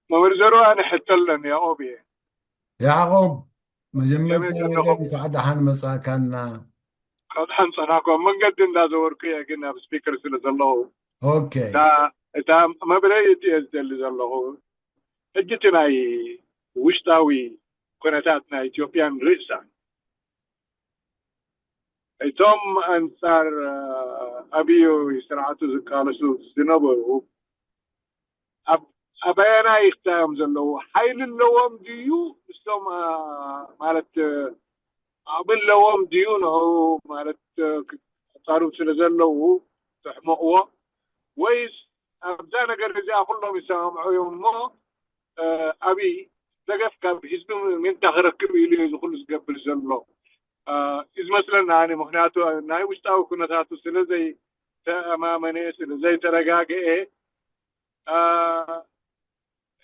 መምህር ዘሩ፣ ኣነ ሕቶ ኣለኒ። ያዕቆብ እየ። ያዕቆብ፣ መጀመርታ ነገር እንኳዕ ደሓን መጻእካና። ካብ ደሓን ጸናኩም። ኣብ መንገዲ እንዳዘወርኩ እየ፣ ግን ኣብ ስፒከር ስለ ዘለኹ ኦኬ። እታ መብረሂ እየ ዝደሊ ዘለኹ። ሕጂ እቲ ናይ ውሽጣዊ ኩነታት ናይ ኢትዮጵያ ንርኢ እስከ። እቶም ኣንጻር ኣብይ ስርዓቱ ዝቃለሱ ዝነበሩ ኣብ ኣበየናይ ክታዮም ዘለዉ? ሓይሊ ኣለዎም ድዩ? ንሶም ማለት ዓቕሚ ኣለዎም ድዩ? ንዑ ማለት ኣጻርብ ስለ ዘለዉ ተሕመቕዎ፣ ወይስ ኣብዛ ነገር እዚኣ ኩሎም ይሰማምዑ እዮም እሞ ኣብይ ደገፍ ካብ ህዝቢ ምንታ ክረክብ ኢሉ እዩ ዝኩሉ ዝገብር ዘሎ እዩ ዝመስለና። ኣነ ምክንያቱ ናይ ውሽጣዊ ኩነታቱ ስለ ዘይተኣማመነ፣ ስለ ዘይተረጋግአ፣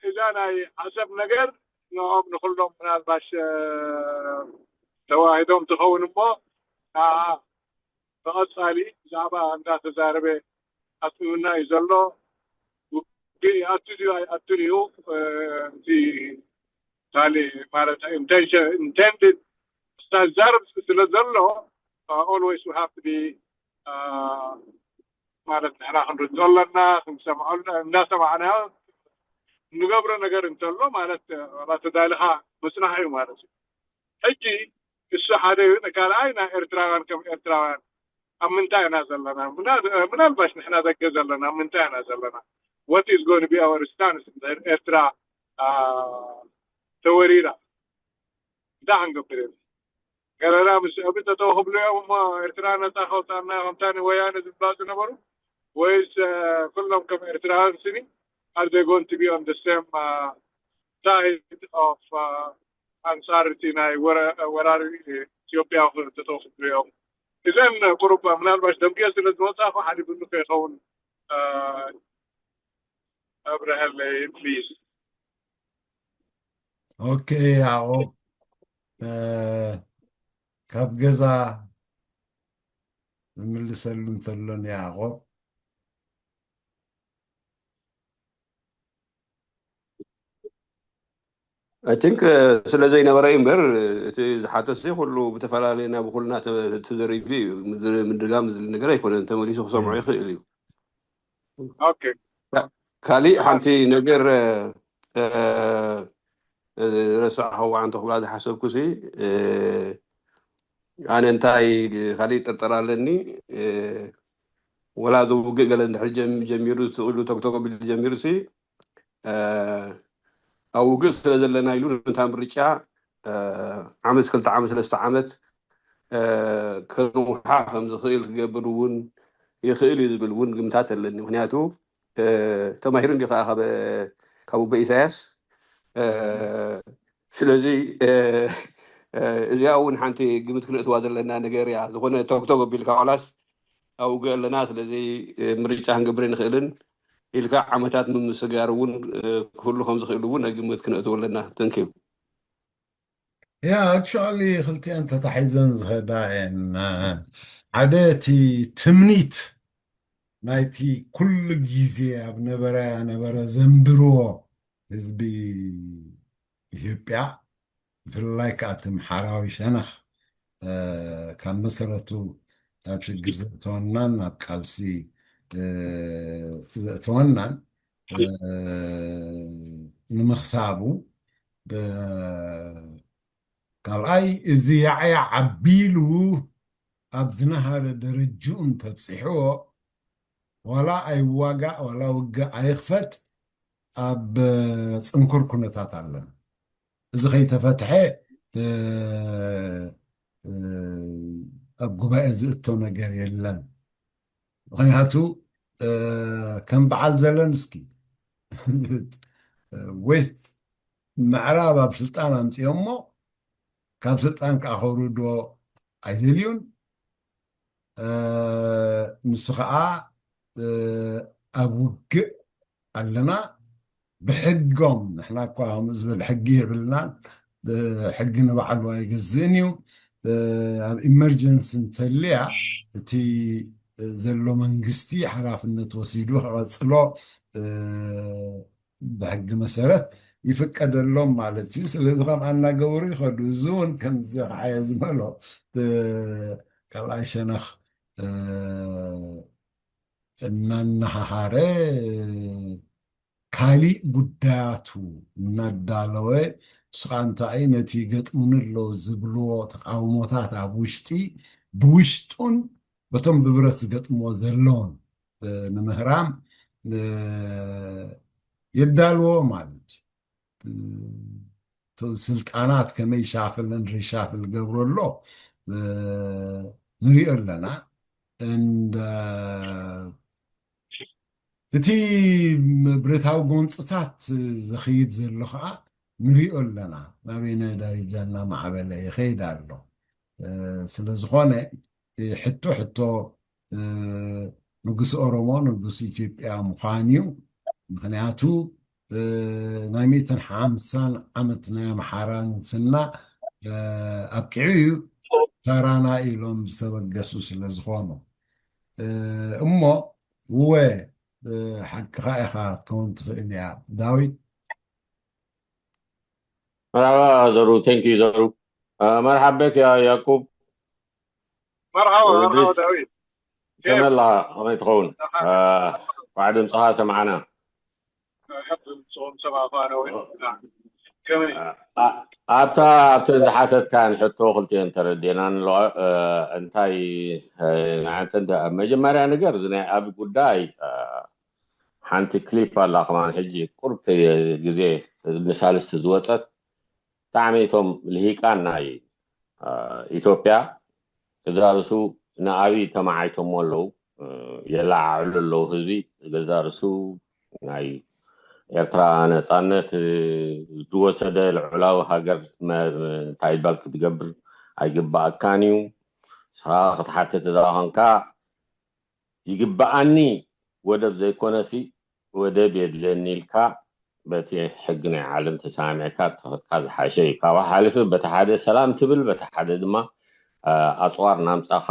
እዛ ናይ ዓሰብ ነገር ንኦም ንኩሎም ምናልባሽ ተዋሂዶም ትኸውን እሞ፣ ብቐጻሊ ብዛዕባ እንዳተዛረበ ኣጽምና እዩ ዘሎ። ውግእ ይኣቱ ድዩ ኣይኣቱን እዩ፣ እቲ ካልእ ማለት ኢንቴንሽን ኢንቴንድድ ስታዛርብ ስለ ዘሎ፣ always we have to be ማለት ንሕና ክንርድኦ ኣለና፣ ክንሰምዖ እንዳሰማዕና ንገብሮ ነገር እንተሎ ማለት ዋላ ተዳልኻ ምጽናሕ እዩ ማለት እዩ። ሕጂ እሱ ሓደ እዩ። ንካልኣይ ናይ ኤርትራውያን ከም ኤርትራውያን ኣብ ምንታይ ኢና ዘለና? ምናልባሽ ንሕና ደገ ዘለና ኣብ ምንታይ ኢና ዘለና? What is going to be our stance? ኤርትራ ተወሪራ እንታይ ክንገብር ኢና? ገለና ምስ እብተተው ክብሉ እዮም እሞ ኤርትራ ነፃ ከውፃና ከምታ ንወያነ ዝብላ ዝነበሩ፣ ወይስ ኩሎም ከም ኤርትራውያን ስኒ are they going to be on the same side of ኣንፃር እቲ ናይ ወራሪ ኢትዮጵያ ክተተው ክብሉ እዮም? እዘን ቁሩባ ምናልባሽ ደምግዮ ስለ ዝመፃኹ ሓሊፉኒ ከይኸውን ኣብረሀለይ ፕሊዝ። ኦኬ ያዕቆብ፣ ካብ ገዛ ንምልሰሉ እንተሎ ንያዕቆብ። I think ስለ ዘይነበረ እዩ እምበር፣ እቲ ዝሓተሲ ኩሉ ብተፈላለየና ብኩልና ተዘሪቢ እዩ። ምድጋም ዝል ነገር ኣይኮነን፣ ተመሊሱ ክሰምዖ ይኽእል እዩ። ኦኬ። ካሊእ ሓንቲ ነገር ረሳዕኸዋ እንተ ክብላ ዝሓሰብኩ ሲ፣ ኣነ እንታይ ካሊእ ጥርጠር ኣለኒ፣ ወላ ዝውግእ ገለ እንድሕር ጀሚሩ ትኽእሉ ተግተጎ ቢሉ ጀሚሩ ሲ፣ ኣብ ውግእ ስለ ዘለና ኢሉ ነታ ምርጫ ዓመት ክልተ ዓመት ሰለስተ ዓመት ከንውሓ ከም ዝኽእል ክገብር እውን ይኽእል እዩ ዝብል እውን ግምታት ኣለኒ። ምክንያቱ ተማሂሩ እንዲ ከዓ ካብ ኣቦ ኢሳያስ። ስለዚ እዚኣ እውን ሓንቲ ግምት ክነእትዋ ዘለና ነገር እያ። ዝኾነ ቶክቶክ ኣቢልካ ዋላስ ኣብ ውግእ ኣለና ስለዚ ምርጫ ክንገብር ንኽእልን ኢልካ ዓመታት ምምስጋር እውን ክህሉ ከም ዝኽእል እውን ናይ ግምት ክነእትዎ ኣለና። ተንኪዩ። ያ ኣክቹዋሊ ክልቲአን ተታሒዘን ዝኸዳ እየን። ሓደ እቲ ትምኒት ናይቲ ኩሉ ግዜ ኣብ ነበረ ነበረ ዘንብርዎ ህዝቢ ኢትዮጵያ፣ ብፍላይ ከዓ እቲ ምሓራዊ ሸነኽ ካብ መሰረቱ ኣብ ሽግር ዘእተወናን ኣብ ቃልሲ ዘእተወናን ንምኽሳቡ፣ ካልኣይ እዚ ያዕያ ዓቢሉ ኣብ ዝነሃረ ደረጅኡ እንተብፂሕዎ ዋላ ኣይዋጋእ ዋላ ውግእ ኣይኽፈት ኣብ ፅንኩር ኩነታት ኣለና። እዚ ከይተፈትሐ ኣብ ጉባኤ ዝእቶ ነገር የለን። ምክንያቱ ከም በዓል ዘለንስኪ ዌስት ምዕራብ ኣብ ስልጣን ኣምፅኦሞ ካብ ስልጣን ከዓ ከውርድዎ ኣይደልዩን። ንሱ ከዓ ኣብ ውግእ ኣለና። ብሕጎም ንሕና እኳ ከምኡ ዝበል ሕጊ የብልናን፣ ሕጊ ንባዕሉ ኣይገዝእን እዩ። ኣብ ኢመርጀንሲ እንተልያ እቲ ዘሎ መንግስቲ ሓላፍነት ወሲዱ ክቐፅሎ ብሕጊ መሰረት ይፍቀደሎም ማለት እዩ። ስለዚ ከምኣ እናገበሩ ይኸዱ። እዚ እውን ከምዚ ከዓየ ዝበሎ ካልኣይ ሸነኽ እናነሃሃረ ካሊእ ጉዳያቱ እናዳለወ ንስኻ እንታይ ነቲ ገጥሙኒ ኣለዉ ዝብልዎ ተቃውሞታት ኣብ ውሽጢ ብውሽጡን በቶም ብብረት ዝገጥምዎ ዘለውን ንምህራም የዳልዎ ማለት እዩ። ስልጣናት ከመይ ሻፍልን ሪሻፍል ገብሮ ኣሎ ንሪኦ ኣለና። እንደ እቲ ብረታዊ ጎንፅታት ዝኸይድ ዘሎ ከዓ ንሪኦ ኣለና ናበይነ ደረጃ እናማዕበለ ይኸይድ ኣሎ። ስለዝኾነ ሕቶ ሕቶ ንጉስ ኦሮሞ ንጉስ ኢትዮጵያ ምዃን እዩ። ምክንያቱ ናይ ሚእትን ሓምሳን ዓመት ናይ ኣምሓራ ንግስና ኣብቂዑ እዩ። ተራና ኢሎም ዝተበገሱ ስለዝኾኑ እሞ እወ ሓቅኻ ኢኻ ክትከውን ትኽእል እያ ዳዊት። መርሓባ ዘሩ፣ thank you ዘሩ። መርሓበክ ያ ያዕቆብ። መርሓባ መርሓባ ዳዊት። ከመይ ኣለኻ? ከመይ ትኸውን? እንኳዕ ድምፅኻ ሰማዕና። ኣብታ ኣብተን ዝሓተትካን ሕቶ ክልቲአን ተረዲእናን ኣለዋ። እንታይ ንዓንተ መጀመርያ ነገር እዚ ናይ ኣብ ጉዳይ ሓንቲ ክሊፕ ኣላ ከማን ሕጂ ቁርብ ግዜ ንሳልስቲ ዝወፀት ብጣዕሚ እቶም ልሂቃን ናይ ኢትዮጵያ ገዛ ርእሱ ንኣብይ ተመዓይቶሞ ኣለዉ። የለዓዕሉ ኣለዉ ህዝቢ ገዛ ርእሱ ናይ ኤርትራ ነፃነት ዝወሰደ ልዑላዊ ሃገር እንታይ ይባል ክትገብር ኣይግባኣካን እዩ። ንስኻ ክትሓትት እዛ ኾንካ ይግበኣኒ ወደብ ዘይኮነሲ ወደብ የድልየኒ ኢልካ በቲ ሕጊ ናይ ዓለም ተሰማሚዕካ ተኸድካ ዝሓሸ እዩ። ካብኡ ሓሊፉ በቲ ሓደ ሰላም ትብል በቲ ሓደ ድማ ኣፅዋር ናምፃኻ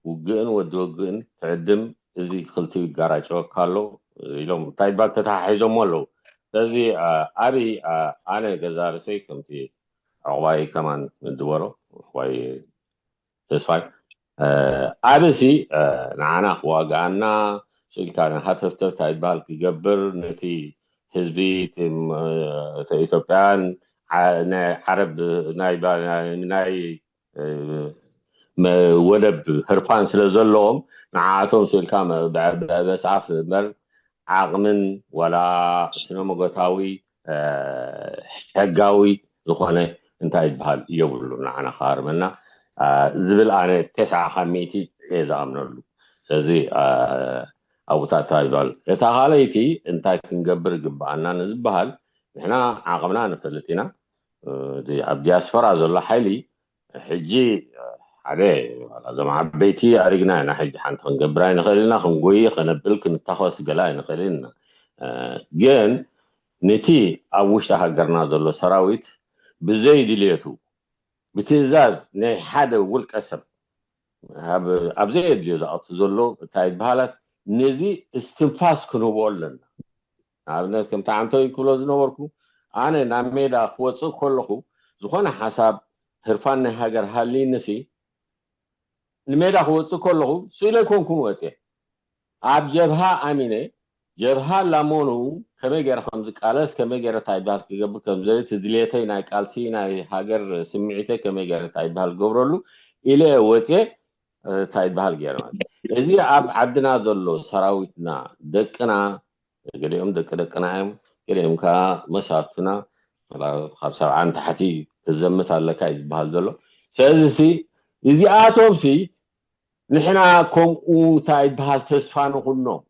ውግእን ወዲ ውግእን ትዕድም እዚ ክልቲኡ ይጋራጨወካ ኣሎ ኢሎም እንታይ ይባል ተተሓሒዞሞ ኣለዉ። ስለዚ ኣብይ ኣነ ገዛ ርእሰይ ከምቲ ዕቑባይ ከማን ዝበሎ ዕቑባይ ተስፋይ ኣብሲ ንዓና ክዋግኣና ስኢልካ ሃተፍተፍታ ይበሃል ክገብር ነቲ ህዝቢ ኢትዮጵያን ናይ ዓረብ ናይ ወደብ ህርፋን ስለ ዘለዎም ንዓኣቶም ስኢልካ በስዓፍ እምበር ዓቕምን ዋላ ስነ መጎታዊ ሕጋዊ ዝኾነ እንታይ ዝበሃል የብሉ ንዓና ክሃርመና ዝብል ኣነ ተስዓ ካብ ሚእቲ እየ ዝኣምነሉ። ስለዚ ኣቡታታ ይበሃል እታ ካልኣይቲ እንታይ ክንገብር ይግበኣና ንዝበሃል ንሕና ዓቕምና ንፈልጥ ኢና። ኣብ ዲያስፖራ ዘሎ ሓይሊ ሕጂ ሓደ እዞም ዓበይቲ ኣሪግና ኢና ሕጂ ሓንቲ ክንገብር ኣይንኽእል ኢና ክንጎይ ከነብል ክንታኸስ ገላ ኣይንኽእል ኢና። ግን ነቲ ኣብ ውሽጢ ሃገርና ዘሎ ሰራዊት ብዘይ ድልየቱ ብትእዛዝ ናይ ሓደ ውልቀ ሰብ ኣብ ዘየድልዮ ዝኣቱ ዘሎ እንታይ ዝበሃላት ነዚ እስትንፋስ ክንህቦ ኣለና። ንኣብነት ከምቲ ዓንተው ክብሎ ዝነበርኩ ኣነ ናብ ሜዳ ክወፅእ ከለኹ ዝኾነ ሓሳብ ህርፋን ናይ ሃገር ሃልይንሲ ንሜዳ ክወፅእ ከለኹ ስኢለ ኣይኮንኩን ወፅየ ኣብ ጀብሃ ኣሚነ ጀብሃ ላሞኑ ከመይ ገይረ ከምዝቃለስ ከመይ ገይረ እንታይ ይበሃል ክገብር ከምዘለ እቲ ድሌተይ ናይ ቃልሲ ናይ ሃገር ስምዒተይ ከመይ ገይረ እንታይ ይበሃል ክገብረሉ ኢለ ወፅየ እንታይ ይበሃል ገይረ ማለት እዚ ኣብ ዓድና ዘሎ ሰራዊትና ደቅና ገሊኦም ደቂ ደቅና እዮም ገሊኦም ከዓ መሳርቱና ካብ ሰብዓ ንታሕቲ ክዘምት ኣለካ እዩ ዝበሃል ዘሎ ስለዚ እዚኣቶም ሲ ንሕና ከምኡ እንታይ ይበሃል ተስፋ ንኹኖም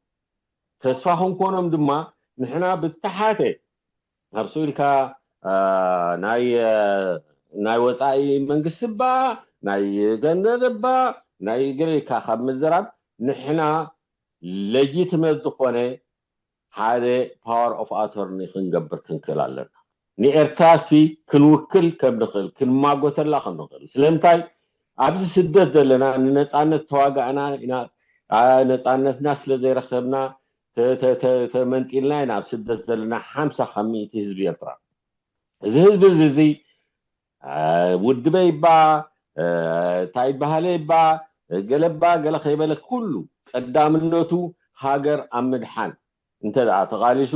ተስፋ ክንኮኖም ድማ ንሕና ብተሓተ ኣብ ስኢልካ ናይ ናይ ወፃኢ መንግስቲ ባ ናይ ገንዘብ ባ ናይ ገሌካ ካብ ምዝራብ ንሕና ለጂትመት ዝኾነ ሓደ power of attorney ክንገብር ክንክእል ኣለና። ንኤርትራሲ ክንውክል ከም ንኽእል ክንማጎተላ ከም ንኽእል ስለምንታይ ኣብዚ ስደት ዘለና ንነፃነት ተዋጋእና ኢና ነፃነትና ስለ ዘይረኸብና ተመንጢልና ኢና ኣብ ስደት ዘለና ሓምሳ ካብ ሚእቲ ህዝቢ ኤርትራ። እዚ ህዝቢ እዚ እዚ ውድበ ይባ እንታይ ይባሃለ ይባ ገለባ ገለ ከይበለ ኩሉ ቀዳምነቱ ሃገር ኣብ ምድሓን እንተ ደኣ ተቓሊሱ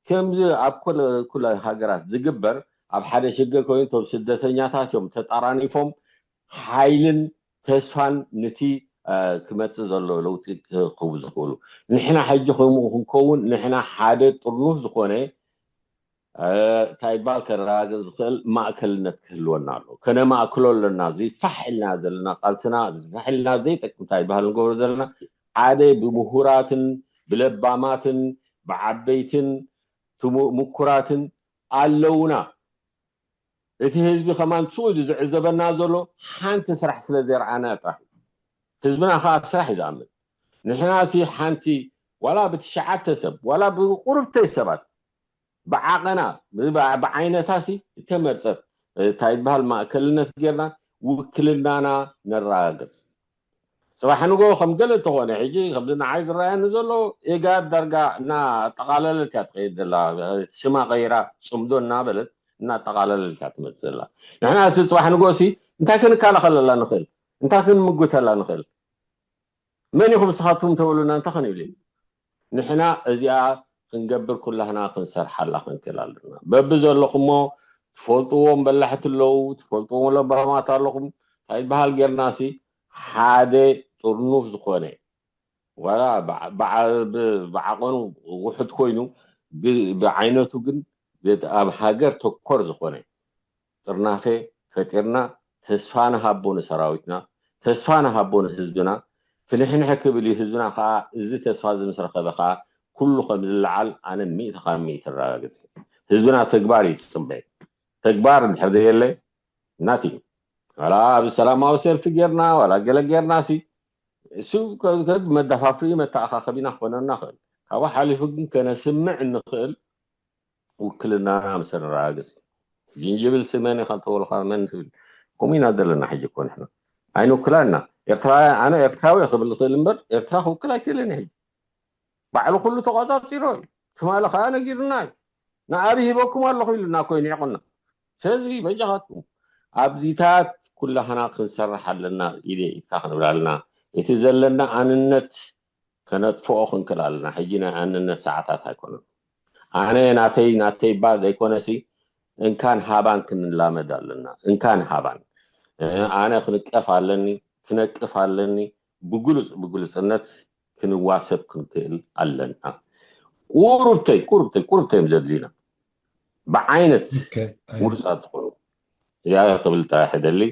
ከምዚ ኣብ ኩለ ሃገራት ዝግበር ኣብ ሓደ ሽግር ኮይኑ እቶም ስደተኛታት እዮም ተጣራኒፎም ሓይልን ተስፋን ንቲ ክመፅእ ዘሎ ለውጢ ክህቡ ዝኽእሉ። ንሕና ሕጂ ከምኡ ክንከውን ንሕና ሓደ ጥርኑፍ ዝኾነ እንታይ ይባል ከረጋግፅ ዝኽእል ማእከልነት ክህልወና ኣሎ። ከነማእክሎ ኣለና። እዚ ፋሕ ኢልና ዘለና ቃልስና ፋሕ ኢልና ዘይጠቅም እንታይ ይባሃል ንገብሮ ዘለና ሓደ ብምሁራትን ብለባማትን ብዓበይትን ምኩራትን ኣለውና። እቲ ህዝቢ ከማን ሱቕ ኢሉ ዝዕዘበና ዘሎ ሓንቲ ስራሕ ስለ ዘርኣና ጥራሕ እዩ። ህዝብና ከዓ ኣብ ስራሕ እዩ ዝኣምን። ንሕና ሲ ሓንቲ ዋላ ብትሽዓተ ሰብ ዋላ ብቁርብተይ ሰባት ብዓቐና ብዓይነታ ሲ እተመርፀት እንታይ ዝበሃል ማእከልነት ጌርና ውክልናና ነረጋግፅ። ፅባሕ ንጎ ከም ገለ እንተኾነ ሕጂ ከምዚ ንዓይ ዝረኣየኒ ዘሎ ኤጋድ ዳርጋ እናኣጠቓለለት እያ ትኸይድ ዘላ። ሽማ ቀይራ ፅምዶ እናበለት እናጠቓለለት እያ ትመፅእ ዘላ። ንሕና ሲ ፅባሕ ንጎ ሲ እንታይ ክንከላኸለላ ንኽእል? እንታይ ክንምጉተላ ንኽእል? መን ኢኹም ንስኻትኩም ተብሉና እንታይ ክንብል ኢና? ንሕና እዚኣ ክንገብር ኩላህና ክንሰርሓላ ክንክእል ኣለና። በቢ ዘለኹሞ ትፈልጥዎም በላሕቲ ኣለዉ፣ ትፈልጥዎም ለባማት ኣለኹም። እንታይ ዝበሃል ጌርና ሲ ሓደ ጥርኑፍ ዝኾነ ዋላ ብዓቐኑ ውሑድ ኮይኑ ብዓይነቱ ግን ኣብ ሃገር ተኮር ዝኾነ ጥርናፌ ፈጢርና ተስፋ ንሃቦ ንሰራዊትና፣ ተስፋ ንሃቦ ንህዝብና፣ ፍንሕንሕ ክብል እዩ። ህዝብና ከዓ እዚ ተስፋ እዚ ምስ ረኸበ ከዓ ኩሉ ከም ዝለዓል ኣነ ሚእቲ ካብ ሚእቲ ረጋግፅ። ህዝብና ተግባር እዩ ዝፅበ። ተግባር እንድሕር ዘየለ ናቲ ዋላ ኣብ ሰላማዊ ሰልፊ ጌርና ዋላ ገለ ጌርና ሲ እሱ መዳፋፍሪ መተኣኻኸቢና ክኾነና ክእል። ካብኡ ሓሊፉ ግን ከነስምዕ እንኽእል ውክልናና ምስ ነረጋግፅ። ጅንጅብል ስመን ኢኻ እንተበልካ መን ትብል? ከምኡ ኢና ዘለና ሕጂ እኮ ንሕና። ኣይንውክላና። ኤርትራውያን ኣነ ኤርትራዊ ክብል ዝኽእል እምበር ኤርትራ ክውክል ኣይክእልን ሕጂ። ባዕሉ ኩሉ ተቆጻጺሮ እዩ። ትማሊ ከዓ ነጊሩና እዩ። ንኣብይ ሂበኩም ኣለኹ ኢሉና እኮ እዩ ኒዕቁና። ስለዚ በጃኻትኩም ኣብዚታት ኩላህና ክንሰርሕ ኣለና ኢለ ኢድካ ክንብል ኣለና። እቲ ዘለና ኣንነት ከነጥፍኦ ክንክእል ኣለና። ሕጂ ናይ ኣንነት ሰዓታት ኣይኮነን። ኣነ ናተይ ናተይ ባ ዘይኮነሲ እንካን ሃባን ክንላመድ ኣለና። እንካን ሃባን ኣነ ክንቀፍ ኣለኒ ክነቅፍ ኣለኒ ብግሉፅ ብግሉፅነት ክንዋሰብ ክንክእል ኣለና። ቁሩብተይ ቁሩብተይ ቁሩብተይ እዮም ዘድልዩና ብዓይነት ምሩፃት ዝኾኑ እዚኣ ክብል ጥራሕ ይደሊ።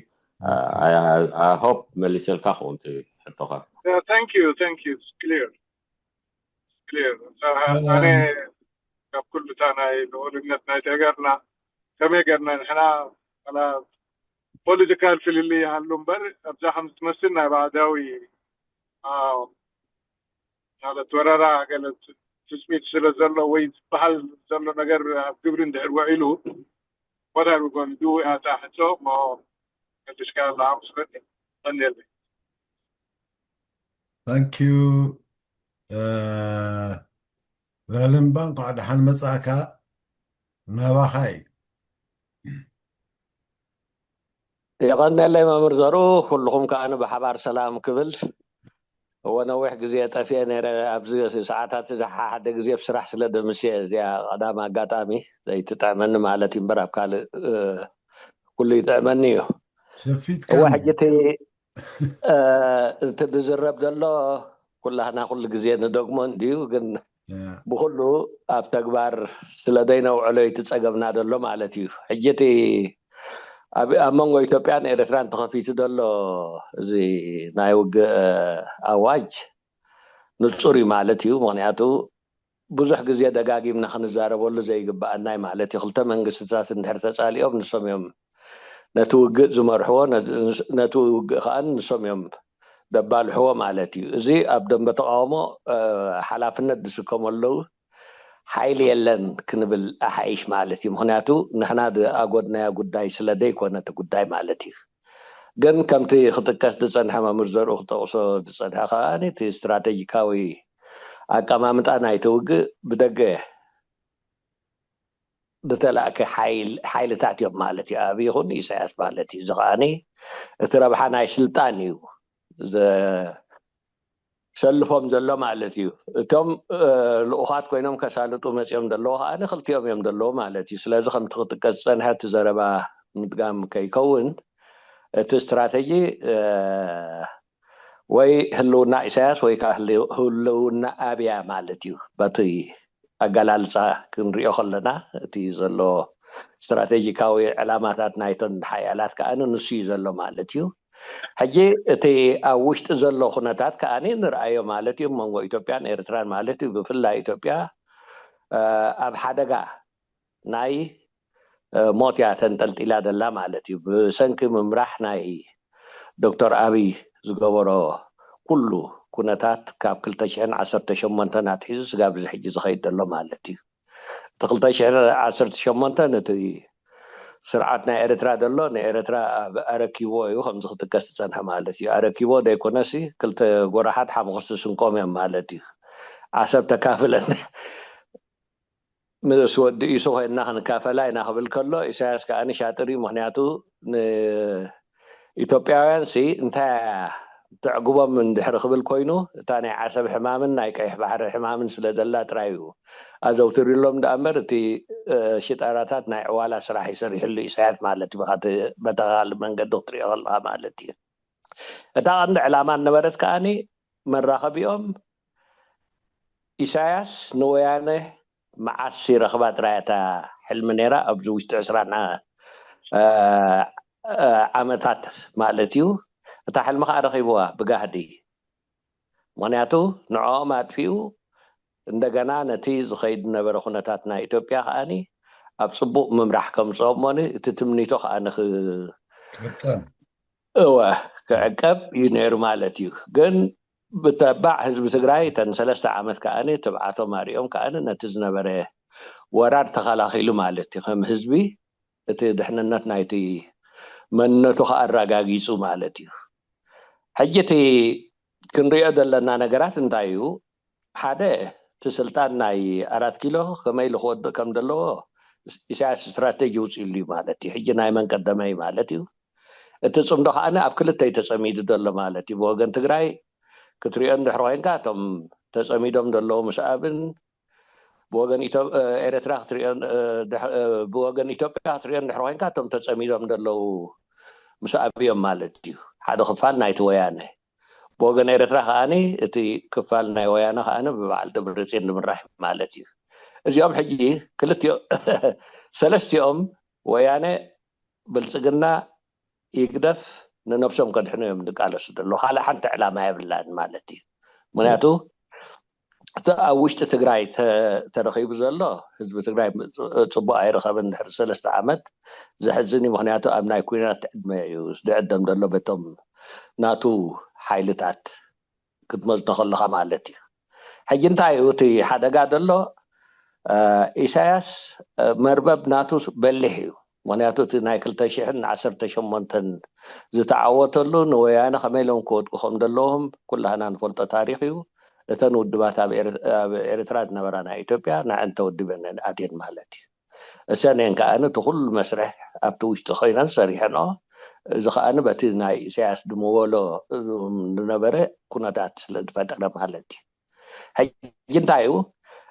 ሆፕ መሊሰልካ ክኸውን ሕቶኻ። Thank you, thank you. Clear, clear. ኣነ ካብ ኩሉ እታ ናይ ልዑልነት ናይ ሃገርና ከመይ ገርና ንሕና ፖለቲካል ፍልልይ ይሃሉ እምበር ኣብዛ ከም ትመስል ናይ ባዕዳዊ ማለት ወረራ ገለ ትፅቢት ስለ ዘሎ ወይ ዝበሃል ዘሎ ነገር ኣብ ግብሪ እንድሕር ውዒሉ what are we going to do? እታ ሕቶ እሞ መልስካ ኣለካ መስለኒ። ቀንየለይ። Thank you. ላልምባ እንኳዕ ደሓን መጻእካ ናባኻ እዩ። የቐንየለይ መምህር ዘርኡ፣ ኩልኹም ከዓ ብሓባር ሰላም ክብል። እወ ነዊሕ ግዜ ጠፊኤ ነይረ። ኣብዚ ሰዓታት እዚ ሓደ ግዜ ብስራሕ ስለ ደምስየ እዚኣ ቀዳም ኣጋጣሚ ዘይትጥዕመኒ ማለት እዩ እምበር ኣብ ካልእ ኩሉ ይጥዕመኒ እዩ። ሸፊትካ እወ ሕጂ እቲ እቲ ዝዝረብ ዘሎ ኩላህና ኩሉ ግዜ ንደግሞ እንድዩ፣ ግን ብኩሉ ኣብ ተግባር ስለ ዘይነውዕሎ እዩ እቲ ጸገምና ዘሎ ማለት እዩ። ሕጂ እቲ ኣብ ኣብ መንጎ ኢትዮጵያን ኤርትራን ተኸፊቱ ዘሎ እዚ ናይ ውግእ ኣዋጅ ንጹር እዩ ማለት እዩ። ምኽንያቱ ብዙሕ ግዜ ደጋጊምና ክንዛረበሉ ዘይግበኣናይ ማለት እዩ። ክልተ መንግስትታት እንድሕር ተጻሊኦም ንሶም እዮም ነቲ ውግእ ዝመርሕዎ፣ ነቲ ውግእ ከዓ ንሶም እዮም ደባልሕዎ ማለት እዩ። እዚ ኣብ ደንበ ተቃውሞ ሓላፍነት ዝስከሙ ኣለዉ ሓይሊ የለን ክንብል ኣሓይሽ ማለት እዩ። ምክንያቱ ንሕና ዝኣጎድናዮ ጉዳይ ስለ ዘይኮነ እቲ ጉዳይ ማለት እዩ። ግን ከምቲ ክጥቀስ ዝፀንሐ መምህር ዘርኡ ክጠቅሶ ዝፀንሐ ከዓ እቲ ስትራቴጂካዊ ኣቀማምጣ ናይቲ ውግእ ብደገ ዝተላእከ ሓይል- ሓይልታት እዮም ማለት እዩ። ኣብይ ይኹን ኢሳያስ ማለት እዩ። እዚ ከኣኒ እቲ ረብሓ ናይ ስልጣን እዩ ዘሰልፎም ዘሎ ማለት እዩ። እቶም እ፣ ልኡኻት ኮይኖም ከሳልጡ መፂኦም ዘለዉ ከኣኒ ክልቲኦም እዮም ዘለዉ ማለት እዩ። ስለዚ ከምቲ ክጥቀስ ዝፀንሐ እቲ ዘረባ ምድጋም ከይከውን እቲ ስትራተጂ እ፣ ወይ ህልውና ኢሳያስ ወይ ከዓ ህልው- ህልውና ኣብያ ማለት እዩ። በቲ ኣገላልፃ ክንሪኦ ከለና እቲ ዘሎ ስትራቴጂካዊ ዕላማታት ናይተን ሓያላት ከዓ ንሱ እዩ ዘሎ ማለት እዩ። ሕጂ እቲ ኣብ ውሽጢ ዘሎ ኩነታት ከዓ ንርኣዮ ማለት እዩ። መንጎ ኢትዮጵያን ኤርትራን ማለት እዩ። ብፍላይ ኢትዮጵያ እ፣ ኣብ ሓደጋ ናይ እ፣ ሞት እያ ተንጠልጢላ ዘላ ማለት እዩ። ብሰንኪ ምምራሕ ናይ ዶክተር ኣብይ ዝገበሮ ኩሉ ኩነታት ካብ ክልተ ሽሕን ዓሰርተ ሸሞንተን ኣትሒዙ ስጋብ እዚ ሕጂ ዝኸይድ ዘሎ ማለት እዩ። እቲ ክልተ ሽሕን ዓሰርተ ሸሞንተን እቲ ስርዓት ናይ ኤርትራ ዘሎ ንኤርትራ ኣብ ኣረኪቦ እዩ ከምዚ ክጥቀስ ዝፀንሐ ማለት እዩ። ኣረኪቦ ዘይኮነሲ ክልተ ጎራሓት ሓሙኽስቲ ስንቆም እዮም ማለት እዩ። ዓሰብ ተካፍለን ምስ ወዲ ኢሱ ኮይንና ክንካፈላ ኢና ክብል ከሎ ኢሳያስ ከዓ ንሻጥር እዩ። ምክንያቱ ንኢትዮጵያውያን ሲ እንታይ እያ ተዕግቦም እንድሕሪ ክብል ኮይኑ እታ ናይ ዓሰብ ሕማምን ናይ ቀይሕ ባሕሪ ሕማምን ስለ ዘላ ጥራይ እዩ ኣዘውትርሎም። ደኣ እምበር እቲ እ፣ ሽጣራታት ናይ ዕዋላ ስራሕ ይሰርሕሉ ኢሳያስ ማለት እዩ። ብካተ- በተኻሊ መንገዲ ክትሪኦ ከለካ ማለት እዩ። እታ ቀንዲ ዕላማ ነበረት ከኣኒ መራኸቢኦም ኢሳያስ ንወያነ መዓስ ይረኽባ ጥራይ እታ ሕልሚ ነይራ ኣብዚ ውሽጢ ዕስራን ዓ- እ፣ እ፣ ዓመታት ማለት እዩ። እታ ሕልሚ ከዓ ረኺብዋ ብጋህዲ። ምክንያቱ ንዕኦም ኣጥፊኡ እንደገና ነቲ ዝኸይድ ዝነበረ ኩነታት ናይ ኢትዮጵያ ከኣኒ ኣብ ፅቡቅ ምምራሕ ከምፅኦም ሞኒ እቲ ትምኒቶ ከዓ ንክ- ክፍፀም እወ ክዕቀብ እዩ ነይሩ ማለት እዩ። ግን ብተባዕ ህዝቢ ትግራይ እተን ሰለስተ ዓመት ከኣኒ ትብዓቶም ኣሪኦም ከኣኒ ነቲ ዝነበረ ወራር ተኸላኺሉ ማለት እዩ። ከም ህዝቢ እቲ ድሕንነት ናይቲ መንነቱ ከኣረጋጊፁ ማለት እዩ። ሕጂ እቲ ክንሪኦ ዘለና ነገራት እንታይ እዩ? ሓደ እቲ ስልጣን ናይ ኣራት ኪሎ ከመይ ኢሉ ክወድእ ከም ዘለዎ ኢሳያስ ስትራቴጂ ውፅኢሉ እዩ ማለት እዩ። ሕጂ ናይ መን ቀደመይ ማለት እዩ። እቲ ፅምዶ ከዓኒ ኣብ ክልተ እዩ ተፀሚዱ ዘሎ ማለት እዩ። ብወገን ትግራይ ክትሪኦ እንድሕር ኮይንካ እቶም ተፀሚዶም ዘለዉ ምስ ኣብን ብወገን ኢትዮ- እ፣ ኤርትራ ክትሪኦ እ፣ ድሕ- እ፣ ብወገን ኢትዮጵያ ክትሪኦ እንድሕር ኮይንካ እቶም ተፀሚዶም ዘለዉ ምስ ኣብዮም ማለት እዩ። ሓደ ክፋል ናይቲ ወያነ ብወገን ኤርትራ ከዓኒ እቲ ክፋል ናይ ወያነ ከዓኒ ብበዓል ደብረፅዮን ዝምራሕ ማለት እዩ። እዚኦም ሕጂ ክልቲኦ ሰለስቲኦም ወያነ ብልፅግና ይግደፍ ንነብሶም ከድሕኑ እዮም ዝቃለሱ ዘለዉ። ካልእ ሓንቲ ዕላማ የብላን ማለት እዩ። ምክንያቱ እቲ ኣብ ውሽጢ ትግራይ ተ- ተረኺቡ ዘሎ ህዝቢ ትግራይ ጽ- ጽቡቅ ኣይረኸብን ድሕሪ ሰለስተ ዓመት ዘሕዝን እዩ። ምክንያቱ ኣብ ናይ ኩናት ዕድመ እዩ ዝዕደም ዘሎ በቶም ናቱ ሓይልታት ክትመዝኖ ከለካ ማለት እዩ። ሕጂ እንታይ እዩ እቲ ሓደጋ ዘሎ? እ፣ ኢሳያስ እ፣ መርበብ ናቱ በሊሕ እዩ። ምክንያቱ እቲ ናይ ክልተ ሽሕን ዓሰርተ ሸሞንተን ዝተዓወተሉ ንወያነ ከመይ ኢሎም ክወድቁ ከም ዘለዎም ኩላህና ንፈልጦ ታሪክ እዩ። እተን ውድባት ኣብ ኤር- ኣብ ኤርትራ ዝነበራ ናይ ኢትዮጵያ ንዐን ተወዲበን ኣትየን ማለት እዩ። እሰን እየን ከዓኒ እቲ ኩሉ መስርሕ ኣብቲ ውሽጢ ኮይነን ሰሪሐንኦ። እዚ ከዓኒ በቲ ናይ ኢሳያስ ድምወሎ ዝነበረ ኩነታት ስለ ዝፈጠረ ማለት እዩ። ሕጂ እንታይ እዩ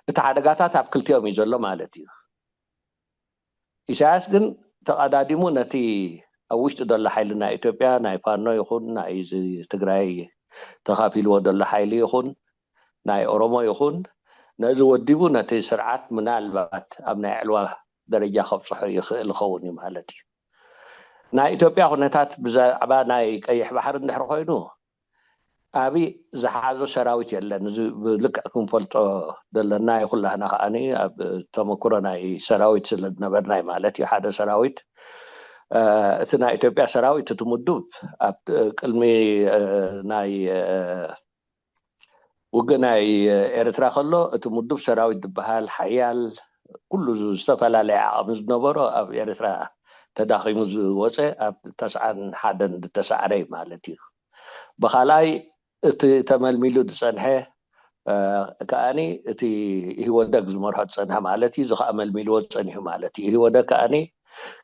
እቲ ሓደጋታት ኣብ ክልቲኦም እዩ ዘሎ ማለት እዩ። ኢሳያስ ግን ተቐዳዲሙ ነቲ ኣብ ውሽጢ ዘሎ ሓይሊ ናይ ኢትዮጵያ ናይ ፋኖ ይኹን ናይ እዚ ትግራይ ተኻፊልዎ ዘሎ ሓይሊ ይኹን ናይ ኦሮሞ ይኹን ነዚ ወዲቡ ነቲ ስርዓት ምናልባት ኣብ ናይ ዕልዋ ደረጃ ከብፅሖ ይኽእል ይኸውን እዩ ማለት እዩ። ናይ ኢትዮጵያ ኩነታት ብዛዕባ ናይ ቀይሕ ባሕሪ እንድሕር ኮይኑ ኣብይ ዝሓዞ ሰራዊት የለን። እዚ ብልክዕ ክንፈልጦ ዘለና ይኩላህና ከዓኒ ኣብ ተመክሮ ናይ ሰራዊት ስለ ዝነበርናይ ማለት እዩ። ሓደ ሰራዊት እ፣ እቲ ናይ ኢትዮጵያ ሰራዊት እቲ ምዱብ ኣብ ቅድሚ እ፣ ናይ እ፣ ውግእ ናይ ኤርትራ ከሎ እቲ ምዱብ ሰራዊት ዝበሃል ሓያል ኩሉ ዝ- ዝተፈላለየ ዓቕሚ ዝነበሮ ኣብ ኤርትራ ተዳኺሙ ዝወፀ ኣብ ተስዓን ሓደን ዝተሳዕረ እዩ ማለት እዩ። ብካልኣይ እቲ ተመልሚሉ ዝፀንሐ ከዓኒ እቲ ኢህወደግ ዝመርሖ ዝፀንሐ ማለት እዩ። እዚ ከዓ መልሚልዎ ፀኒሑ ማለት እዩ። ኢህወደግ ከዓኒ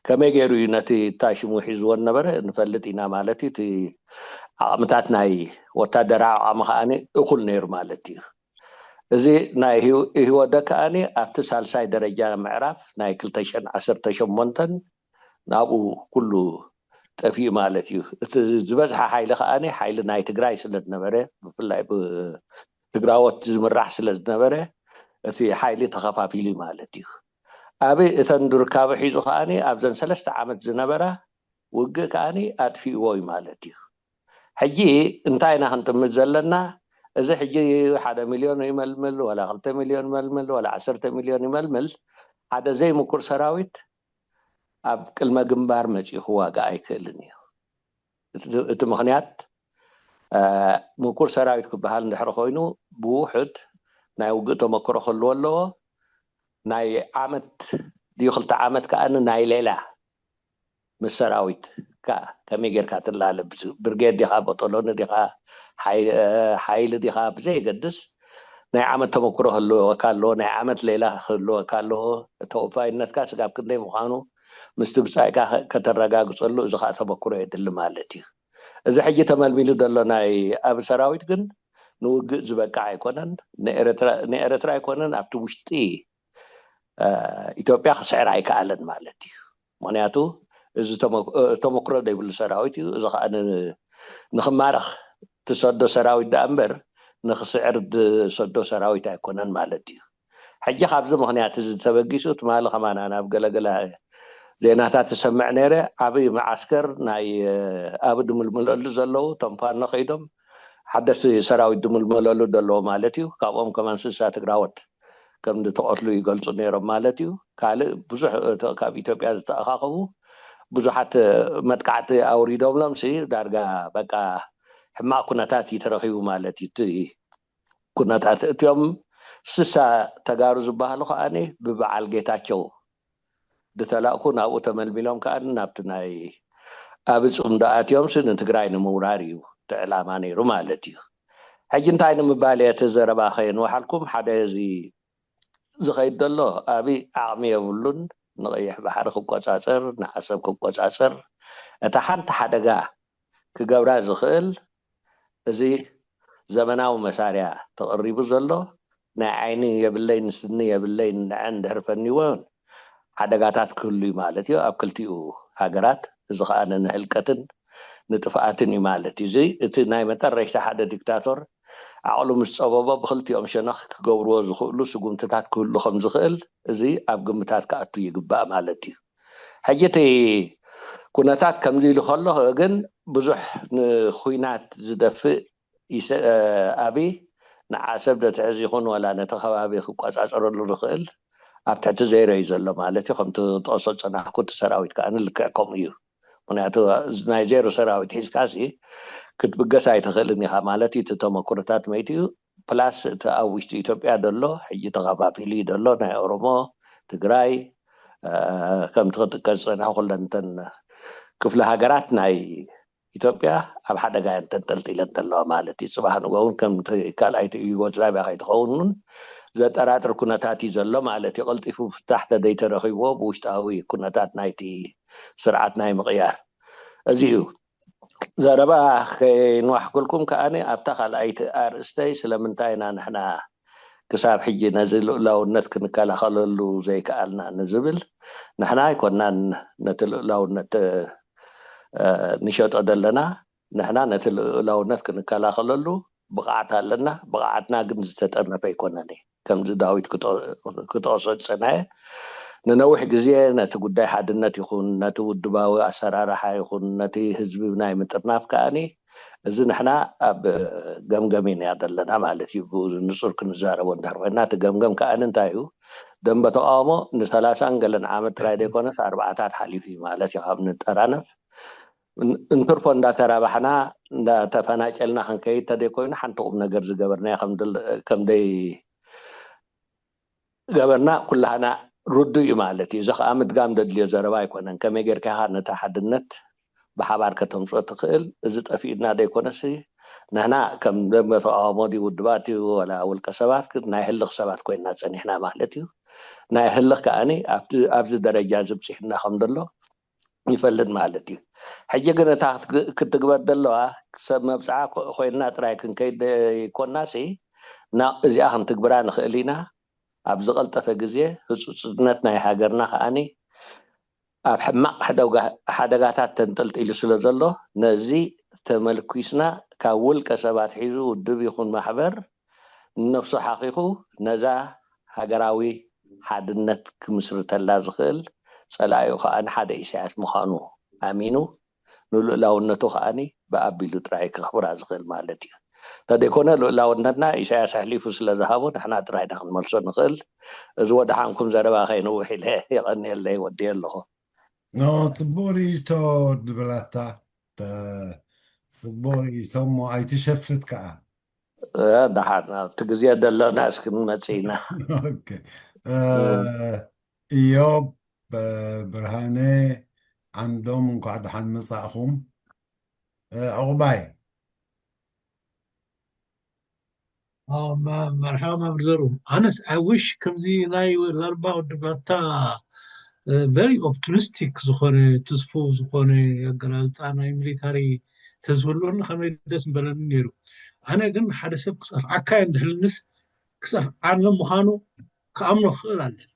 ከመይ ገይሩ እዩ ነቲ ታሽሙ ሒዝዎ ነበረ ንፈልጥ ኢና ማለት እዩ። እቲ ዓቕምታት ናይ ወታደራዊ ዓቕሚ ከዓኒ እኩል ነይሩ ማለት እዩ። እዚ ናይ ኢህወደግ ከዓኒ ኣብቲ ሳልሳይ ደረጃ ምዕራፍ ናይ ክልተ ሽሕን ዓሰርተ ሸሞንተን ናብኡ ኩሉ ጠፊኡ ማለት እዩ። እቲ ዝበዝሐ ሓይሊ ከዓኒ ሓይሊ ናይ ትግራይ ስለ ዝነበረ፣ ብፍላይ ብትግራዎት ዝምራሕ ስለ ዝነበረ፣ እቲ ሓይሊ ተኸፋፊሉ ማለት እዩ። ኣብ እተን ርካቡ ሒዙ ከዓኒ ኣብዘን ሰለስተ ዓመት ዝነበራ ውግእ ከዓኒ ኣጥፊእዎ እዩ ማለት እዩ። ሕጂ እንታይ ኢና ክንጥምት ዘለና? እዚ ሕጂ ሓደ ሚልዮን ይመልምል፣ ዋላ ክልተ ሚልዮን ይመልምል፣ ዋላ ዓሰርተ ሚልዮን ይመልምል፣ ሓደ ዘይምኩር ሰራዊት ኣብ ቅልመ ግንባር መፂኡ ክዋጋእ ኣይክእልን እዩ። እቲ ምክንያት ምኩር ሰራዊት ክበሃል እንድሕር ኮይኑ፣ ብውሑድ ናይ ውግእ ተመክሮ ክህልዎ ኣለዎ። ናይ ዓመት ድዩ ክልተ ዓመት ከኣ ናይ ሌላ ምስ ሰራዊት ከኣ ከመይ ጌርካ ትላለብ፣ ብርጌድ ዲኻ፣ ቦጦሎኒ ዲኻ፣ ሓይሊ ዲኻ፣ ብዘየገድስ ናይ ዓመት ተመክሮ ክህልወካ ኣለዎ። ናይ ዓመት ሌላ ክህልወካ ኣለዎ። ተወፋይነትካ ስጋብ ክንደይ ምዃኑ ምስቲ ብጻይካ ከተረጋግጸሉ፣ እዚ ከዓ ተመክሮ የድሊ ማለት እዩ። እዚ ሕጂ ተመልሚሉ ዘሎ ናይ ኣብ ሰራዊት ግን ንውግእ ዝበቅዕ ኣይኮነን። ንኤረትራ ኣይኮነን፣ ኣብቲ ውሽጢ ኢትዮጵያ ክስዕር ኣይከኣለን ማለት እዩ። ምክንያቱ እዚ ተመክሮ ዘይብሉ ሰራዊት እዩ። እዚ ከዓ ንክማረኽ ትሰዶ ሰራዊት ደኣ እምበር ንክስዕር ዝሰዶ ሰራዊት ኣይኮነን ማለት እዩ። ሕጂ ካብዚ ምክንያት እዚ ተበጊሱ ትማሊ ከማና ናብ ገለገለ ዜናታት ትሰምዕ ነይረ። ዓብዪ መዓስከር ናይ ኣብ ድምልምለሉ ዘለዉ ተንፋኖ ከይዶም ሓደስቲ ሰራዊት ድምልመለሉ ዘለዉ ማለት እዩ። ካብኦም ከማን ስሳ ትግራዎት ከም ዝተቐትሉ ይገልፁ ነይሮም ማለት እዩ። ካልእ ብዙሕ ካብ ኢትዮጵያ ዝተኣኻኸቡ ብዙሓት መጥቃዕቲ ኣውሪዶምሎም ሲ ዳርጋ በቃ ሕማቕ ኩነታት እዩ ተረኺቡ ማለት እዩ። እቲ ኩነታት እቲኦም ስሳ ተጋሩ ዝበሃሉ ከዓኒ ብበዓል ጌታቸው ዝተላእኩ ናብኡ ተመልሚሎም ከዓኒ ናብቲ ናይ ኣብ ፅምዶ ኣትዮም ሲ ንትግራይ ንምውራር እዩ እቲ ዕላማ ነይሩ ማለት እዩ። ሕጂ እንታይ ንምባል እየ እቲ ዘረባ ከየንውሓልኩም፣ ሓደ እዚ ዝኸይድ ዘሎ ኣብይ ዓቕሚ የብሉን ንቐይሕ ባሕሪ ክቆፃፀር፣ ንዓሰብ ክቆፃፀር። እታ ሓንቲ ሓደጋ ክገብራ ዝኽእል እዚ ዘመናዊ መሳርያ ተቐሪቡ ዘሎ ናይ ዓይኒ የብለይ ንስኒ የብለይ ንዐ እንድሕር ፈኒዎን ሓደጋታት ክህሉ እዩ ማለት እዩ ኣብ ክልቲኡ ሃገራት። እዚ ከዓ ንህልቀትን ንጥፍኣትን እዩ ማለት እዩ። እዚ እቲ ናይ መጠረሽታ ሓደ ዲክታቶር ዓቕሉ ምስ ጸበቦ ብክልቲኦም ሸነኽ ክገብርዎ ዝኽእሉ ስጉምትታት ክህሉ ከም ዝኽእል እዚ ኣብ ግምታት ክኣቱ ይግባእ ማለት እዩ። ሕጂ እቲ ኩነታት ከምዚ ኢሉ ከሎ ግን ብዙሕ ንኹናት ዝደፍእ ኣቢ ንዓሰብ ደትሕዝ ይኹን ዋላ ነቲ ከባቢ ክቆፃፀረሉ ዝኽእል ኣብ ትሕቲ ዘይሮ እዩ ዘሎ ማለት እዩ። ከምቲ ጠቕሶ ዝፀናሕኩ እቲ ሰራዊት ከዓ ልክዕ ከምኡ እዩ። ምክንያቱ ናይ ዜሮ ሰራዊት ሒዝካ ሲ ክትብገስ ኣይትኽእልን ኢኻ ማለት እዩ። እቲ ተመክሮታት መይቱ እዩ። ፕላስ እቲ ኣብ ውሽጢ ኢትዮጵያ ዘሎ ሕጂ ተኸፋፊሉ እዩ ዘሎ ናይ ኦሮሞ፣ ትግራይ ከምቲ ክጥቀስ ዝፀንሐ ኩለንተን ክፍለ ሃገራት ናይ ኢትዮጵያ ኣብ ሓደጋ እየን ተንጠልጢለን ዘለዋ ማለት እዩ። ፅባሕ ንጎ እውን ከምቲ ካልኣይቲ ዩጎዝላቪያ ከይትኸውን እውን ዘጠራጥር ኩነታት እዩ ዘሎ ማለት እዩ። ቀልጢፉ ፍታሕ ተደይተረኺብዎ ብውሽጣዊ ኩነታት ናይቲ ስርዓት ናይ ምቕያር እዚ እዩ። ዘረባ ከይንዋሕክልኩም ከዓኒ ኣብታ ካልኣይቲ ኣርእስተይ ስለምንታይ ኢና ንሕና ክሳብ ሕጂ ነዚ ልኡላውነት ክንከላኸለሉ ዘይከኣልና ንዝብል ንሕና ኣይኮናን ነቲ ልኡላውነት ንሸጦ ዘለና። ንሕና ነቲ ልኡላውነት ክንከላኸለሉ ብቕዓት ኣለና። ብቕዓትና ግን ዝተጠርነፈ ኣይኮነን። ከምዚ ዳዊት ክጠቕሶ ዝፀንሐ ንነዊሕ ግዜ ነቲ ጉዳይ ሓድነት ይኹን ነቲ ውድባዊ ኣሰራርሓ ይኹን ነቲ ህዝቢ ናይ ምጥርናፍ ከዓኒ እዚ ንሕና ኣብ ገምገም ኢና ዘለና ማለት እዩ። ብንፁር ክንዛረቦ እንድሕር ኮይና እቲ ገምገም ከዓኒ እንታይ እዩ? ደንበ ተቃውሞ ንሰላሳን ገለን ዓመት ጥራይ ዘይኮነስ ኣርባዓታት ሓሊፉ እዩ ማለት እዩ ካብ ንጠራነፍ እንትርፎ እንዳተራባሕና እንዳተፈናጨልና ክንከይድ ተደይኮይኑ ሓንቲ ቁም ነገር ዝገበርናዮ ከምደይ ገበርና ኩላህና ርዱ እዩ ማለት እዩ። እዚ ከዓ ምድጋም ደድልዮ ዘረባ ኣይኮነን። ከመይ ጌርካ ኢኻ ነቲ ሓድነት ብሓባር ከተምፅኦ ትኽእል። እዚ ጠፊኡና ዘይኮነሲ ንሕና ከም ደንበ ተቃውሞ ድዩ ውድባት እዩ ወላ ውልቀ ሰባት ግን ናይ ህልኽ ሰባት ኮይንና ፀኒሕና ማለት እዩ። ናይ ህልኽ ከዓኒ ኣብቲ- ኣብዚ ደረጃ እዚ ብፂሕና ከም ዘሎ ይፈልጥ ማለት እዩ። ሕጂ ግን እታ ክትግ- ክትግበር ዘለዋ ሰብ መብፅዓ ኮ- ኮይንና ጥራይ ክንከይድ ይኮናሲ ና እዚኣ ክንትግብራ ንኽእል ኢና። ኣብ ዝቐልጠፈ ግዜ ህፁፅነት ናይ ሃገርና ከዓኒ ኣብ ሕማቕ ሓደጋ- ሓደጋታት ተንጠልጢሉ ስለ ዘሎ ነዚ ተመልኪስና ካብ ውልቀ ሰባት ሒዙ ውድብ ይኹን ማሕበር ንነብሱ ሓኺኹ ነዛ ሃገራዊ ሓድነት ክምስርተላ ዝኽእል ጸላኢኡ ከኣ ንሓደ ኢሳያስ ምዃኑ ኣሚኑ ንልኡላውነቱ ከኣ ብኣቢሉ ጥራይ ከኽብራ ዝኽእል ማለት እዩ። እንተደይኮነ ልኡላውነትና ኢሳያስ ኣሕሊፉ ስለ ዝሃቦ ንሕና ጥራይ ኢና ክንመልሶ ንኽእል። እዚ ወደሓንኩም ዘረባ ከይንውሕ ኢለ የቐንየለይ ወድየ ኣለኹ። ጽቡቕ ርእይቶ ድብላታ ጽቡቕ ርእይቶ እሞ ኣይትሸፍት ከኣ ደሓን ኣብቲ ግዜ ደለና እስክንመጽእ ኢና። እዮብ ብርሃነ ዓንዶም እንኳዕ ደሓን መጻእኹም። ዕቑባይ መርሓባ መምህር ዘርኡ። ኣነስ I wish ከምዚ ናይ ላልባ ወዲ ብላታ very optimistic ዝኾነ ትስፉው ዝኾነ ኣገላልፃ ናይ ሚሊታሪ ተዝህልወኒ ከመይ ደስ ምበለኒ ነይሩ። ኣነ ግን ሓደ ሰብ ክፀፍዓካ እንድሕልንስ ክፀፍዓኒ ምዃኑ ክኣምኖ ክኽእል ኣለኒ።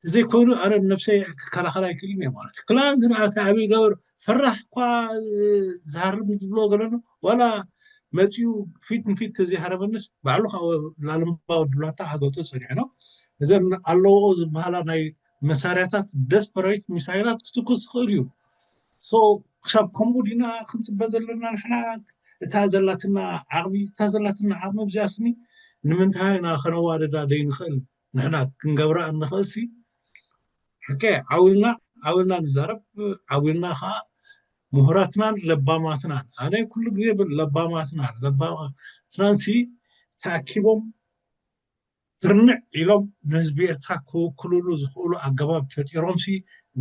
ዘይኮይኑ ኣነ ነብሰይ ክከላኸል ኣይክእልን እየ ማለት እዩ። ክላ ዝንኣተ ኣበይ ገበር ፈራሕ እኳ ዝሃርም ዝብሎ ገለኖ ዋላ መፂኡ ፊት ንፊት ተዘይሃረመንስ ባዕሉ ከዓ ላልምባ ወዲ ብላታ ሃገውፀ ፀኒሑ ነው። እዘን ኣለዎ ዝበሃላ ናይ መሳርያታት ደስፐሬት ሚሳይላት ክትኩስ ዝኽእል እዩ። ክሳብ ከምኡ ዲና ክንፅበ ዘለና ንሕና እታ ዘላትና ዓቕሚ እታ ዘላትና ዓቕሚ ኣብዚኣ ስኒ ንምንታይ ኢና ከነዋደዳ ዘይንኽእል? ንሕና ክንገብራ እንኽእልሲ ሕቀ ዓውልና ዓውልና ንዛረብ ዓውልና ከዓ ምሁራትናን ለባማትናን ኣነ ኩሉ ግዜ ብል ለባማትናን ለባማትናንሲ ተኣኪቦም ትርንዕ ኢሎም ንህዝቢ ኤርትራ ክውክልሉ ዝኽእሉ ኣገባብ ፈጢሮምሲ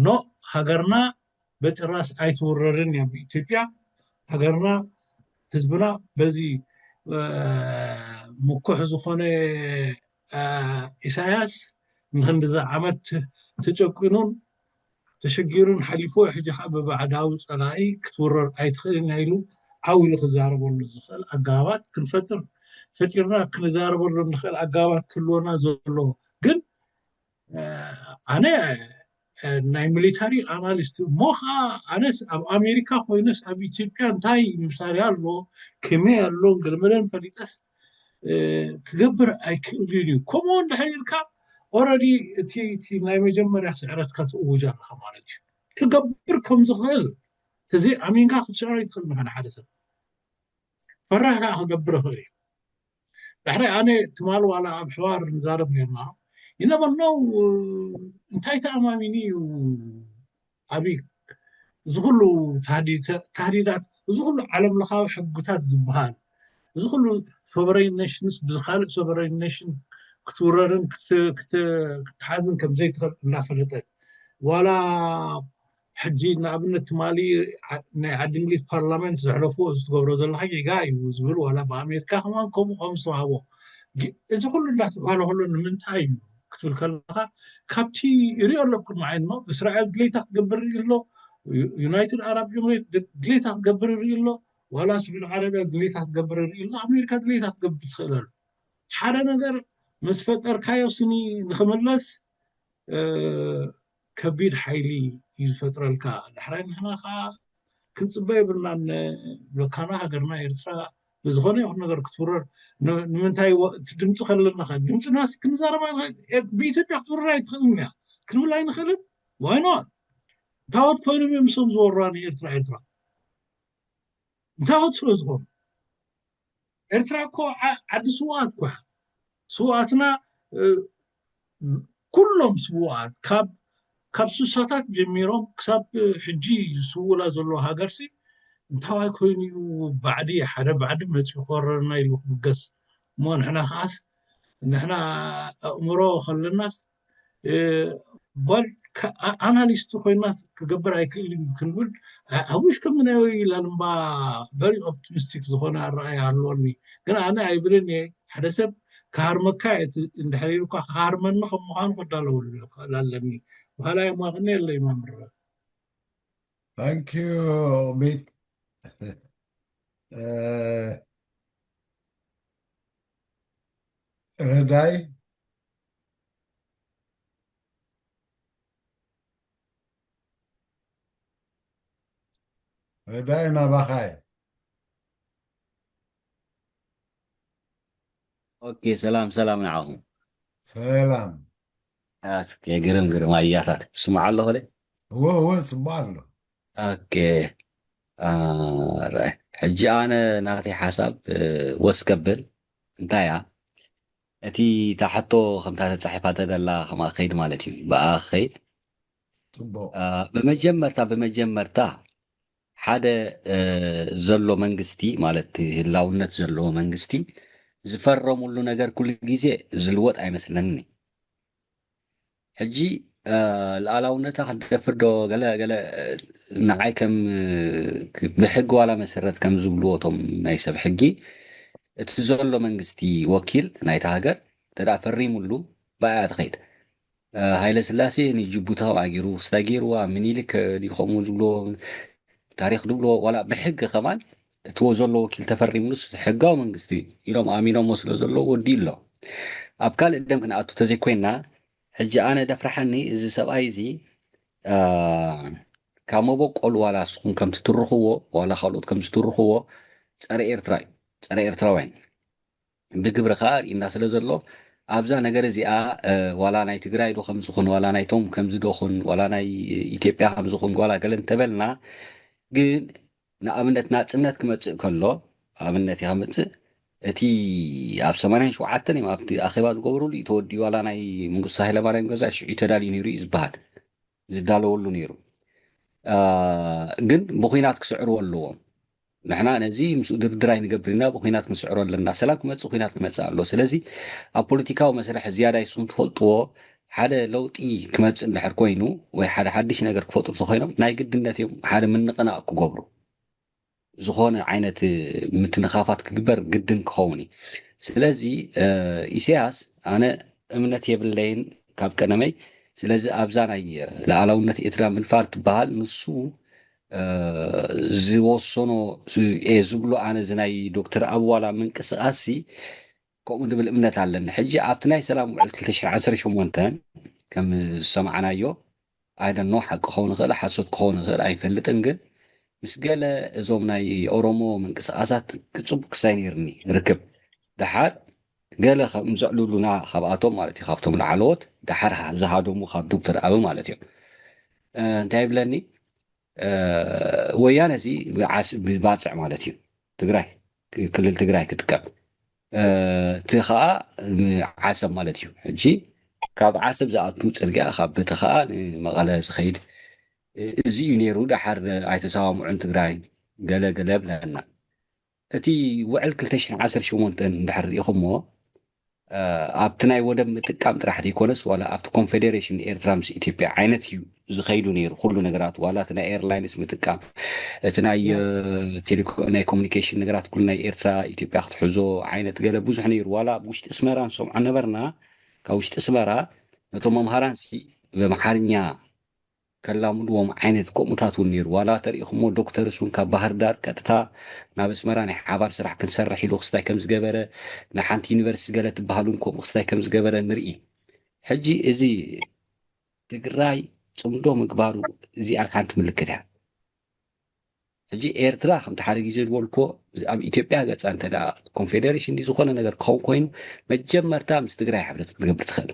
ኖ ሃገርና በጭራስ ኣይትውረርን እያ ብኢትዮጵያ ሃገርና ህዝብና በዚ ምኩሕ ዝኾነ ኢሳያስ ንክንድዚ ዓመት ተጨቂኑን ተሸጊሩን ሓሊፉ ሕጂ ከዓ ብባዕዳዊ ፀላኢ ክትውረር ኣይትኽእልን እያ ኢሉ ዓው ኢሉ ክዛረበሉ ዝኽእል ኣገባባት ክንፈጥር ፈጢርና ክንዛረበሉ ንኽእል ኣገባባት ክህልወና ዘለዎ ግን ኣነ ናይ ሚሊታሪ ኣናሊስት እሞ ከዓ ኣነስ ኣብ ኣሜሪካ ኮይነስ ኣብ ኢትዮጵያ እንታይ ምሳሌ ኣሎ ከመይ ኣሎ ገለመለን ፈሊጠስ ክገብር ኣይክእልን እዩ። ከምኡ እንድሕር ኢልካ ኦረዲ እቲ እቲ ናይ መጀመርያ ስዕረትካ ትእውጅ ኣለካ ማለት እዩ። ክገብር ከም ዝኽእል ተዘይ ኣሚንካ ክትስዕሮ ይትኽእል ምኾነ ሓደ ሰብ ፈራህ ከዓ ክገብር ይኽእል እዩ። ዳሕራይ ኣነ ትማል ዋላ ኣብ ሕዋር ንዛረብ ነርና ይነበርነው እንታይ ተኣማሚኒ እዩ ኣብይ እዚ ኩሉ ታህዲዳት እዚ ኩሉ ዓለም ለኻዊ ሕግታት ዝበሃል እዚ ኩሉ ሶቨረይን ኔሽንስ ብዝካልእ ሶቨረይን ኔሽን ክትውረርን ክትሓዝን ከም ዘይትኽእል እናፈለጠት ዋላ ሕጂ ንኣብነት ትማሊ ናይ ዓዲ እንግሊዝ ፓርላመንት ዘሕለፍዎ እዚ ትገብሮ ዘለካ ጌጋ እዩ ዝብል ዋላ ብኣሜሪካ ከማን ከምኡ ከም ዝተዋህቦ እዚ ኩሉ እንዳተባሃለ ከሎ ንምንታይ እዩ ክትብል ከለካ ካብቲ ይሪኦ ኣሎ ቅድሚ ዓይንኖ እስራኤል ድሌታ ክትገብር ይርኢ ኣሎ ዩናይትድ ኣራብ ኤምሬት ድሌታ ክትገብር ይርኢ ኣሎ ዋላ ስዑድ ዓረብያ ድሌታ ክትገብር ይርኢ ኣሎ ኣሜሪካ ድሌታ ክትገብር ትኽእል ኣሎ ሓደ ነገር ምስ ፈጠርካዮ ስኒ ንክምለስ ከቢድ ሓይሊ እዩ ዝፈጥረልካ ዳሕራይ ንሕና ከዓ ክንፅበ የብልናን ብለካና ሃገርና ኤርትራ ብዝኾነ ይኹን ነገር ክትውረር ንምንታይ እቲ ድምፂ ከለና ድምፅና ክንዛረባ ብኢትዮጵያ ክትውረር ኣይትኽእልን እያ ክንብል ኣይንኽእልን ዋይኖ እንታወት ኮይኖም እዮም ምስኦም ዝወርዋ ንኤርትራ ኤርትራ እንታወት ስለ ዝኾኑ ኤርትራ እኮ ዓዲ ስውኣት እኮ ስውኣትና ኩሎም ስውኣት ካብ ካብ ስሳታት ጀሚሮም ክሳብ ሕጂ ዝስውላ ዘሎ ሃገርሲ እንታዋይ ኮይኑ እዩ ባዕዲ ሓደ ባዕዲ መፂኡ ክወረርና ኢሉ ክብገስ እሞ ንሕና ከዓስ ንሕና ኣእምሮ ከለናስ ጓል ኣናሊስት ኮይና ክገብር ኣይክእል እዩ ክንብል ኣዊሽ ከምናይ ላልምባ very optimistic ዝኾነ ኣረኣያ ኣለወኒ። ግን ኣነ ኣይብልን እየ። ሓደ ሰብ ክሃርመካ እንድሕር ኢሉካ ክሃርመኒ ከም ምዃኑ ክዳለወሉ ይኽእል ኣለኒ። በሃላይ ማቕኒ የለይ ማምረ። Thank you ቤት ረዳይ። ረዳይ ናባኻይ። ኦኬ፣ ሰላም ሰላም ንዓኹም። ሰላም። ኦኬ፣ ግርም ግርም ኣያታት ስማዕ ኣለኹ ለ እወ እወ፣ ጽቡቕ ኣሎ። ኦኬ። ሕጂ ኣነ ናተይ ሓሳብ ወስ ከብል እንታይ እያ እቲ ታሕቶ ከምታ ተጻሒፋ ተደላ ከምኣ ክኸይድ ማለት እዩ። ብኣ ክኸይድ ጽቡቕ። ብመጀመርታ ብመጀመርታ ሓደ ዘሎ መንግስቲ ማለት ህላውነት ዘለዎ መንግስቲ ዝፈረሙሉ ነገር ኩሉ ግዜ ዝልወጥ ኣይመስለኒ። ሕጂ ሉዓላውነታ ክትደፍር ዶ ገለ ገለ ንዓይ ከም ብሕጊ ዋላ መሰረት ከም ዝብልዎ እቶም ናይ ሰብ ሕጊ እቲ ዘሎ መንግስቲ ወኪል ናይታ ሃገር እንተ ፈሪሙሉ ብኣያ ትኸይድ። ሃይለ ስላሴ ንጅቡቲ ከምኣ ገይሩ ክስታይ ገይርዋ ምኒልክ ከምኡ ዝብሎ ታሪክ ዝብሎ ዋላ ብሕጊ ከማን እትዎ ዘሎ ወኪል ተፈሪምሉስ ሕጋዊ መንግስቲ ኢሎም ኣሚኖሞ ስለ ዘሎ ወዲ ኣሎ። ኣብ ካልእ ደም ክንኣቱ ተዘይኮይና ሕጂ ኣነ ደፍርሓኒ እዚ ሰብኣይ እዚ ካብ መበቆሉ ዋላ ንስኹም ከም ትትርኽዎ ዋላ ካልኦት ከም ዝትርኽዎ ጸረ ኤርትራ እዩ። ጸረ ኤርትራውያን ብግብሪ ከዓ ርኢና ስለ ዘሎ ኣብዛ ነገር እዚኣ ዋላ ናይ ትግራይ ዶ ከምዝኹን ዋላ ናይቶም ከምዚ ዶኹን ዋላ ናይ ኢትዮጵያ ከምዝኹን ዋላ ገለ እንተበልና ግን ንኣብነት ናፅነት ክመፅእ ከሎ ኣብነት እየ ከምፅእ እቲ ኣብ ሰማንያን ሸውዓተን እዮም ኣብቲ ኣኼባ ዝገበሩሉ እዩ ተወዲኡ ዋላ ናይ መንግስቱ ሃይለማርያም ገዛ ሽዑ ተዳልዩ ነይሩ እዩ ዝበሃል ዝዳለወሉ ነይሩ ግን ብኩናት ክስዕርዎ ኣለዎም ንሕና ነዚ ምስ ድርድር ኣይንገብር ኢና ብኩናት ክንስዕሮ ኣለና ሰላም ክመፅእ ኩናት ክመፅእ ኣሎ ስለዚ ኣብ ፖለቲካዊ መስርሕ ዝያዳ ይስኹም ትፈልጥዎ ሓደ ለውጢ ክመፅእ እንድሕር ኮይኑ ወይ ሓደ ሓድሽ ነገር ክፈጥሩ ተኮይኖም ናይ ግድነት እዮም ሓደ ምንቕናቕ ክገብሩ ዝኾነ ዓይነት ምትንኻፋት ክግበር ግድን ክኸውን እዩ ስለዚ ኢሳያስ ኣነ እምነት የብለይን ካብ ቀደመይ ስለዚ ኣብዛ ናይ ሉዓላውነት ኤርትራ ምድፋር ትበሃል ንሱ ዝወሰኖ እየ ዝብሎ ኣነ እዚ ናይ ዶክተር ኣቢ ዋላ ምንቅስቃስ ሲ ከምኡ ዝብል እምነት ኣለኒ ሕጂ ኣብቲ ናይ ሰላም ውዕል ክልተ ሽሕን ዓሰርተ ሸሞንተን ከም ዝሰማዕናዮ ኣይደኖ ሓቂ ክኸውን ይኽእል ሓሶት ክኸውን ይኽእል ኣይፈልጥን ግን ምስ ገለ እዞም ናይ ኦሮሞ ምንቅስቃሳት ክፅቡቅ ክሳይ ነይርኒ ርክብ ደሓር ገለ ከም ዘዕልሉና ካብኣቶም ማለት እዩ ካብቶም ላዕለዎት ደሓር ዝሃደሙ ካብ ዶክተር ኣቢ ማለት እዮም እንታይ ይብለኒ ወያነ እዚ ብባፅዕ ማለት እዩ ትግራይ ክልል ትግራይ ክጥቀም እቲ ከዓ ዓሰብ ማለት እዩ ሕጂ ካብ ዓሰብ ዝኣቱ ፅርግያ ካብ በቲ ከዓ ንመቐለ ዝኸይድ እዚ እዩ ነይሩ ደሓር ኣይተሰማምዑን ትግራይ ገለ ገለ ብለና እቲ ውዕል ክልተ ሽሕን ዓሰርተ ሸሞንተን እንድሕር ርኢኹሞ ኣብቲ ናይ ወደብ ምጥቃም ጥራሕ ዘይኮነስ ዋላ ኣብቲ ኮንፌዴሬሽን ኤርትራ ምስ ኢትዮጵያ ዓይነት እዩ ዝኸይዱ ነይሩ ኩሉ ነገራት ዋላ እቲ ናይ ኤርላይንስ ምጥቃም እቲ ናይ ናይ ኮሚኒኬሽን ነገራት ኩሉ ናይ ኤርትራ ኢትዮጵያ ክትሕዞ ዓይነት ገለ ብዙሕ ነይሩ ዋላ ኣብ ውሽጢ እስመራ ንሰምዖ ነበርና ካብ ውሽጢ እስመራ ነቶም መምሃራን ሲ ብኣምሓርኛ ከላምድዎም ዓይነት ከምኡታት እውን ነይሩ ዋላ ተሪኢኹሞ ዶክተርስ እውን ካብ ባህር ዳር ቀጥታ ናብ ኣስመራ ናይ ሓባር ስራሕ ክንሰርሕ ኢሉ ክስታይ ከም ዝገበረ ንሓንቲ ዩኒቨርሲቲ ገለ ትበሃል እውን ከምኡ ክስታይ ከም ዝገበረ ንርኢ ሕጂ እዚ ትግራይ ፅምዶ ምግባሩ እዚኣ ሓንቲ ምልክት እያ ሕጂ ኤርትራ ከምቲ ሓደ ግዜ ዝበልኮ ኣብ ኢትዮጵያ ገፃ እንተ ኮንፌዴሬሽን ዝኾነ ነገር ክኸውን ኮይኑ መጀመርታ ምስ ትግራይ ሕብረት ክትገብር ትኽእል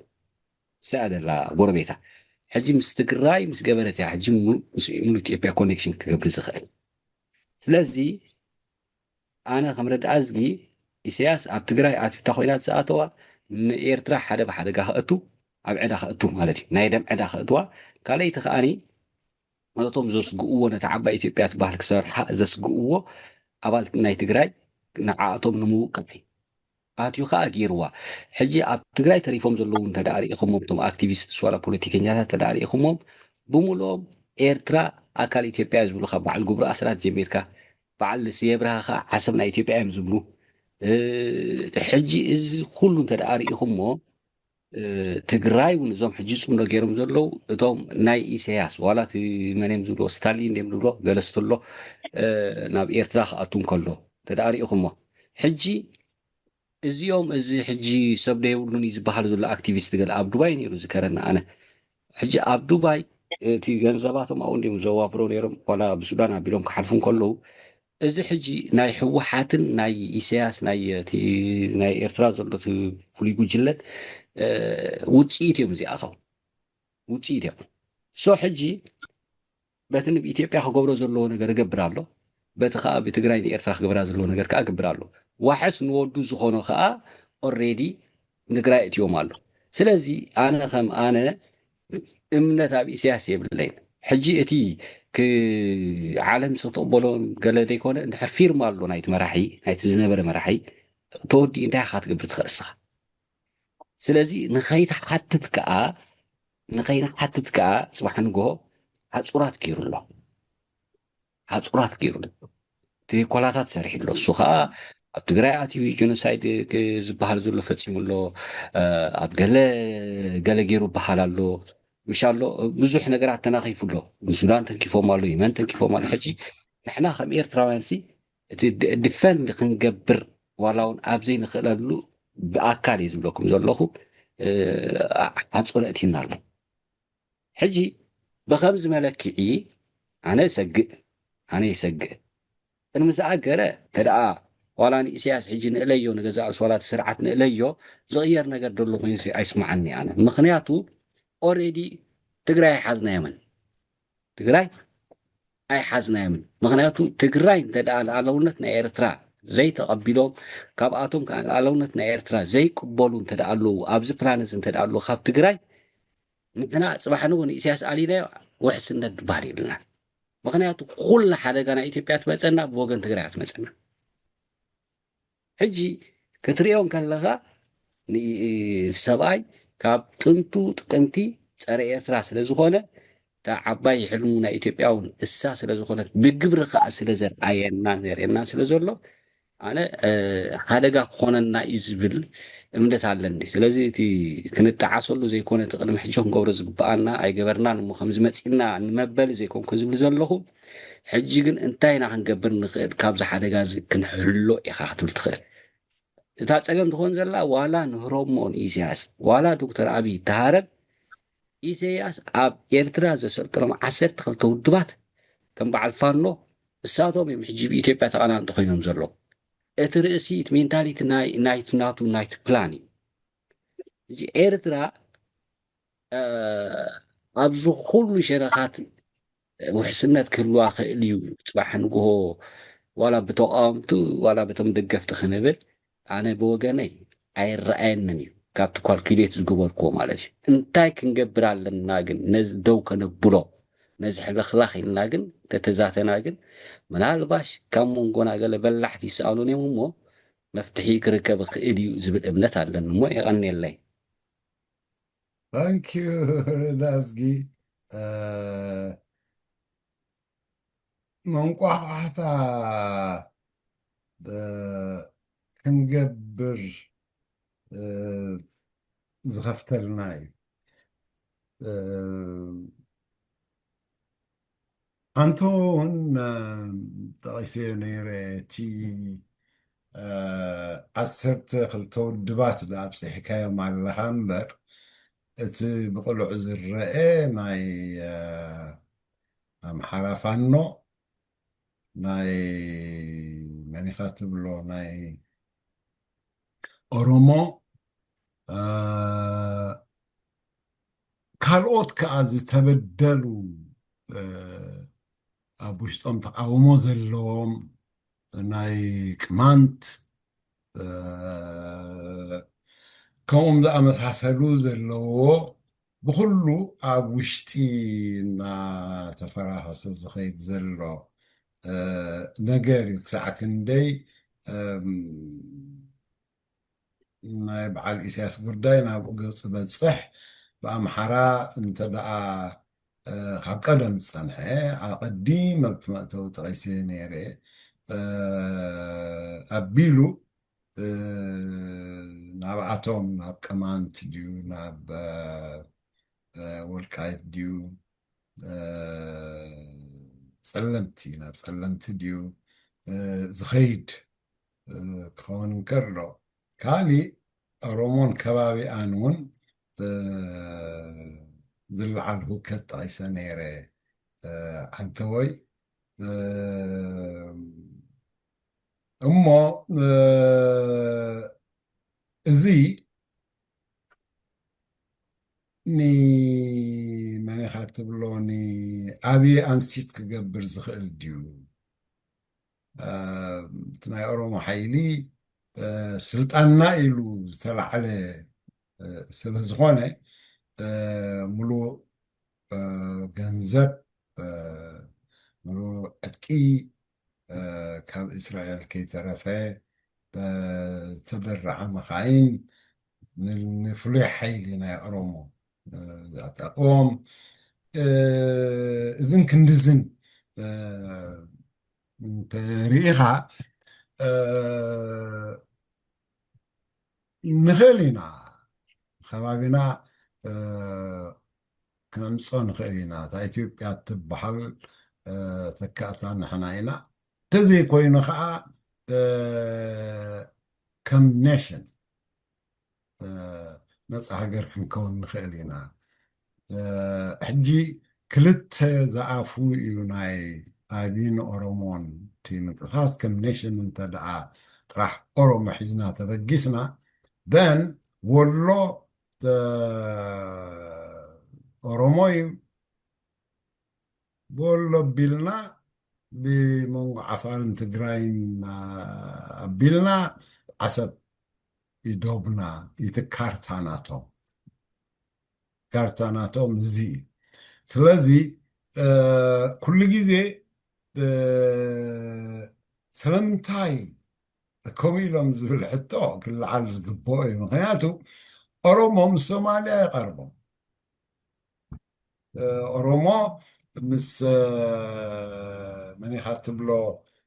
እዚኣ ዘላ ጎረቤታ ሕጂ ምስ ትግራይ ምስ ገበረት እያ ሕጂ ሙሉ ኢትዮጵያ ኮኔክሽን ክገብር ዝኽእል ስለዚ ኣነ ከም ረድኣ ዝጊ ኢሳያስ ኣብ ትግራይ ኣትፍታ ኮይናት ዝኣተዋ ንኤርትራ ሓደ ብሓደጋ ክእቱ ኣብ ዕዳ ክእቱ ማለት እዩ ናይ ደም ዕዳ ክእትዋ ካልኣይቲ ከዓኒ ነቶም ዘስግእዎ ነቲ ዓባይ ኢትዮጵያ ትበሃል ክሰርሓ ዘስግእዎ ኣባል ናይ ትግራይ ንዓኣቶም ንምውቃዕ እዩ ኣትዩ ከዓ ገይርዋ። ሕጂ ኣብ ትግራይ ተሪፎም ዘለዉ እንተ ደኣ ርኢኹሞም፣ እቶም ኣክቲቪስትስ ዋላ ፖለቲከኛታት እንተ ደኣ ርኢኹሞም፣ ብምልኦም ኤርትራ ኣካል ኢትዮጵያ እዩ ዝብሉ፣ ካብ በዓል ጉብሩ ኣስራት ጀሚርካ፣ በዓል ስየ ብርሃ ከዓ ዓሰብ ናይ ኢትዮጵያ እዮም ዝብሉ። እ፣ ሕጂ እዚ ኩሉ እንተ ደኣ ርኢኹሞ፣ እ፣ ትግራይ እውን እዞም ሕጂ ጽምዶ ገይሮም ዘለዉ፣ እቶም ናይ ኢሳያስ፣ ዋላ እቲ መን እዮም ዝብልዎ፣ ስታሊን ድዮም ዝብሎ፣ ገለ ስትሎ፣ እ፣ ናብ ኤርትራ ክኣቱ እንከሎ እንተ ደኣ ርኢኹሞ፣ ሕጂ እዚኦም፣ እዚ ሕጂ ሰብ ደየብሉን እዩ ዝበሃል ዘሎ ኣክቲቪስት ገለ ኣብ ዱባይ ነይሩ ዝከረና ኣነ። ሕጂ ኣብ ዱባይ እቲ ገንዘባቶም ኣብኡ እንዲዮም ዘዋፍሮ ነይሮም፣ ዋላ ብሱዳን ኣቢሎም ክሓልፉ እንከለዉ፣ እዚ ሕጂ ናይ ህወሓትን ናይ ኢሳያስ ናይ እቲ ናይ ኤርትራ ዘሎ እቲ ፍሉይ ጉጅለን፣ እ፣ ውጽኢት እዮም እዚኣቶም። ውጽኢት እዮም። ሶ ሕጂ በቲ ንብ ኢትዮጵያ ክገብሮ ዘለዎ ነገር እገብር ኣሎ፣ በቲ ከኣ ብትግራይ ንኤርትራ ክገብራ ዘለዎ ነገር ከኣ እገብር ኣሎ። ዋሕስ ንወዱ ዝኾኖ ከኣ ኦልሬዲ ንትግራይ እትዮም ኣሎ። ስለዚ ኣነ ከም ኣነ እምነት ኣብ ኢሳያስ የብለይን። ሕጂ እቲ ክ-፣ ዓለም ዝተቕበሎን ገለ ዘይኮነ፣ እንድሕር ፊርማ ኣሎ ናይቲ መራሒ፣ ናይቲ ዝነበረ መራሒ፣ ተወዲኡ እንታይ ኢኻ ክትገብር ትኽእል እስኻ? ስለዚ ንኸይትሓትት ከኣ፣ ንኸይንሓትት ከኣ ጽባሕ ንግሆ ሓጹራት ገይሩ ኣሎ። ሓጹራት ገይሩ ኣሎ። ትኮላታት ሰሪሑ ኣሎ። እሱ ከኣ ኣብ ትግራይ ኣትዩ ጀኖሳይድ ክ-፣ ዝበሃል ዘሎ ፈጺሙ ኣሎ። እ፣ ኣብ ገለ፣ ገለ ገይሩ በሃል ኣሎ። ምሽ ኣሎ፣ ብዙሕ ነገራት ተናኺፉ ኣሎ። ንሱዳን ተንኪፎም ኣሎ፣ የመን ተንኪፎም ኣሎ። ሕጂ ንሕና ከም ኤርትራውያን ሲ እቲ ድ-፣ ዲፈንድ ክንገብር ዋላ እውን ኣብ ዘይንኽእለሉ ብኣካል እየ ዝብለኩም ዘለኹ፣ እ፣ ሓጹር ኣእቲና ኣሎ። ሕጂ ብኸምዚ መለክዒ ኣነ እሰግእ፣ ኣነ ይሰግእ። ቅድሚ ዝኣገረ እንተ ደኣ ዋላ ንኢሳያስ ሕጂ ንእለዮ፣ ንገዛ ርእሱ ዋላ እቲ ስርዓት ንእለዮ፣ ዝቕየር ነገር ደሎ ኮይኑ ሲ-፣ ኣይስምዓኒ ኣነ። ምኽንያቱ ኦልሬዲ ትግራይ ኣይሓዝናዮምን። ትግራይ ኣይሓዝናዮምን። ምኽንያቱ ትግራይ እንተ ደኣ ልኣላውነት ናይ ኤርትራ ዘይተቐቢሎም፣ ካብኣቶም ከኣ ልኣላውነት ናይ ኤርትራ ዘይቅበሉ እንተ ደኣ ኣለዉ፣ ኣብዚ ፕላን እዚ እንተ ደኣ ኣለዉ፣ ካብ ትግራይ ንሕና ጽባሕ ንግሆ ንኢሳያስ ኣሊናዮ ውሕስነት ዝበሃል የብልና። ምኽንያቱ ኩላ ሓደጋ ናይ ኢትዮጵያ ትመጸና ብወገን ትግራይ እያ ትመጸና። ሕጂ ክትሪኦ እንከለኻ ን-፣ ሰብኣይ ካብ ጥንቱ ጥቅምቲ ጸረ ኤርትራ ስለ ዝኾነ፣ እታ ዓባይ ሕልሙ ናይ ኢትዮጵያ እውን እሳ ስለ ዝኾነት፣ ብግብሪ ከኣ ስለ ዘርኣየናን ዘርእየናን ስለ ዘሎ፣ ኣነ፣ እ፣ ሓደጋ ክኾነና እዩ ዝብል እምነት ኣለኒ። ስለዚ እቲ ክንጠዓሰሉ ዘይኮነ፣ እቲ ቅድሚ ሕጂ ክንገብሮ ዝግብኣና ኣይገበርናን እሞ ከምዚ መጺእና ንመበሊ ዘይኮንኩ ዝብል ዘለኹ፣ ሕጂ ግን እንታይ ኢና ክንገብር ንኽእል፣ ካብዚ ሓደጋ እዚ ክንሕሎ ኢኻ ክትብል ትኽእል። እታ ጸገም ትኾን ዘላ ዋላ ንህረሞ ንኢሳያስ፣ ዋላ ዶክተር ኣብይ ተሃረም፣ ኢሳያስ ኣብ ኤርትራ ዘሰልጠኖም ዓሰርተ ክልተ ውድባት ከም በዓል ፋኖ፣ እሳቶም እዮም ሕጂ ብኢትዮጵያ ተቐናንጦ ኮይኖም ዘለዉ። እቲ ርእሲ፣ እቲ ሜንታሊቲ ናይ፣ ናይቲ ናቱ፣ ናይቲ ፕላን እዩ። ሕጂ ኤርትራ፣ እ፣ ኣብዚ ኩሉ ሸነኻት ውሕስነት ክህልዋ ክእል እዩ። ጽባሕ ንግሆ ዋላ ብተቃወምቱ ዋላ በቶም ደገፍቲ ክንብል፣ ኣነ ብወገነይ ኣይረኣየንን እዩ። ካብቲ ኳልኩሌት ዝገበርክዎ ማለት እዩ። እንታይ ክንገብር ኣለና ግን ነዚ ደው ከነብሎ፣ ነዚ ሕልኽላኽ ኢልና ግን ተተዛተና ግን ምናልባሽ ካብ መንጎና ገለ በላሕቲ ይሰኣኑን እዮም እሞ መፍትሒ ክርከብ ክእል እዩ ዝብል እምነት ኣለኒ እሞ የቐንየለይ። ታንኪዩ ዳዝጊ። እ፣ መንቋሕቋሕታ፣ እ፣ ክንገብር፣ እ፣ ዝኸፍተልና እዩ። እ፣ ኣንቶ እውን፣ እ፣ ጠቒሰዮ ነይረ፣ እቲ፣ እ፣ ዓሰርተ ክልተ ውድባት ኣብፂሕካዮም ኣለኻ እምበር፣ እቲ ብቕሉዕ ዝረአ ናይ፣ እ፣ ኣምሓራ ፋኖ፣ ናይ መን ኢኻ ትብሎ፣ ናይ ኦሮሞ፣ እ፣ ካልኦት ከኣ ዝተበደሉ፣ እ፣ ኣብ ውሽጦም ተቃውሞ ዘለዎም ናይ ቅማንት፣ እ፣ ከምኡም ዝኣመሳሰሉ ዘለዎ ብኹሉ ኣብ ውሽጢ እናተፈራኸሰ ዝኸይድ ዘሎ፣ እ፣ ነገር እዩ። ክሳዕ ክንደይ፣ እም፣ ናይ በዓል ኢሳያስ ጉዳይ ናብኡ ገጹ በጽሕ። ብኣምሓራ እንተ ደኣ፣ እ፣ ካብ ቀደም ዝጸንሐ፣ ኣቐዲም ኣብቲ መእተዊ ጠቒሰ ነይረ፣ እ፣ ኣቢሉ፣ እ፣ ናብኣቶም፣ ናብ ቅማንት ድዩ፣ ናብ፣ እ፣ እ፣ ወልቃይት ድዩ፣ እ፣ ጸለምቲ፣ ናብ ጸለምቲ ድዩ፣ እ፣ ዝኸይድ፣ እ፣ ክኸውን እንከሎ፣ ካሊእ ኦሮሞን ከባቢኣን እውን፣ እ፣ ዝለዓል ህውከት ጠቒሰ ነይረ፣ እ፣ ዓንተቦይ። እ፣ እሞ፣ እ፣ እዚ ንመን ኢኻ ትብሎ፣ ንኣብይ ኣንሲት ክገብር ዝኽእል ድዩ? እ፣ እቲ ናይ ኦሮሞ ሓይሊ፣ እ፣ ስልጣንና ኢሉ ዝተላዕለ፣ እ፣ ስለ ዝኾነ፣ እ፣ ሙሉእ፣ እ፣ ገንዘብ፣ እ፣ ሙሉእ ዕጥቂ፣ እ፣ ካብ እስራኤል ከይተረፈ፣ እ፣ ዝተደረዓ መኻይን ን-፣ ንፍሉይ ሓይሊ ናይ ኦሮሞ፣ እ፣ ዘዕጠቕዎም፣ እ፣ እዝን ክንድዝን፣ እ፣ እንተሪኢኻ፣ እ፣ ንኽእል ኢና። ከባቢና፣ እ፣ ክነምጾ ንኽእል ኢና። እታ ኢትዮጵያ እትበሃል፣ እ፣ ተካእታ ንሕና ኢና። እንተዘይኮይኑ ኸዓ፣ እ፣ ከም ኔሽን፣ እ፣ ነጻ ሃገር ክንከውን ንኽእል ኢና። እ፣ ሕጂ ክልተ ዝኣፉ እዩ ናይ ኣብይን ኦሮሞን እቲ ምንቅስቃስ። ከም ኔሽን እንተ ደኣ ጥራሕ ኦሮሞ ሒዝና ተበጊስና፣ then ወሎ፣ እ፣ ኦሮሞ እዩ። ወሎ ኣቢልና፣ ብመንጎ ዓፋርን ትግራይን፣ እ፣ ኣቢልና፣ ዓሰብ ይዶብና፣ እቲ ካርታ ናቶም። ካርታ ናቶም እዚ እዩ። ስለዚ፣ እ፣ ኩሉ ግዜ፣ እ፣ ስለምንታይ ከምኡ ኢሎም ዝብል ሕቶ ክለዓል ዝግብኦ እዩ። ምኽንያቱ ኦሮሞ ምስ ሶማልያ ይቐርቦም። እ፣ ኦሮሞ ምስ፣ እ፣ መን ኢኻ ትብሎ?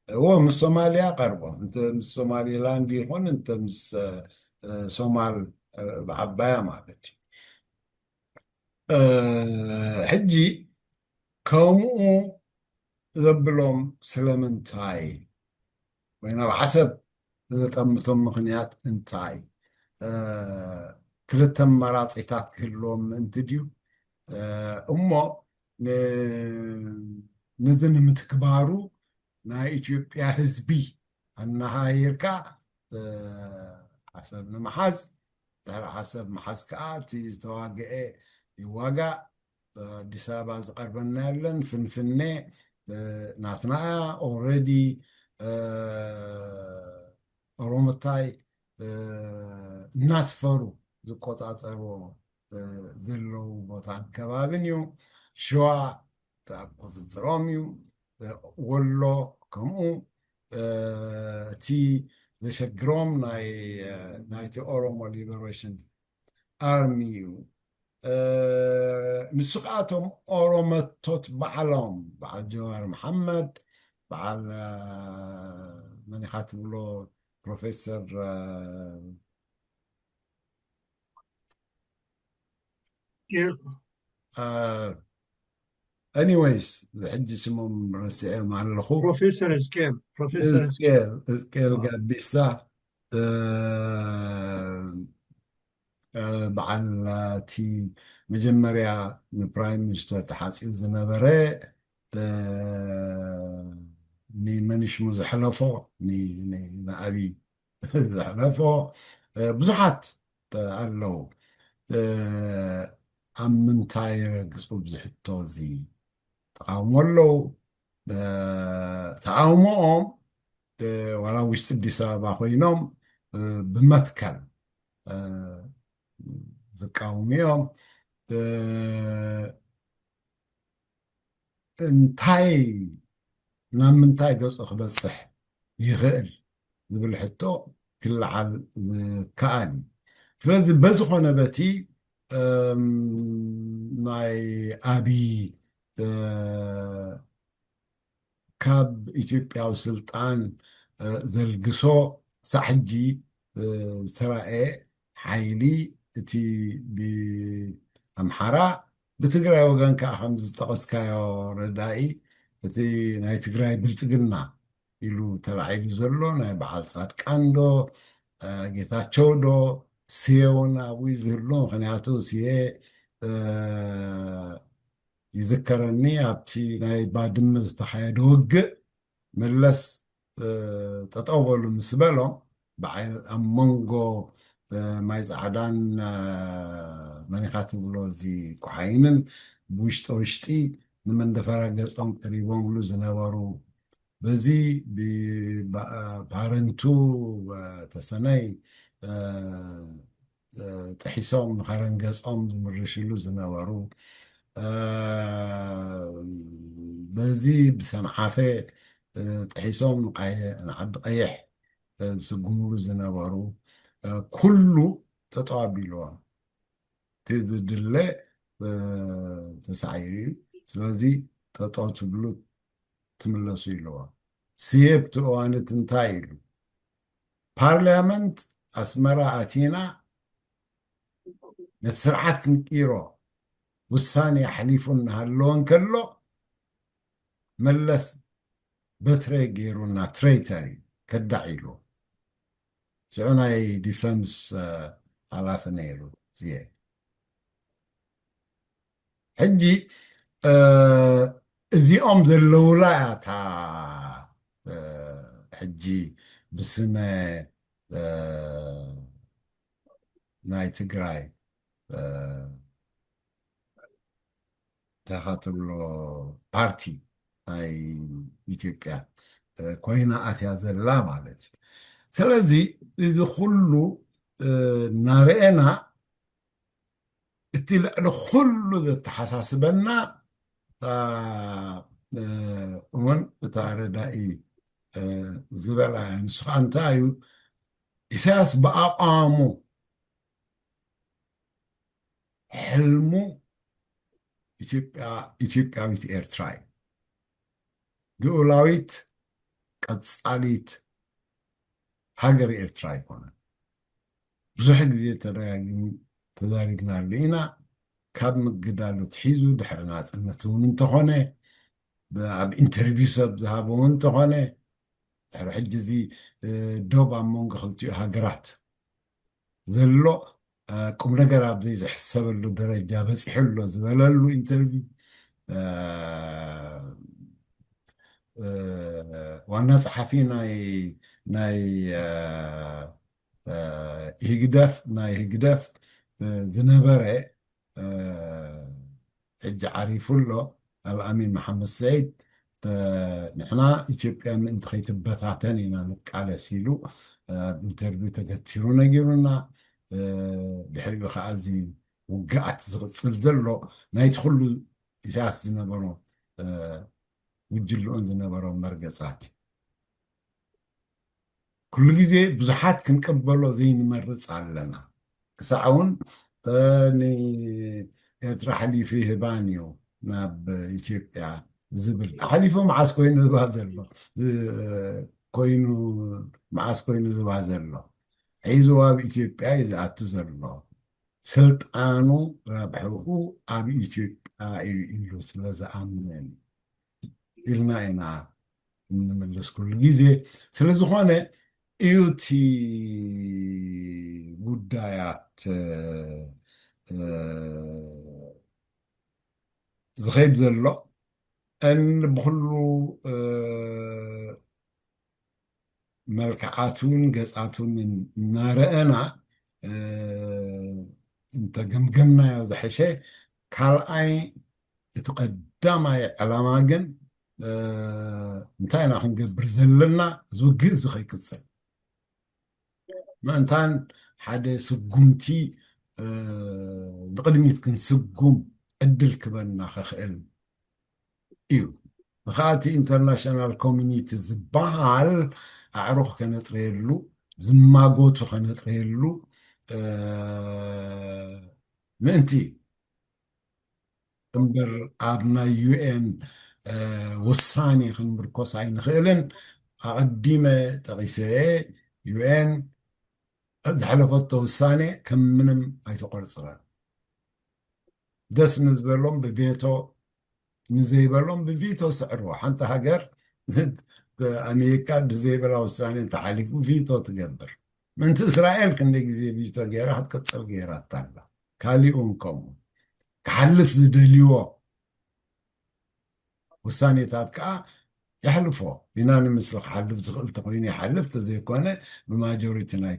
እዎ፣ ምስ ሶማልያ ቀርቦም። እንተ ምስ ሶማሊላንድ ይኹን፣ እንተ ምስ፣ እ፣ ሶማል፣ እ፣ ብዓባያ ማለት እዩ። እ፣ ሕጂ ከምኡ ዘብሎም ስለምንታይ? ወይ ናብ ዓሰብ ዘጠምቶም ምኽንያት እንታይ? እ፣ ክልተ ኣማራጺታት ክህልዎም ምእንቲ ድዩ? እ፣ እሞ ን-፣ ነዚ ንምትግባሩ ናይ ኢትዮጵያ ህዝቢ ኣነሃሂርካ፣ እ፣ ዓሰብ ንምሓዝ፣ ድሕሪ ዓሰብ ምሓዝ ከኣ እቲ ዝተዋግአ ይዋጋእ። ኣዲስ ኣበባ ዝቐርበና የለን፣ ፍንፍኔ፣ እ፣ ናትና እያ። ኦልሬዲ፣ እ፣ ኦሮሞታይ፣ እ፣ እናስፈሩ ዝቆጻጸርዎ፣ እ፣ ዘለዉ ቦታን ከባብን እዩ። ሽዋ ኣብ ቁጽጽሮም እዩ። እ፣ ወሎ ከምኡ። እ፣ እቲ ዘሸግሮም ናይ፣ እ፣ ናይቲ ኦሮሞ ሊበሬሽን ኣርሚ እዩ። እ፣ ንሱ ከኣ እቶም ኦሮመቶት ባዕሎም፣ በዓል ጀዋር መሓመድ፣ በዓል፣ እ፣ መን ኢኻ ትብሎ፣ ፕሮፌሰር፣ እ፣ ጌር-፣ እ፣ ኤኒዌይስ፣ ሕጂ ስሞም ረሲዐዮም ኣለኹ። ፕሮፌሰር ሕዝቅኤል፣ ፕሮፌሰር ሕዝቅኤል። ህዝቅኤል፣ ህዝቅኤል ጋቢሳ፣ እ፣ እ፣ በዓል እቲ መጀመርያ ንፕራይም ሚኒስተር ተሓጺኡ ዝነበረ፣ እ፣ ንመን ሽሙ ዘሕለፎ፣ ን-፣ ን-፣ ንኣብይ ዘሕለፎ፣ እ፣ ብዙሓት፣ እ፣ ኣለዉ። እ፣ ኣብ ምንታይ ረግጹ ኣብዚ ሕቶ እዚ ተቃውሞ ኣለዉ። እ፣ ተቃውሞኦም፣ እ፣ ዋላ ውሽጢ ኣዲስ ኣበባ ኮይኖም፣ እ፣ ብመትከል፣ እ፣ ዝቃወሙ እዮም። እ፣ እንታይ፣ ናብ ምንታይ ገጹ ክበጽሕ ይኽእል ዝብል ሕቶ ክለዓል ዝከኣል እዩ። ስለዚ በዝኾነ በቲ ናይ ኣብይ ካብ ኢትዮጵያዊ ስልጣን ዘልግሶ ክሳዕ ሕጂ ዝተራእየ ሓይሊ፣ እቲ ብኣምሓራ ብትግራይ ወገን ከዓ ከም ዝጠቐስካዮ ረዳኢ እቲ ናይ ትግራይ ብልፅግና ኢሉ ተላዒሉ ዘሎ ናይ በዓል ፃድቃን ዶ ጌታቸው ዶ ስየ እውን ኣብኡ ዝህሉ። ምክንያቱ ስየ ይዝከረኒ ኣብቲ ናይ ባድመ ዝተኻየደ ውግእ መለስ ጠጠው በሉ ምስ በሎም ብዓይ ኣብ መንጎ ማይ ፃዕዳን መኒኻ ትብሎ እዚ ኩሓይንን ብውሽጢ ውሽጢ ንመንደፈራ ገፆም ቀሪቦምሉ ዝነበሩ በዚ ብፓረንቱ ተሰነይ ጥሒሶም ንኸረን ገጾም ዝምርሽሉ ዝነበሩ በዚ ብሰንዓፈ ጥሒሶም ንዓዲ ቀይሕ ዝስጉምሉ ዝነበሩ ኩሉ ጠጠው ኣቢልዎም እቲ ዝድለ ተሳዒሩ እዩ። ስለዚ ጠጠው ትብሉ ትምለሱ ኢልዎ። ስየ ኣብቲ እዋን እቲ እንታይ ኢሉ? ፓርላመንት ኣስመራ ኣቲና ነቲ ስርዓት ክንቅይሮ ውሳኔ ኣሕሊፉ እናሃለወ እንከሎ መለስ በትረ ገይሩና ትሬተር እዩ ከዳዕ ኢሉ ሽዑ ናይ ዲፈንስ ሓላፊ ነይሩ ዝየ ሕጂ እዚኦም ዘለውላ እያ እታ ሕጂ ብስመ ናይ ትግራይ ተኻትብሎ ፓርቲ ናይ ኢትዮጵያ ኮይና ኣትያ ዘላ ማለት እዩ። ስለዚ እዚ ኩሉ እናርአና እቲ ልዕሊ ኩሉ ዘተሓሳስበና እውን እታ ረዳኢ ዝበላ ንሱ ከዓ እንታይ እዩ ኢሳያስ ብኣቋሙ ሕልሙ ኢትዮጵያ ኢትዮጵያዊት ኤርትራ እዩ። ልኡላዊት ቀጻሊት ሃገር ኤርትራ ኣይኮነን። ብዙሕ ግዜ ተደጋጊሙ ተዛሪብናሉ ኢና። ካብ ምግዳሉ ትሒዙ ድሕሪ ናጽነት እውን እንተኾነ ኣብ ኢንተርቪው ሰብ ዝሃበ እውን እንተኾነ ድሕሪ ሕጂ እዚ ዶብ ኣብ መንጎ ክልቲኡ ሃገራት ዘሎ ቁም ነገር ኣብ ዘይዝሕሰበሉ ደረጃ በፂሑ ኣሎ ዝበለሉ ኢንተርቪው ዋና ፀሓፊ ናይ ናይ ህግደፍ ናይ ህግደፍ ዝነበረ ሕጂ ዓሪፉ ኣሎ ኣልኣሚን መሓመድ ሰዒድ ንሕና ኢትዮጵያ ምእንቲ ከይትበታተን ኢና ንቃለስ ኢሉ ኣብ ኢንተርቪው ተገቲሩ ነጊሩና። ድሕሪኡ ከዓ እዚ ውግኣት ዝቕፅል ዘሎ ናይቲ ኩሉ ኢሳያስ ዝነበሮ ጉጅልኡን ዝነበሮ መርገፃት ኩሉ ግዜ ብዙሓት ክንቅበሎ ዘይንመርፅ ኣለና። ክሳዕ እውን ንኤርትራ ሓሊፉ ይህባን እዩ ናብ ኢትዮጵያ ዝብል ሓሊፉ መዓስ ኮይኑ ዝባ ዘሎ ኮይኑ መዓስ ኮይኑ ዝባ ዘሎ ሒዝዋ ኣብ ኢትዮጵያ እዩ ዝኣቱ ዘሎ። ስልጣኑ ረብሕኡ ኣብ ኢትዮጵያ እዩ ኢሉ ስለ ዝኣምን ኢልና ኢና እንምልስ ኩሉ ግዜ። ስለዝኾነ እዩ እቲ ጉዳያት ዝኸይድ ዘሎ እን ብኩሉ መልክዓቱን ገፃቱን እናረአና እንተገምገምናዮ ዝሐሸ ካልኣይ እቲ ቀዳማይ ዕላማ ግን እንታይ ኢና ክንገብር ዘለና እዚ ውግእ እዚ ከይቅፅል ምእንታን ሓደ ስጉምቲ ንቕድሚት ክንስጉም ዕድል ክበና ክኽእል እዩ። ንኸኣ እቲ ኢንተርናሽናል ኮሚኒቲ ዝበሃል ኣዕሩኽ ከነጥረየሉ ዝማጎቱ ከነጥርየሉ ምእንቲ እምበር ኣብ ናይ ዩ ኤን ውሳኔ ክንምርኮስ ኣይንኽእልን። ኣቐዲመ ጠቒሰ፣ ዩ ኤን ዘሕለፈቶ ውሳኔ ከም ምንም ኣይተቆርፅረን። ደስ ንዝበሎም ብቬቶ፣ ንዘይበሎም ብቪቶ ስዕርዎ። ሓንቲ ሃገር ኣሜሪካ ብዘይበላ ውሳኔ እንተሓሊፉ ቪቶ ትገብር። ምእንቲ እስራኤል ክንደይ ግዜ ቪቶ ገይራ ክትቅፅል ገይራታ ኣላ። ካሊኡ እውን ከምኡ ክሓልፍ ዝደልይዎ ውሳኔታት ከዓ የሕልፎ። ዩናኒመስሊ ክሓልፍ ዝኽእል ተኮይኑ ይሓልፍ፣ ተዘይኮነ ብማጆሪቲ ናይ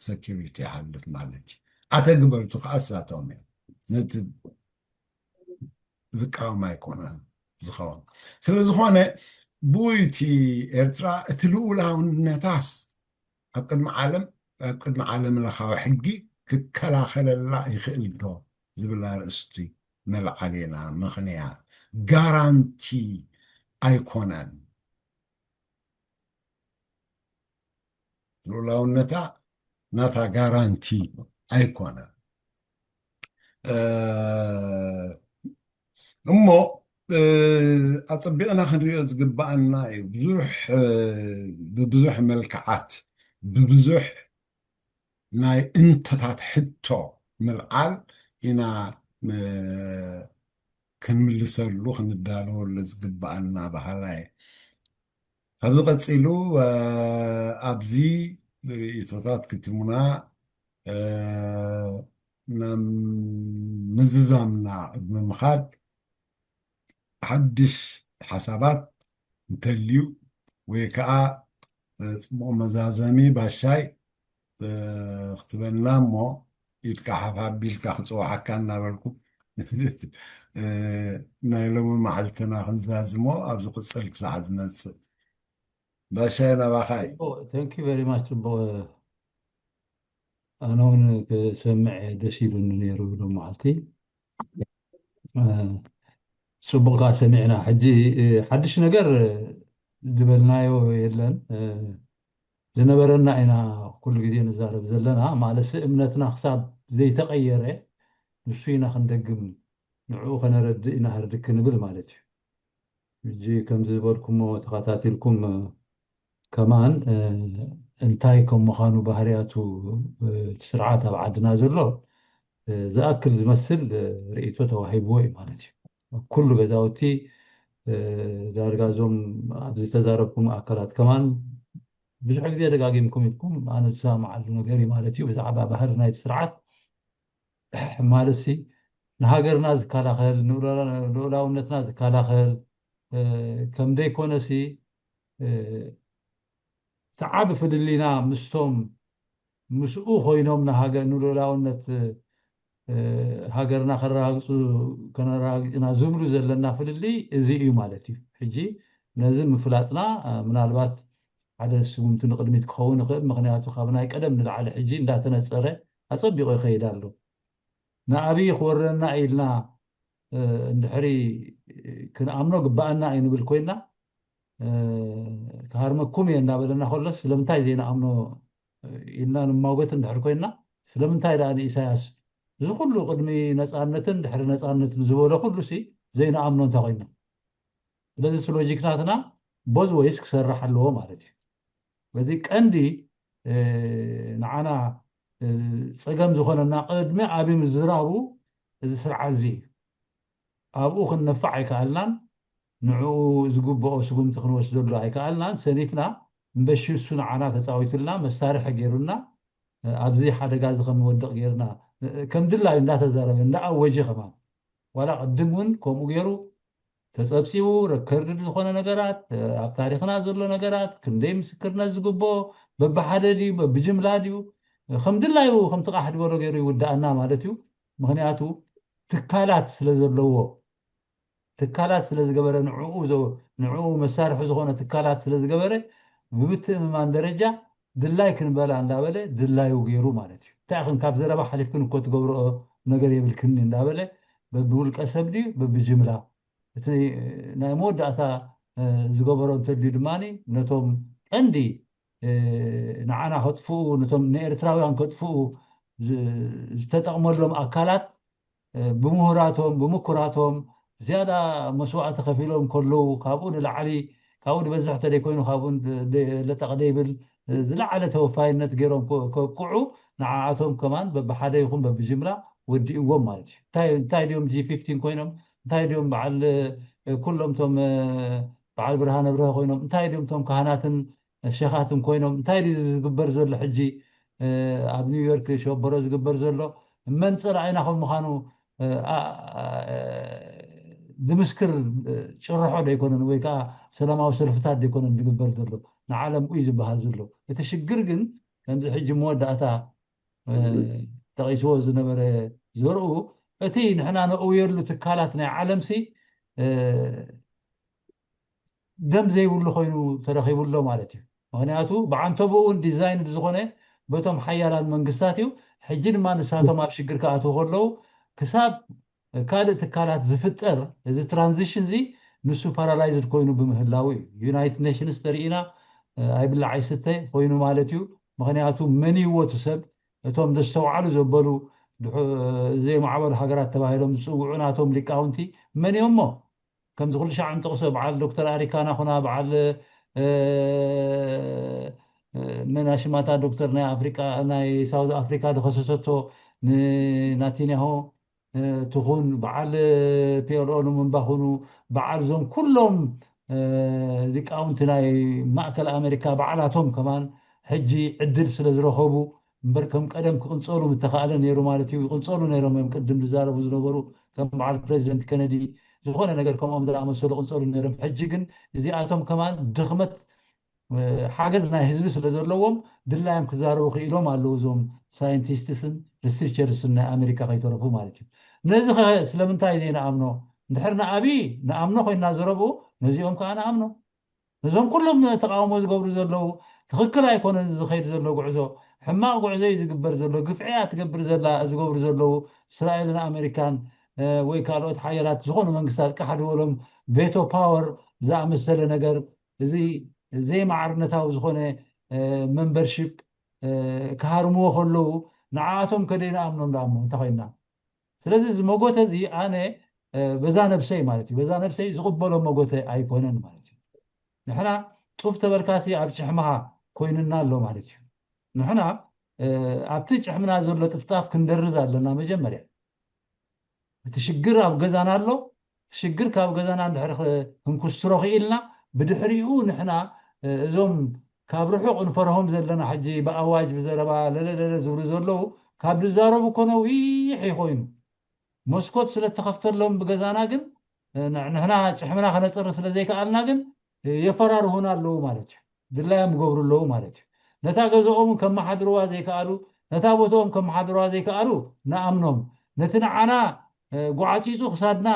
ሰኪሪቲ ይሓልፍ ማለት እዩ። ኣተግበርቱ ከዓ እሳቶም እዮም። ነቲ ዝቃወም ኣይኮነን ዝኸውን። ስለ ዝኾነ ብኡ እቲ ኤርትራ እቲ ልኡላውነታስ ኣብ ቅድሚ ዓለም ኣብ ቅድሚ ዓለም ለኻዊ ሕጊ ክከላኸለላ ይኽእል ዶ ዝብል ኣርእስቲ ነልዓል ኢና። ምኽንያት ጋራንቲ ኣይኮነን። ልኡላውነታ ናታ ጋራንቲ ኣይኮነን። እ፣ እሞ እ፣ ኣጸቢቕና ክንሪኦ ዝግባኣና እዩ። ብዙሕ እ፣ ብብዙሕ መልክዓት ብብዙሕ ናይ እንተታት ሕቶ ምልዓል ኢና እ፣ ክንምልሰሉ ክንዳለወሉ ዝግባኣና በሃላይ። ካብዚ ቀፂሉ እ፣ ኣብዚ ርእይቶታት ክትሙና እ፣ ናብ ምዝዛምና ቅድሚ ምኻድ ሓድሽ ሓሳባት እንተልዩ ወይ ከዓ እ፣ ፅቡቕ መዛዘሚ ባሻይ እ፣ ክትበልና እሞ ኢድካ ሓፍ ኣቢልካ ክፅውዓካ እናበልኩ እ፣ ናይ ሎሚ መዓልትና ክንዛዝሞ ኣብ ዝቕፅል ክሳዕ ዝመፅእ ባሻይ ናባኻ እዩ። Thank you very much ጽቡቕ። ኣነ እውን ክሰምዕ ደስ ኢሉኒ ነይሩ ሎም መዓልቲ። እ፣ ጽቡቕ ከዓ ሰሚዕና። ሕጂ እ፣ ሓድሽ ነገር እ፣ ዝበልናዮ የለን። እ፣ ዝነበረና ኢና ኩሉ ግዜ ንዛረብ ዘለና። ማለትሲ እምነትና ክሳብ ዘይተቐየረ ንሱ ኢና ክንደግም፣ ንዕኡ ከነረድእ ኢና ህርድግ ክንብል ማለት እዩ። ሕጂ ከምዚ ዝበልኩሞ ተኸታቲልኩም እ፣ ከማን እ፣ እንታይ ከም ምዃኑ ባህርያቱ እ፣ እቲ ስርዓት ኣብ ዓድና ዘሎ እ፣ ዝኣክል ዝመስል እ፣ ርእይቶ ተዋሂብዎ እዩ ማለት እዩ። ኣብ ኩሉ ገዛውቲ እ፣ ዳርጋ እዞም ኣብዚ ዝተዛረብኩም ኣካላት ከማን ብዙሕ ግዜ ደጋጊምኩም ኢልኩም ኣነ ዝሰማማዓሉ ነገር እዩ ማለት እዩ። ብዛዕባ ባህሪ ናይቲ ስርዓት ማለትሲ ንሃገርና ዝከላኸል ንልኡላውነትና ዝከላኸል እ፣ ከም ዘይኮነሲ እ፣ እቲ ዓቢ ፍልልይና ምስቶም ምስኡ ኮይኖም ንሃገር ንልኡላውነት እ፣ ሃገርና ከረጋግፁ ከነረጋግፅና ዝብሉ ዘለና ፍልልይ እዚ እዩ ማለት እዩ። ሕጂ ነዚ ምፍላጥና እ፣ ምናልባት ሓደ ስጉምቲ ንቕድሚት ክኸውን ይኽእል። ምክንያቱ ካብ ናይ ቀደም ንላዕሊ ሕጂ እንዳተነፀረ ኣፀቢቑ ይኸይድ ኣሎ። ንኣብይ ክወረና ኢልና እ፣ እንድሕሪ ክንኣምኖ ግባኣና እዩ ንብል ኮይና እ፣ ክሃርመኩም እየ እንዳበለና ከሎስ ስለምንታይ ዘይንኣምኖ እ፣ ኢልና ንማጎት እንድሕር ኮይና ስለምንታይ ደኣ ንኢሳያስ እዚ ኩሉ ቅድሚ ነፃነትን ድሕሪ ነፃነትን ዝበሎ ኩሉ ሲ ዘይንኣምኖ እንተ ኮይና ስለዚ እቲ ሎጂክ ናትና ቦዝ ወይስ ክሰርሕ ኣለዎ ማለት እዩ። በዚ ቀንዲ እ፣ ንዓና እ፣ ፀገም ዝኾነና ቅድሚ ኣብይ ምዝራቡ እዚ ስርዓት እዚ እዩ። ኣብኡ ክንነፍዕ ኣይከኣልናን። ንዕኡ ዝግብኦ ስጉምቲ ክንወስደሉ ኣይከኣልናን። ሰኒፍና እምበሺ እሱ ንዓና ተፃዊቱልና መሳርሒ ገይሩና እ፣ ኣብዚ ሓደጋ እዚ ከም ንወድቕ ገይርና እ፣ ከም ድላዩ እንዳተዛረበ እንዳኣወጀ ከማን ዋላ ቅድም እውን ከምኡ ገይሩ ተፀብፂቡ ረከርድድ ዝኾነ ነገራት እ፣ ኣብ ታሪክና ዘሎ ነገራት ክንደይ ምስክርነት ዝግብኦ በብሓደ ድዩ በብጅምላ ድዩ እ፣ ከም ድላዩ ከምቲ ቃሕ ዝበሎ ገይሩ ይውዳኣና ማለት እዩ። ምክንያቱ ትካላት ስለ ዘለዎ ትካላት ስለ ዝገበረ ንዕኡ ዘ- ንዕኡ መሳርሒ ዝኾነ ትካላት ስለ ዝገበረ ብምትእምማን ደረጃ ድላይ ክንበላ እንዳበለ ድላዩ ገይሩ ማለት እዩ። እንታይ ኢኽን ካብ ዘረባ ሓሊፍክን እኮ ትገብርኦ ነገር የብልክን እንዳበለ በብውልቀ ሰብ ድዩ በብጅምላ እቲ ናይ መወዳእታ እ፣ ዝገበሮ እንተልዩ ድማ ነቶም ቀንዲ ንዓና ከጥፍኡ፣ ነቶም ንኤርትራውያን ከጥፍኡ ዝተጠቕመሎም ኣካላት ብምሁራቶም ብምኩራቶም ዝያዳ መስዋእቲ ከፊሎም ከለዉ፣ ካብኡ ንላዕሊ፣ ካብኡ ዝበዝሕ ተደይኮይኑ ካብኡ ለጠቕ ደይብል ዝለዓለ ተወፋይነት ገይሮም ከብቅዑ፣ ንዓኣቶም ከማን በብሓደ ይኹን በብጅምላ ወዲእዎም ማለት እዩ። እንታይ ድዮም ጂ ፊፍቲን ኮይኖም? እንታይ ድዮም በዓል ኩሎም ቶም በዓል ብርሃነ ብርሀ ኮይኖም? እንታይ ድዮም ቶም ካህናትን ሸኻትን ኮይኖም? እንታይ ድዩ ዝግበር ዘሎ ሕጂ ኣብ ኒውዮርክ ሸበሮ ዝግበር ዘሎ? መን ጸላኢና ከም ምዃኑ ዝምስክር ጭርሖ ዶ ኣይኮነን? ወይ ከዓ ሰላማዊ ሰልፍታት ዶ ኣይኮነን ዝግበር ዘሎ? ንዓለም እዩ ዝበሃል ዘሎ። እቲ ሽግር ግን ከምዚ ሕጂ መወዳእታ ጠቒስዎ ዝነበረ ዘርኡ፣ እቲ ንሕና ነእውየሉ ትካላት ናይ ዓለምሲ ደም ዘይብሉ ኮይኑ ተረኺቡ ኣሎ ማለት እዩ። ምክንያቱ ብዓንተቦኡ እውን ዲዛይን ዝኾነ በቶም ሓያላን መንግስታት እዩ። ሕጂ ድማ ንሳቶም ኣብ ሽግር ክኣትዉ ከለዉ ክሳብ ካልእ ትካላት ዝፍጠር እዚ ትራንዚሽን እዚ ንሱ ፓራላይዝድ ኮይኑ ብምህላው እዩ። ዩናይትድ ኔሽንስ ተሪኢና ኣይብላዕ ኣይስተ ኮይኑ ማለት እዩ። ምክንያቱ መን ይወቱ ሰብ እቶም ዘስተውዓሉ ዘበሉ ዘይማዕበሉ ሃገራት ተባሂሎም ዝፅውዑ ናቶም ሊቃውንቲ መን እዮም እሞ ከምዚ ኩሉ ሻዕ እንጥቕሶ በዓል ዶክተር ኣሪካና ኹና በዓል መናሽማታ ዶክተር ናይ ኣፍሪቃ ናይ ሳውዝ ኣፍሪካ ዝኸሰሰቶ ንናቲንያሆ ትኹን በዓል ፒኤልኦ ንምንባኹኑ በዓል እዞም ኩሎም ሊቃውንቲ ናይ ማእከል ኣሜሪካ በዓላቶም ከማን ሕጂ ዕድል ስለ ዝረኸቡ እምበር ከም ቀደም ክቕንጸሉ ምተኻእለ ነይሩ ማለት እዩ። ይቕንጸሉ ነይሮም እዮም ቅድም ዝዛረቡ ዝነበሩ ከም በዓል ፕሬዚደንት ከነዲ ዝኾነ ነገር ከምኦም ዝኣመሰሉ ቅንጸሉ ነይሮም። ሕጂ ግን እዚኣቶም ከማን ድኽመት ሓገዝ ናይ ህዝቢ ስለ ዘለዎም ድላዮም ክዛረቡ ክኢሎም ኣለዉ እዞም ሳይንቲስትስን ሪሰርቸርስን ናይ ኣሜሪካ ከይተረፉ ማለት እዩ። ነዚ ኸ ስለምንታይ ዘይንኣምኖ? እንድሕር ንኣብይ ንኣምኖ ኮይንና ዘረብኡ ነዚኦም ከዓ ንኣምኖ። ነዞም ኩሎም ተቃውሞ ዝገብሩ ዘለዉ ትኽክል ኣይኮነን ዝኸይድ ዘሎ ጉዕዞ፣ ሕማቕ ጉዕዞ እዩ ዝግበር ዘሎ፣ ግፍዕያ ትገብር ዘላ ዝገብሩ ዘለዉ እስራኤልን ኣሜሪካን ወይ ካልኦት ሓያላት ዝኾኑ መንግስታት ቃሕ ዝበሎም ቬቶ ፓወር ዝኣመሰለ ነገር እዚ ዘይማዕርነታዊ ዝኾነ መንበርሺፕ ክሃርምዎ ከለዉ ንዓኣቶም ከደይንኣምኖም ደኣሞ እንተኮይንና ስለዚ እዚ መጎተ እዚ ኣነ በዛ ነብሰይ ማለት እዩ በዛ ነብሰይ ዝቕበሎ መጎተ ኣይኮነን ማለት እዩ። ንሕና ጡፍ ተበልካሲ ኣብ ጭሕምኻ ኮይንና ኣሎ ማለት እዩ። ንሕና ኣብቲ ጭሕምና ዘሎ ጥፍጣፍ ክንደርዝ ኣለና መጀመርያ። እቲ ሽግር ኣብ ገዛና ኣሎ። እቲ ሽግር ካብ ገዛና እንድሕር ክንኩስትሮ ክኢልና ብድሕሪኡ ንሕና እዞም ካብ ርሑቕ ንፈርሆም ዘለና ሕጂ ብኣዋጅ ብዘረባ ለለለለ ዝብሉ ዘለዉ ካብ ዝዛረቡ እኮ ነዊሕ ይኮይኑ። መስኮት ስለ እተኸፍተሎም ብገዛና ግን ንሕና ጭሕምና ከነፅሪ ስለ ዘይከኣልና ግን የፈራርሁና ኣለዉ ማለት እዩ። ድላዮም ይገብሩ ኣለዉ ማለት እዩ። ነታ ገዛኦም ከመሓድርዋ ዘይከኣሉ ነታ ቦታኦም ከመሓድርዋ ዘይከኣሉ ንኣምኖም ነቲ ንዓና ጓዓፂፁ ክሳድና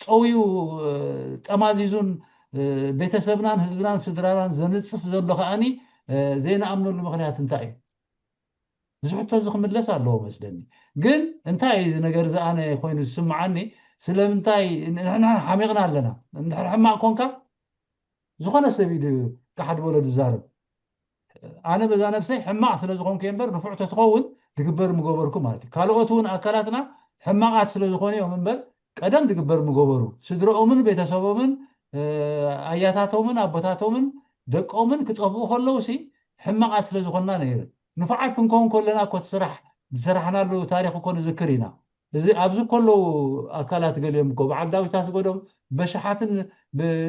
ጠውዩ ጠማዚዙን ቤተሰብናን ህዝብናን ስድራናን ዘንፅፍ ዘሎ ከዓኒ ዘይንኣምነሉ ምክንያት እንታይ እዩ? እዚ ሕቶ እዚ ክምለስ ኣለዎ መስለኒ። ግን እንታይ እዩ እዚ ነገር እዚ ኣነ ኮይኑ ዝስምዓኒ ስለምንታይ ንሕና ሓሚቕና ኣለና? እንድሕር ሕማቕ ኮንካ ዝኾነ ሰብ ኢሉ ቃሕ ድበሎ ዝዛረብ ኣነ በዛ ነብሰይ ሕማቕ ስለ ዝኾንኩ እየ እምበር ንፉዕ ተትኸውን ድግበር ምገበርኩ ማለት እዩ። ካልኦት እውን ኣካላትና ሕማቓት ስለ ዝኾኑ እዮም እምበር ቀደም ድግበር ምገበሩ። ስድረኦምን ቤተሰቦምን ኣያታቶምን ኣቦታቶምን ደቆምን ክጠፍኡ ከለዉ ሲ ሕማቓት ስለ ዝኾንና ነይሩ። ንፉዓት ክንከውን ከለና እኮ እቲ ስራሕ ዝሰራሕናሉ ታሪኽ እኮ ንዝክር ኢና። እዚ ኣብዚ ከለዉ ኣካላት ገሊኦም እኮ በዓል ዳዊት ኣስገዶም በሽሓትን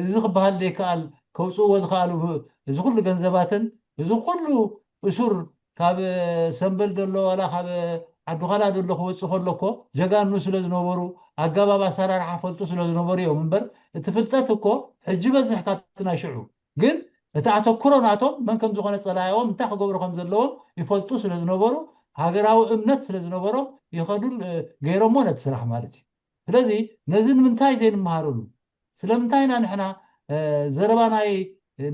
እዚ ክበሃል ዘይከኣል ከውፅእዎ ዝኸኣሉ እዚ ኩሉ ገንዘባትን እዚ ኩሉ እሱር ካብ ሰንበል ዘሎ ዋላ ካብ ዓዱኻላ ዘሎ ክወፅእ ከሎ እኮ ጀጋኑ ስለ ዝነበሩ ኣገባብ ኣሰራርሓ ፈልጡ ስለ ዝነበሩ እዮም እምበር እቲ ፍልጠት እኮ ሕጂ በዝሕ ካብቲ ናይ ሽዑ ግን እቲ ኣተኩሮ ናቶም መን ከም ዝኾነ ፀላኢኦም እንታይ ክገብሩ ከም ዘለዎም ይፈልጡ ስለ ዝነበሩ ሃገራዊ እምነት ስለ ዝነበሮም ይኸዱ ገይሮሞ ነቲ ስራሕ ማለት እዩ። ስለዚ ነዚ ንምንታይ ዘይንመሃረሉ? ስለምንታይ ኢና ንሕና ዘረባ ናይ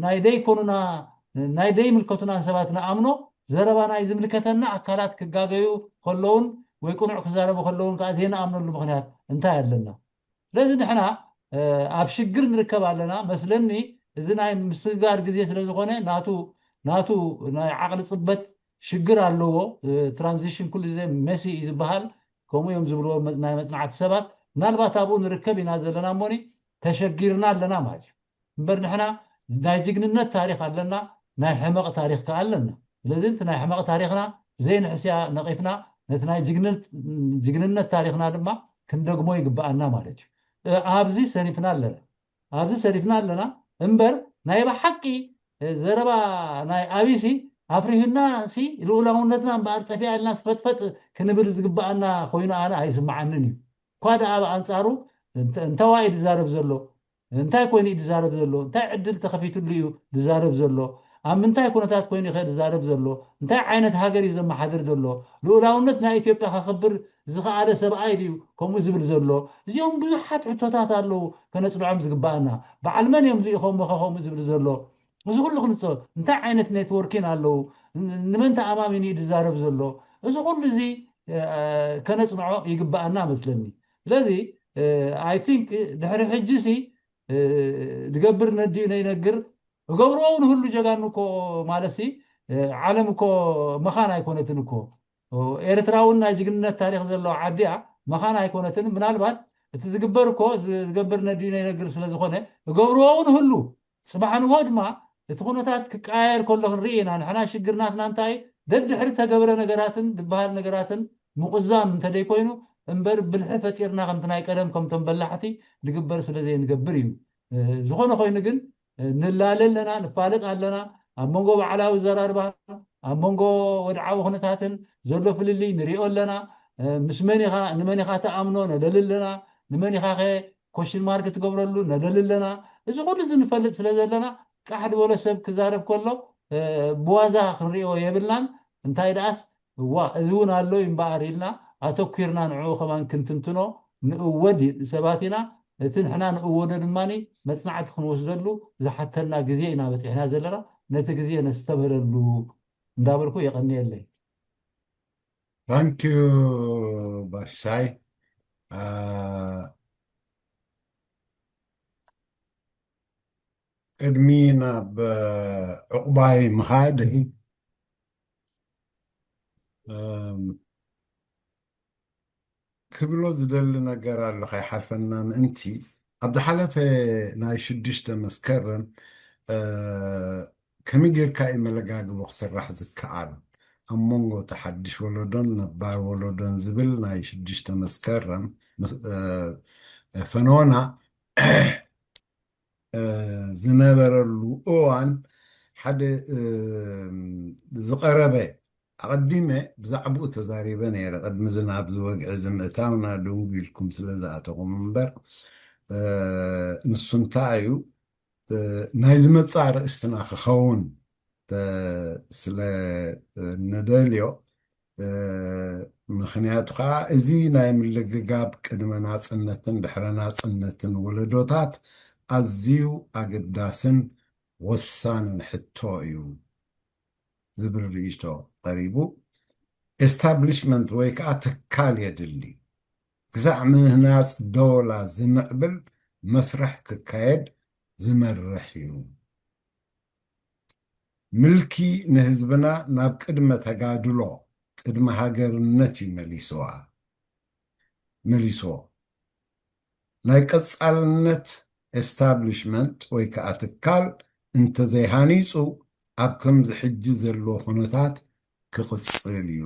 ናይ ደይኮኑና ናይ ደይምልከቱናን ሰባት ንኣምኖ ዘረባ ናይ ዝምልከተና ኣካላት ክጋገዩ ከለውን ወይ ቅኑዕ ክዛረቡ ከለውን ከዓ ዘይንኣምነሉ ምክንያት እንታይ ኣለና? ስለዚ ንሕና ኣብ ሽግር ንርከብ ኣለና መስለኒ። እዚ ናይ ምስግጋር ግዜ ስለ ዝኾነ ናቱ ናቱ ናይ ዓቕሊ ፅበት ሽግር ኣለዎ። ትራንዚሽን ኩሉ ግዜ መሲ እዩ ዝበሃል። ከምኡ እዮም ዝብልዎ መ- ናይ መፅናዕቲ ሰባት። ምናልባት ኣብኡ ንርከብ ኢና ዘለና እሞኒ ተሸጊርና ኣለና ማለት እዩ። እምበር ንሕና ናይ ጅግንነት ታሪክ ኣለና፣ ናይ ሕመቕ ታሪክ ከኣ ኣለና። ስለዚ እቲ ናይ ሕመቕ ታሪክና ዘይንሕስያ ነቒፍና ነቲ ናይ ጅግንነት ታሪክና ድማ ክንደግሞ ይግብኣና ማለት እዩ። ኣብዚ ሰኒፍና ኣለና። ኣብዚ ሰኒፍና ኣለና እምበር ናይ ብሓቂ ዘረባ ናይ ኣብይሲ ኣፍሪህና ሲ ልኡላውነትና እምበኣር ጠፊኣ ኢልና ስፈጥፈጥ ክንብል ዝግብኣና ኮይኑ ኣነ ኣይስምዓንን እዩ። እኳ ደኣ ኣብ ኣንጻሩ እንተ- እንተዋይ ዝዛረብ ዘሎ እንታይ ኮይኑ እዩ ዝዛረብ ዘሎ? እንታይ ዕድል ተኸፊትሉ እዩ ዝዛረብ ዘሎ? ኣብ ምንታይ ኩነታት ኮይኑ ይኸ ዝዛረብ ዘሎ? እንታይ ዓይነት ሃገር እዩ ዘመሓድር ዘሎ? ልኡላውነት ናይ ኢትዮጵያ ከኽብር ዝኸኣለ ሰብኣይ ድዩ ከምኡ ዝብል ዘሎ? እዚኦም ብዙሓት ሕቶታት ኣለዉ ከነፅንዖም ዝግባኣና። በዓል መን እዮም ልኢኾም ኸ ከምኡ ዝብል ዘሎ? እዚ ኩሉ ክንፅ እንታይ ዓይነት ኔትወርኪን ኣለዉ? ንመን ተኣማሚኑ እዩ ዝዛረብ ዘሎ? እዚ ኩሉ እዚ ከነፅንዖ ይግባኣና መስለኒ። ስለዚ ኣይ ቲንክ ድሕሪ ሕጂ ሲ ዝገብር ነዲኡ ነይነግር እገብርኦ ንህሉ ጀጋኑ እኮ ማለት ሲ ዓለም እኮ መኻን ኣይኮነትን እኮ። ኤርትራ እውን ናይ ጅግንነት ታሪክ ዘለዋ ዓዲ እያ። መኻን ኣይኮነትን። ምናልባት እቲ ዝግበር እኮ ዝገብር ነዲኡ ነይነግር ስለ ዝኾነ እገብርዎ እውን ህሉ ፅባሕ ንግሆ ድማ እቲ ኩነታት ክቀያየር ከሎ ክንርኢ ኢና። ንሕና ሽግር ናትና እንታይ ደድሕሪ ተገብረ ነገራትን ዝበሃል ነገራትን ምቁዛም እንተደይኮይኑ እምበር ብልሒ ፈጢርና ከምቲ ናይ ቀደም ከምቶም በላሕቲ ንግበር ስለ ዘይንገብር እዩ። ዝኾነ ኮይኑ ግን ንላለ ኣለና፣ ንፋለጥ ኣለና። ኣብ መንጎ ባዕላዊ ዘራርባን ኣብ መንጎ ወድዓዊ ኩነታትን ዘሎ ፍልልይ ንሪኦ ኣለና። ምስ መን ኢኻ ንመን ኢኻ ተኣምኖ ነለሊ ኣለና። ንመን ኢኻ ኸ ኮሽን ማርክ ትገብረሉ ነለሊ ኣለና። እዚ ኩሉ እዚ ንፈልጥ ስለ ዘለና ቃሕ ዝበሎ ሰብ ክዛረብ ከሎ ብዋዛ ክንሪኦ የብልናን። እንታይ ደኣስ እዋ እዚ እውን ኣሎ እዩ እምበኣር ኢልና ኣተኲርና ንዕኡ ከማን ክንትንትኖ ንእወድ ሰባት ኢና። እቲ ንሕና ንእወዶ ድማ መፅናዕቲ ክንወስደሉ ዝሓተና ግዜ ኢና በፂሕና ዘለና። ነቲ ግዜ ነስተብህለሉ እንዳበልኩ የቐንየለይ። ታንኪዩ ባሻይ። ቅድሚ ናብ ዕቑባይ ምኻድ ክብሎ ዝደሊ ነገር ኣሎ ከይሓልፈና ምእንቲ፣ ኣብ ዝሓለፈ ናይ ሽዱሽተ መስከረም ከመይ ጌርካ እዩ መለጋግቦ ክስራሕ ዝከኣል ኣብ መንጎ እቲ ሓድሽ ወለዶን ነባር ወለዶን ዝብል ናይ ሽዱሽተ መስከረም ፈነወና ዝነበረሉ እዋን ሓደ ዝቐረበ ኣቐዲመ ብዛዕባኡ ተዛሪበ ነይረ። ቅድሚ ዝናብ ዝወግዒ ዝምእታውና ድንጉ ኢልኩም ስለ ዝኣተኹም እምበር ንሱ እንታይ እዩ ናይ ዝመፅእ ኣርእስትና ክኸውን ስለ ንደልዮ ምኽንያቱ ከዓ እዚ ናይ ምልግጋብ ቅድመ ናፅነትን ድሕረ ናፅነትን ወለዶታት ኣዝዩ ኣገዳስን ወሳንን ሕቶ እዩ ዝብል ርእይቶ ቀሪቡ። ኤስታብሊሽመንት ወይ ከዓ ትካል የድሊ። ክሳዕ ምህናፅ ዶላ ዝምዕብል መስርሕ ክካየድ ዝመርሕ እዩ። ምልኪ ንህዝብና ናብ ቅድመ ተጋድሎ ቅድመ ሃገርነት እዩ መሊስዋ መሊስዎ። ናይ ቀፃልነት ኤስታብሊሽመንት ወይ ከዓ ትካል እንተዘይሃኒፁ ኣብ ከምዚ ሕጂ ዘሎ ኩነታት ክቕፅል እዩ።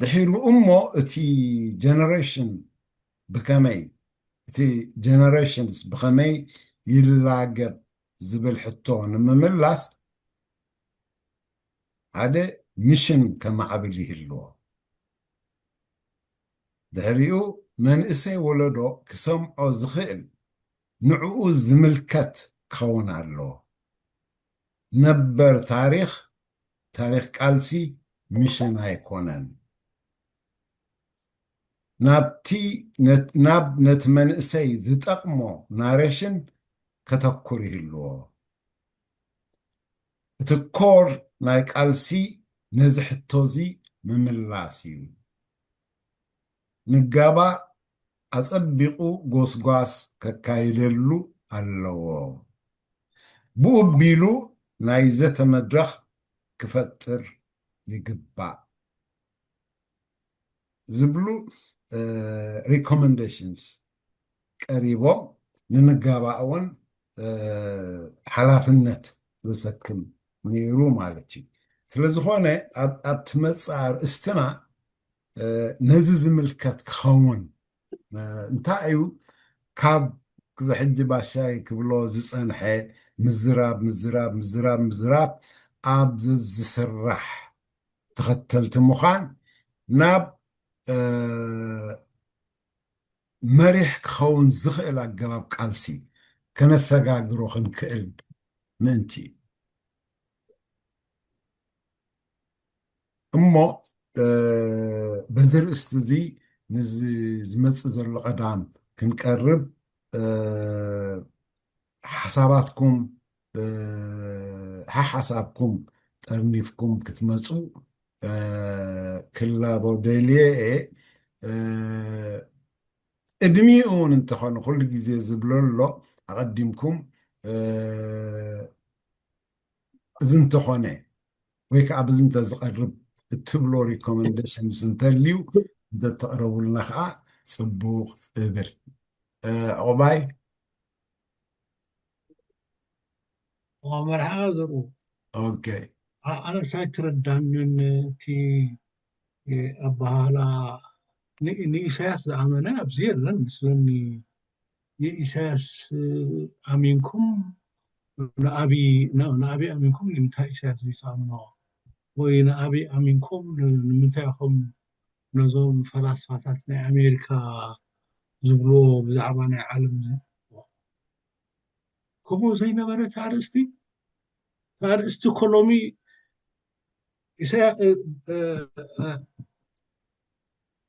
ድሒሩ እሞ እቲ ጀነሬሽን ብከመይ እቲ ጀነሬሽንስ ብከመይ ይላገብ ዝብል ሕቶ ንምምላስ ሓደ ሚሽን ከማዕብል ይህልዎ። ድሕሪኡ መንእሰይ ወለዶ ክሰምዖ ዝኽእል ንዕኡ ዝምልከት ክኸውን ኣለዎ። ነበር ታሪኽ ታሪኽ ቃልሲ ሚሽን ኣይኮነን። ናብቲ ናብ ነቲ መንእሰይ ዝጠቕሞ ናሬሽን ከተኩር ይህልዎ። እቲ ኮር ናይ ቃልሲ ነዚ ሕቶ እዚ ምምላስ እዩ። ንጋባእ ኣጸቢቑ ጎስጓስ ከካይደሉ ኣለዎ። ብኡ ኣቢሉ ናይ ዘተ መድረኽ ክፈጥር ይግባእ ዝብሉ ሪኮመንዴሽንስ ቀሪቦም፣ ንንጋባእ እውን ሓላፍነት ዘሰክም ነይሩ ማለት እዩ። ስለዝኾነ ኣብቲ መፅእ ኣርእስትና ነዚ ዝምልከት ክኸውን እንታይ እዩ? ካብ ክዚ ሕጂ ባሻይ ክብሎ ዝፀንሐ ምዝራብ ምዝራብ ምዝራብ ምዝራብ ኣብ ዝስራሕ ተኸተልቲ ምዃን ናብ መሪሕ ክኸውን ዝኽእል ኣገባብ ቃልሲ ከነሰጋግሮ ክንክእል ምእንቲ እዩ። እሞ በዚ ርእስቲ እዚ ንዝመፅእ ዘሎ ቀዳም ክንቀርብ ሓሳባትኩም ሓሓሳብኩም ጠርኒፍኩም ክትመፁ ክላቦ ደልየ እየ። ቅድሚኡ እውን እንተኾነ ኩሉ ግዜ ዝብሎ ኣሎ ኣቐዲምኩም እዚ እንተኾነ ወይ ከዓ ብዚ እንተዝቐርብ እትብሎ ሪኮመንዴሽንስ እንተልዩ እንተተቕረቡልና ከዓ ፅቡቕ እብል። ዕቑባይ መርሓ ዘርኡ ኦኬ ኣነስ ኣይተረዳንን እቲ ኣባሃላ ንኢሳያስ ዝኣመነ ኣብዚ የለን ምስለኒ። ንኢሳያስ ኣሚንኩም ንኣብይ ኣሚንኩም ንምንታይ ኢሳያስ ዘይትኣምንዎ? ወይ ንኣብይ ኣሚንኩም ንምንታይ ኢኹም ነዞም ፈላስፋታት ናይ ኣሜሪካ ዝብልዎ ብዛዕባ ናይ ዓለም ከምኡ ዘይነበረ እቲ ኣርእስቲ እቲ ኣርእስቲ እኮ ሎሚ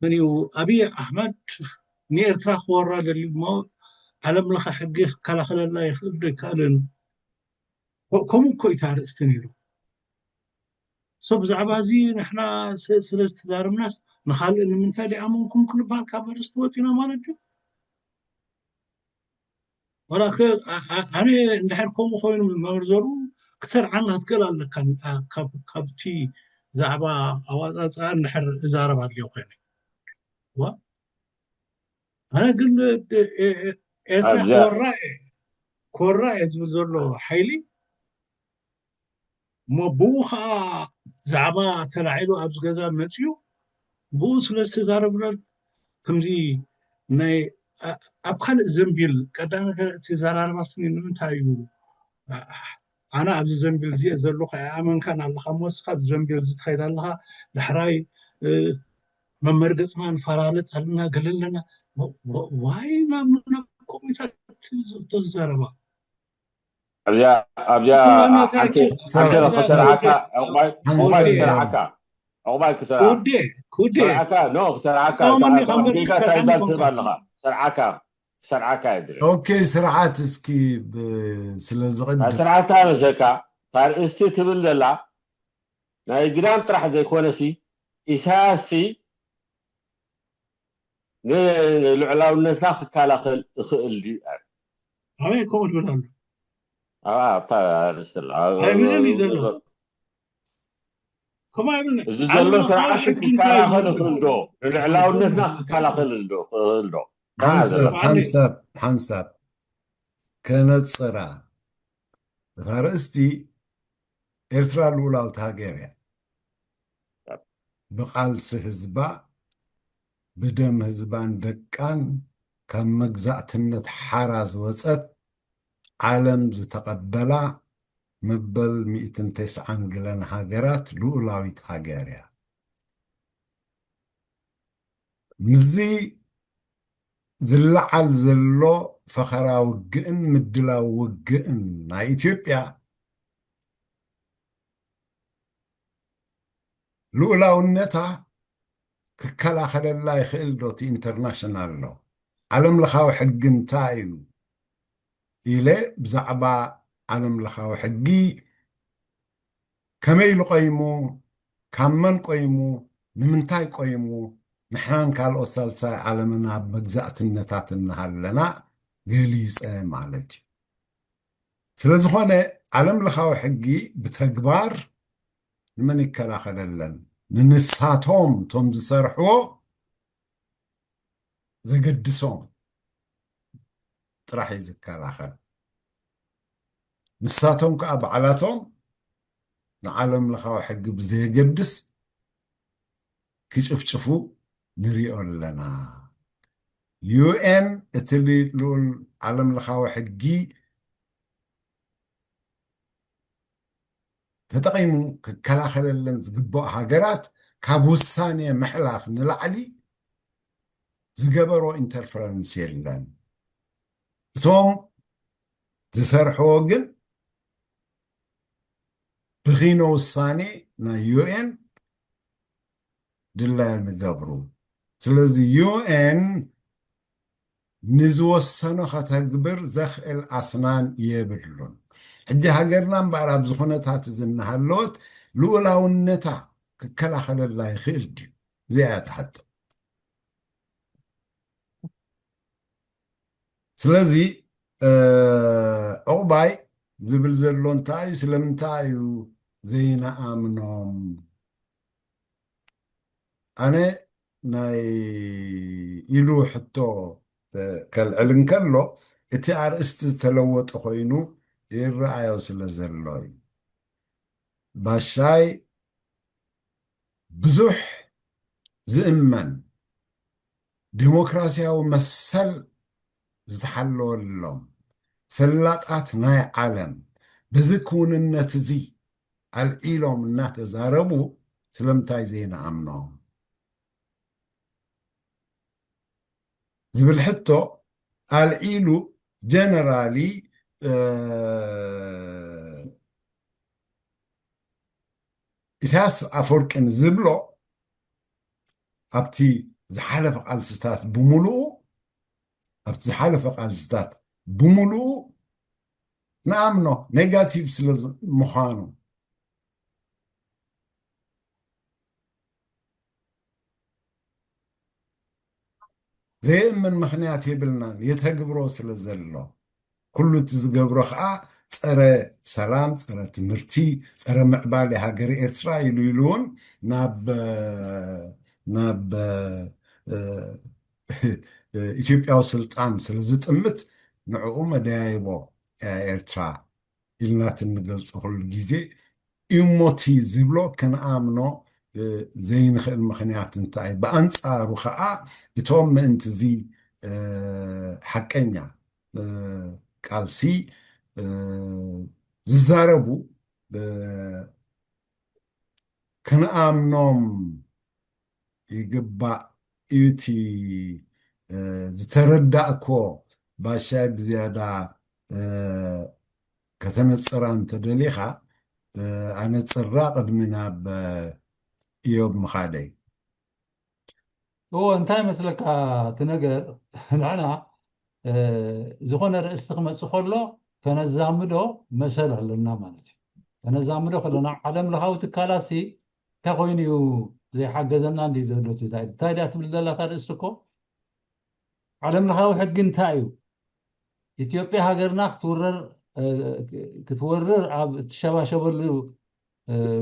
መን እዩ ኣብይ ኣሕመድ ንኤርትራ ክወራ ደልዩ እሞ ዓለም ለኸ ሕጊ ክከላኸለላ ይኽእል ዶ ይከኣልን ከምኡ እኮ እዩ ኣርእስቲ ነይሩ። ሰብ ብዛዕባ እዚ ንሕና ስለ ዝተዛረብናስ ንካልእ ንምንታይ ደይኣመንኩም ክንበሃል ካብ ኣርእስቲ ወፂና ማለት እዩ። ዋላ ኣነ እንድሕር ከምኡ ኮይኑ መምህር ዘርኡ ክትሰርዓና ክትክእል ኣለካ ካብቲ ዛዕባ ኣዋፃፅኣ እንድሕር እዛረብ ኣድልዮ ኮይነ ኣነ ግን ኤርትራ ኮራ ኮራ እየ ዝብል ዘሎ ሓይሊ እሞ ብኡ ከዓ ዛዕባ ተላዒሉ ኣብዚ ገዛ መፅዩ ብኡ ስለ ዝተዛረብና ከምዚ ናይ ኣብ ካልእ ዘንቢል ቀዳሚ እቲ ዘራርባስኒ ንምንታይ እዩ ኣነ ኣብዚ ዘንቢል እዚአ ዘለኹ ኣይኣመንካን ኣለካ እሞ እስካ ኣብዚ ዘንቢል እዚ ትኸይድ ኣለካ ዳሕራይ መመርገፅና ንፈራለጥ ኣለና ገለ ኣለና ዋይ ናብ ናብ ኮሚታት ተዘረባ ኣብዚኣ ኣብዚኣ ሓንቲ ሓንቲ ክሰርዓካ ዕቑባይ ዕቑባይ ክሰርዓካ ዕቑባይ ክሰርዓ ኩዴ ኩዴ ክሰርዓካ ኖ ክሰርዓካ ጌጋ እንታይ ትብል ኣለኻ ክሰርዓካ ክሰርዓካ እየ ድብል ኦኬ ስርዓት እስኪ ስለ ዝቕድም ስርዓትካ መሰካ ታርእስቲ ትብል ዘላ ናይ ግዳም ጥራሕ ዘይኮነሲ ኢሳያስ ንልዑላውነትና ክከላኸል እኽእል ድዩ? ኣበይ ከምኡ ትብል ኣሎ? ኣብታ ኣርእስቲ ኣይብልን እዩ ዘሎ። ከምኡ ኣይብልን። እዚ ዘሎ ስርዓት ክከላኸል እኽእል ዶ? ንልዕላውነትና ክከላኸል ዶ? እኽእል ዶ? ሓንሳብ ሓንሳብ ሓንሳብ ከነፅራ እታ ርእስቲ ኤርትራ ልኡላውቲ ሃገር እያ። ብቓልሲ ህዝባ፣ ብደም ህዝባን ደቃን ካብ መግዛእትነት ሓራ ዝወጸት፣ ዓለም ዝተቐበላ መበል ሚእትን ተስዓን ገለን ሃገራት ልኡላዊት ሃገር እያ። ምስዚ ዝለዓል ዘሎ ፈኸራ ውግእን ምድላው ውግእን ናይ ኢትዮጵያ ልኡላውነታ ክከላኸለላ ይኽእል ዶ እቲ ኢንተርናሽናል ሎ? ዓለም ለኻዊ ሕጊ እንታይ እዩ ኢለ ብዛዕባ ዓለም ለኻዊ ሕጊ ከመይ ኢሉ ቆይሙ፣ ካብ መን ቆይሙ፣ ንምንታይ ቆይሙ ንሕናን ካልኦት ሳልሳይ ዓለምን ኣብ መግዛእትነታት እናሃለና ገሊፀ ማለት እዩ። ስለዝኾነ ዓለም ለኻዊ ሕጊ ብተግባር ንመን ይከላኸለለን? ንንሳቶም እቶም ዝሰርሕዎ ዘገድሶም ጥራሕ እዩ ዝከላኸል። ንሳቶም ከዓ ባዕላቶም ንዓለም ለኻዊ ሕጊ ብዘየገድስ ክጭፍጭፉ ንሪኦ ኣለና። ዩ ኤን እቲ ልኡል ዓለም ለኻዊ ሕጊ ተጠቒሙ ክከላኸለለን ዝግባእ ሃገራት ካብ ውሳኔ ምሕላፍ ንላዕሊ ዝገበሮ ኢንተርፈረንስ የለን። እቶም ዝሰርሕዎ ግን ብኺኖ ውሳኔ ናይ ዩ ኤን ድላዮም ይገብሩ። ስለዚ ዩ ኤን ንዝወሰኖ ከተግብር ዘኽእል ኣስናን የብሉን። ሕጂ ሃገርና እምበኣር ኣብዚ ኩነታት እዚ እናሃለወት ልኡላውነታ ክከላኸለላ ይኽእል ድዩ? እዚኣ እያ ትሓቶ። ስለዚ ዑቕባይ ዝብል ዘሎ እንታይ እዩ? ስለምንታይ እዩ ዘይነኣምኖም? ኣነ ናይ ኢሉ ሕቶ ከልዕል እንከሎ እቲ ኣርእስቲ ዝተለወጠ ኮይኑ ይረኣዮ ስለ ዘሎ እዩ። ባሻይ ብዙሕ ዝእመን ዴሞክራሲያዊ መሰል ዝተሓለወሎም ፈላጣት ናይ ዓለም በዚ ክውንነት እዚ ኣልዒሎም እናተዛረቡ ስለምንታይ ዘይንኣምኖም ዝብል ሕቶ ኣልዒሉ ጀነራሊ ኢሳያስ ኣፈወርቂ ንዝብሎ ኣብቲ ዝሓለፈ ቃልስታት ብምሉኡ ኣብቲ ዝሓለፈ ቃልስታት ብምሉኡ ንኣምኖ ኔጋቲቭ ስለ ምዃኑ ዘየእምን ምኽንያት የብልናን። የተግብሮ ስለ ዘሎ ኩሉ እቲ ዝገብሮ ከዓ ፀረ ሰላም፣ ፀረ ትምህርቲ፣ ፀረ ምዕባለ ሃገር ኤርትራ ኢሉ ኢሉ እውን ናብ ናብ ኢትዮጵያዊ ስልጣን ስለ ዝጥምት ንዕኡ መደያይቦ ኤርትራ ኢልና እንገልፆ ኩሉ ግዜ እሞቲ ዝብሎ ክንኣምኖ ዘይንኽእል ምኽንያት እንታይ? ብኣንፃሩ ከዓ እቶም ምእንቲ እዚ ሓቀኛ ቃልሲ ዝዛረቡ ክንኣምኖም ይግባእ እዩ። እቲ ዝተረዳእኮ ባሻይ ብዝያዳ ከተነፅራ እንተደሊኻ ኣነፅራ ቅድሚ ናብ እዮብ ምኻደይ። እዎ እንታይ መስለካ እቲ ነገር ንሕና ዝኾነ ርእስቲ ክመፅእ ከሎ ከነዛምዶ መሰል ኣለና ማለት እዩ። ከነዛምዶ ከለና ዓለም ለኻዊ ትካላሲ እንታይ ኮይኑ እዩ ዘይሓገዘና እንዲ ዘሎ እንታይ ድያ ትብል ዘላ እታ ርእስቲ እኮ ዓለም ለኻዊ ሕጊ እንታይ እዩ? ኢትዮጵያ ሃገርና ክትውረር ክትወርር ኣብ እትሸባሸበሉ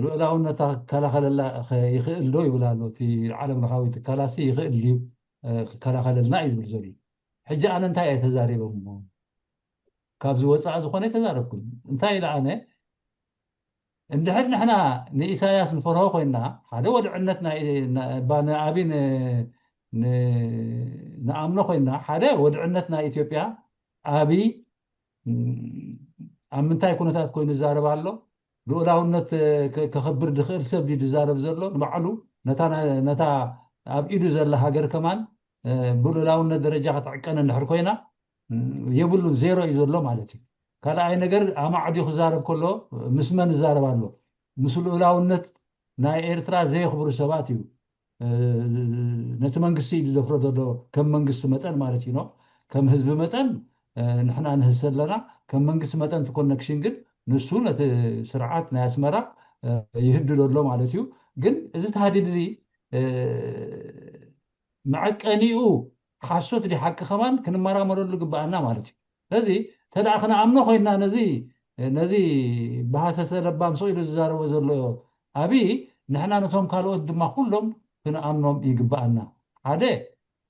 ልኡላውነታ ክከላኸለላ ይኽእል ዶ ይብል ኣሎ። እቲ ዓለም ለኻዊ ትካላሲ ይኽእል ድዩ ክከላኸለልና እዩ ዝብል ዘሎ። ሕጂ ኣነ እንታይ እየ ተዛሪበ እሞ ካብዚ ወፃኢ ዝኾነ ተዛረብኩ። እንታይ ኢለ ኣነ እንድሕር ንሕና ንኢሳያስ ንፈርሆ ኮይና ሓደ ወድዕነት ንኣብይ ንኣምኖ ኮይና ሓደ ወድዕነት ናይ ኢትዮጵያ ኣብይ ኣብ ምንታይ ኩነታት ኮይኑ ይዛረብ ኣሎ? ልኡላውነት ከኽብር ዝኽእል ሰብ ድዩ ዝዛረብ ዘሎ? ንባዕሉ ነታ ኣብ ኢዱ ዘላ ሃገር ከማን ብልኡላውነት ደረጃ ክትዕቀን እንድሕር ኮይና የብሉን፣ ዜሮ እዩ ዘሎ ማለት እዩ። ካልኣይ ነገር ኣማዕድዩ ክዛረብ ከሎ ምስ መን ይዛረብ ኣሎ? ምስ ልኡላውነት ናይ ኤርትራ ዘየኽብሩ ሰባት እዩ ነቲ መንግስቲ እዩ ዝደፍሮ ዘሎ፣ ከም መንግስቲ መጠን ማለት እዩ። ከም ህዝቢ መጠን ንሕና ንህሰ ኣለና፣ ከም መንግስቲ መጠን እቲ ኮነክሽን ግን ንሱ ነቲ ስርዓት ናይ ኣስመራ ይህድዶ ኣሎ ማለት እዩ። ግን እዚ ተሃዲድ እዚ መዐቀኒኡ ሓሶት ድዩ ሓቂ ከማን ክንመራመረሉ ግበኣና ማለት እዩ። ስለዚ ተደኣ ክንኣምኖ ኮይንና ነዚ ነዚ ብሃሰሰ ለባም ሰው ኢሉ ዝዛረቦ ዘሎ ኣብይ ንሕና ነቶም ካልኦት ድማ ኩሎም ክንኣምኖም ይግበኣና። ሓደ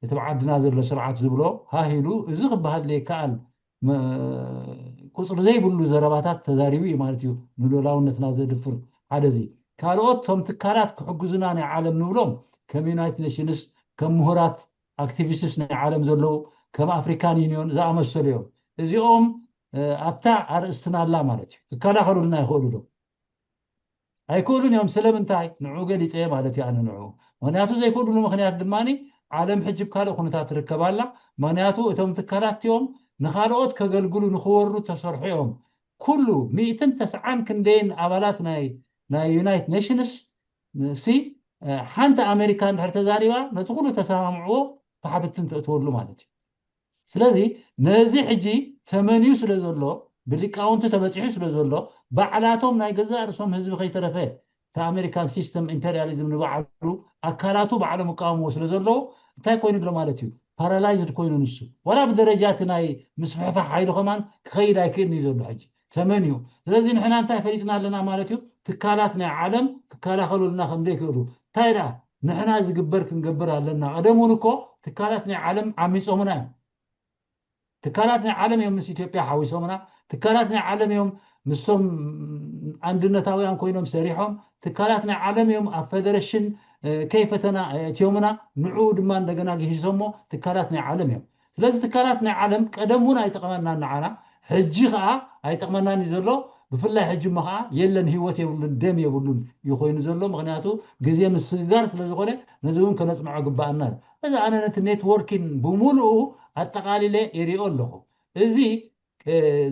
እቲ ብዓድና ዘሎ ስርዓት ዝብሎ ሃሂሉ እዚ ክበሃል ዘይከኣል ቁፅሪ ዘይብሉ ዘረባታት ተዛሪቡ እዩ ማለት እዩ። ንሉላውነትና ዘድፍር ሓደ እዚ ካልኦት ቶም ትካላት ክሕግዙና ናይ ዓለም ንብሎም ከም ዩናይትድ ኔሽንስ ከም ምሁራት ኣክቲቪስትስ ናይ ዓለም ዘለዉ ከም ኣፍሪካን ዩኒዮን ዝኣመሰሉ እዮም። እዚኦም ኣብታ ኣርእስትና ኣላ ማለት እዩ። ክከላኸሉልና ይኽእሉ ዶ ኣይክእሉን እዮም። ስለምንታይ ንዑ ገሊፀ ማለት እዩ። ኣነ ንዑ ምክንያቱ ዘይክእሉሉ ምክንያት ድማ ዓለም ሕጂ ብካልእ ኩነታት ትርከብ ኣላ። ምክንያቱ እቶም ትካላት እቲኦም ንካልኦት ከገልግሉ ንክወሩ ተሰርሑ እዮም። ኩሉ ሚእትን ተስዓን ክንደይን ኣባላት ናይ ናይ ዩናይትድ ኔሽንስ ሲ ሓንቲ ኣሜሪካ እንድሕር ተዛሪባ ነቲ ኩሉ ተሰማምዕዎ ተሓብትን ተእትወሉ ማለት እዩ። ስለዚ ነዚ ሕጂ ተመንዩ ስለ ዘሎ ብሊቃውንቲ ተበፂሑ ስለ ዘሎ ባዕላቶም ናይ ገዛእ ርእሶም ህዝቢ ከይተረፈ እቲ ኣሜሪካን ሲስተም ኢምፔሪያሊዝም ንባዕሉ ኣካላቱ ባዕሎም ይቃወምዎ ስለ ዘለዉ እንታይ ኮይኑ ኣሎ ማለት እዩ። ፓራላይዝድ ኮይኑ ንሱ ዋላ ብደረጃ እቲ ናይ ምስፍሕፋሕ ሓይሉ ከማን ክኸይድ ኣይክእልን እዩ ዘሎ ሕጂ ተመንዩ። ስለዚ ንሕና እንታይ ፈሊጥና ኣለና ማለት እዩ። ትካላት ናይ ዓለም ክከላኸሉልና ከም ዘይክእሉ እንታይ ደኣ ንሕና ዝግበር ክንገብር ኣለና። ቀደም እውን እኮ ትካላት ናይ ዓለም ዓሚፆምና እዮም። ትካላት ናይ ዓለም እዮም ምስ ኢትዮጵያ ሓዊሶምና። ትካላት ናይ ዓለም እዮም ምስቶም ኣንድነታውያን ኮይኖም ሰሪሖም። ትካላት ናይ ዓለም እዮም ኣብ ፌደሬሽን ከይፈተና እትዮምና። ንዕኡ ድማ እንደገና ግሂሶሞ ትካላት ናይ ዓለም እዮም። ስለዚ ትካላት ናይ ዓለም ቀደም እውን ኣይጠቐመናን ንዓና፣ ሕጂ ከዓ ኣይጠቕመናን እዩ ዘሎ። ብፍላይ ሕጂ እሞ ከዓ የለን፣ ህይወት የብሉን፣ ደም የብሉን እዩ ኮይኑ ዘሎ። ምክንያቱ ግዜ ምስግጋር ስለ ዝኾነ ነዚ እውን ከነፅንዖ ግበኣና እዩ። እዚ ኣነ ነቲ ኔትወርኪን ብምሉኡ ኣጠቓሊለ ይሪኦ ኣለኹ። እዚ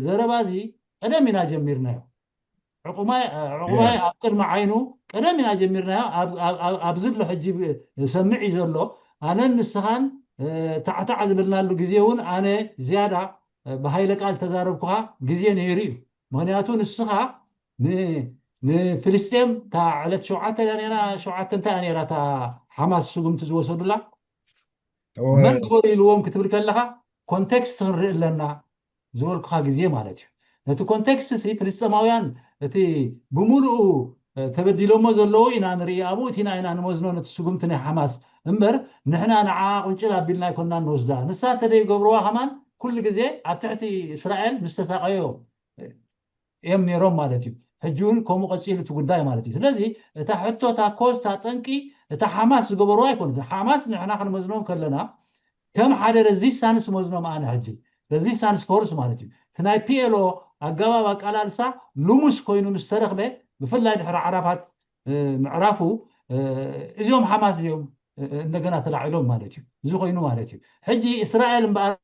ዘረባ እዚ ቀደም ኢና ጀሚርናዮ። ዕቁባይ ኣብ ቅድሚ ዓይኑ ቀደም ኢና ጀሚርናዮ። ኣብዚ ኣሎ ሕጂ ሰምዕ እዩ ዘሎ። ኣነን ንስኻን ታዕታዕ ዝበልናሉ ግዜ እውን ኣነ ዝያዳ ብሃይለ ቃል ተዛረብኩኻ ግዜ ነይሩ እዩ። ምክንያቱ ንስኻ ንፍልስጤም እታ ዕለት ሸውዓተ እያ ነራ ሸውዓተ እንታይ እያ ነራ እታ ሓማስ ስጉምቲ ዝወሰዱላ መን ግበሩ ኢልዎም ክትብል ከለኻ ኮንቴክስት ክንርኢ ኣለና ዝበልኩኻ ግዜ ማለት እዩ። ነቲ ኮንቴክስት ሲ ፍልስጤማውያን እቲ ብምሉኡ ተበዲሎሞ ዘለዉ ኢና ንርኢ ኣብኡ እቲና ኢና ንመዝኖ ነቲ ስጉምቲ ናይ ሓማስ እምበር ንሕና ንዓ ቁንጭል ኣቢልና ኣይኮንና ንወስዳ ንሳ ተደይገብርዋ ከማን ኩሉ ግዜ ኣብ ትሕቲ እስራኤል ምስ ተሳቀዮ እዮም ነይሮም ማለት እዩ። ሕጂ እውን ከምኡ ቀፂሉ እቲ ጉዳይ ማለት እዩ። ስለዚ እታ ሕቶ እታ ኮዝ እታ ጠንቂ እታ ሓማስ ዝገበርዋ ኣይኮነት። ሓማስ ንሕና ክንመዝኖም ከለና ከም ሓደ ረዚስታንስ መዝኖም ኣነ ሕጂ ረዚስታንስ ፎርስ ማለት እዩ። እቲ ናይ ፒኤልኦ ኣገባብ ኣቃላልሳ ልሙስ ኮይኑ ምስ ተረኽበ ብፍላይ ድሕሪ ዓራፋት ምዕራፉ እዚኦም ሓማስ እዚኦም እንደገና ተላዒሎም ማለት እዩ። እዚ ኮይኑ ማለት እዩ። ሕጂ እስራኤል እምበኣር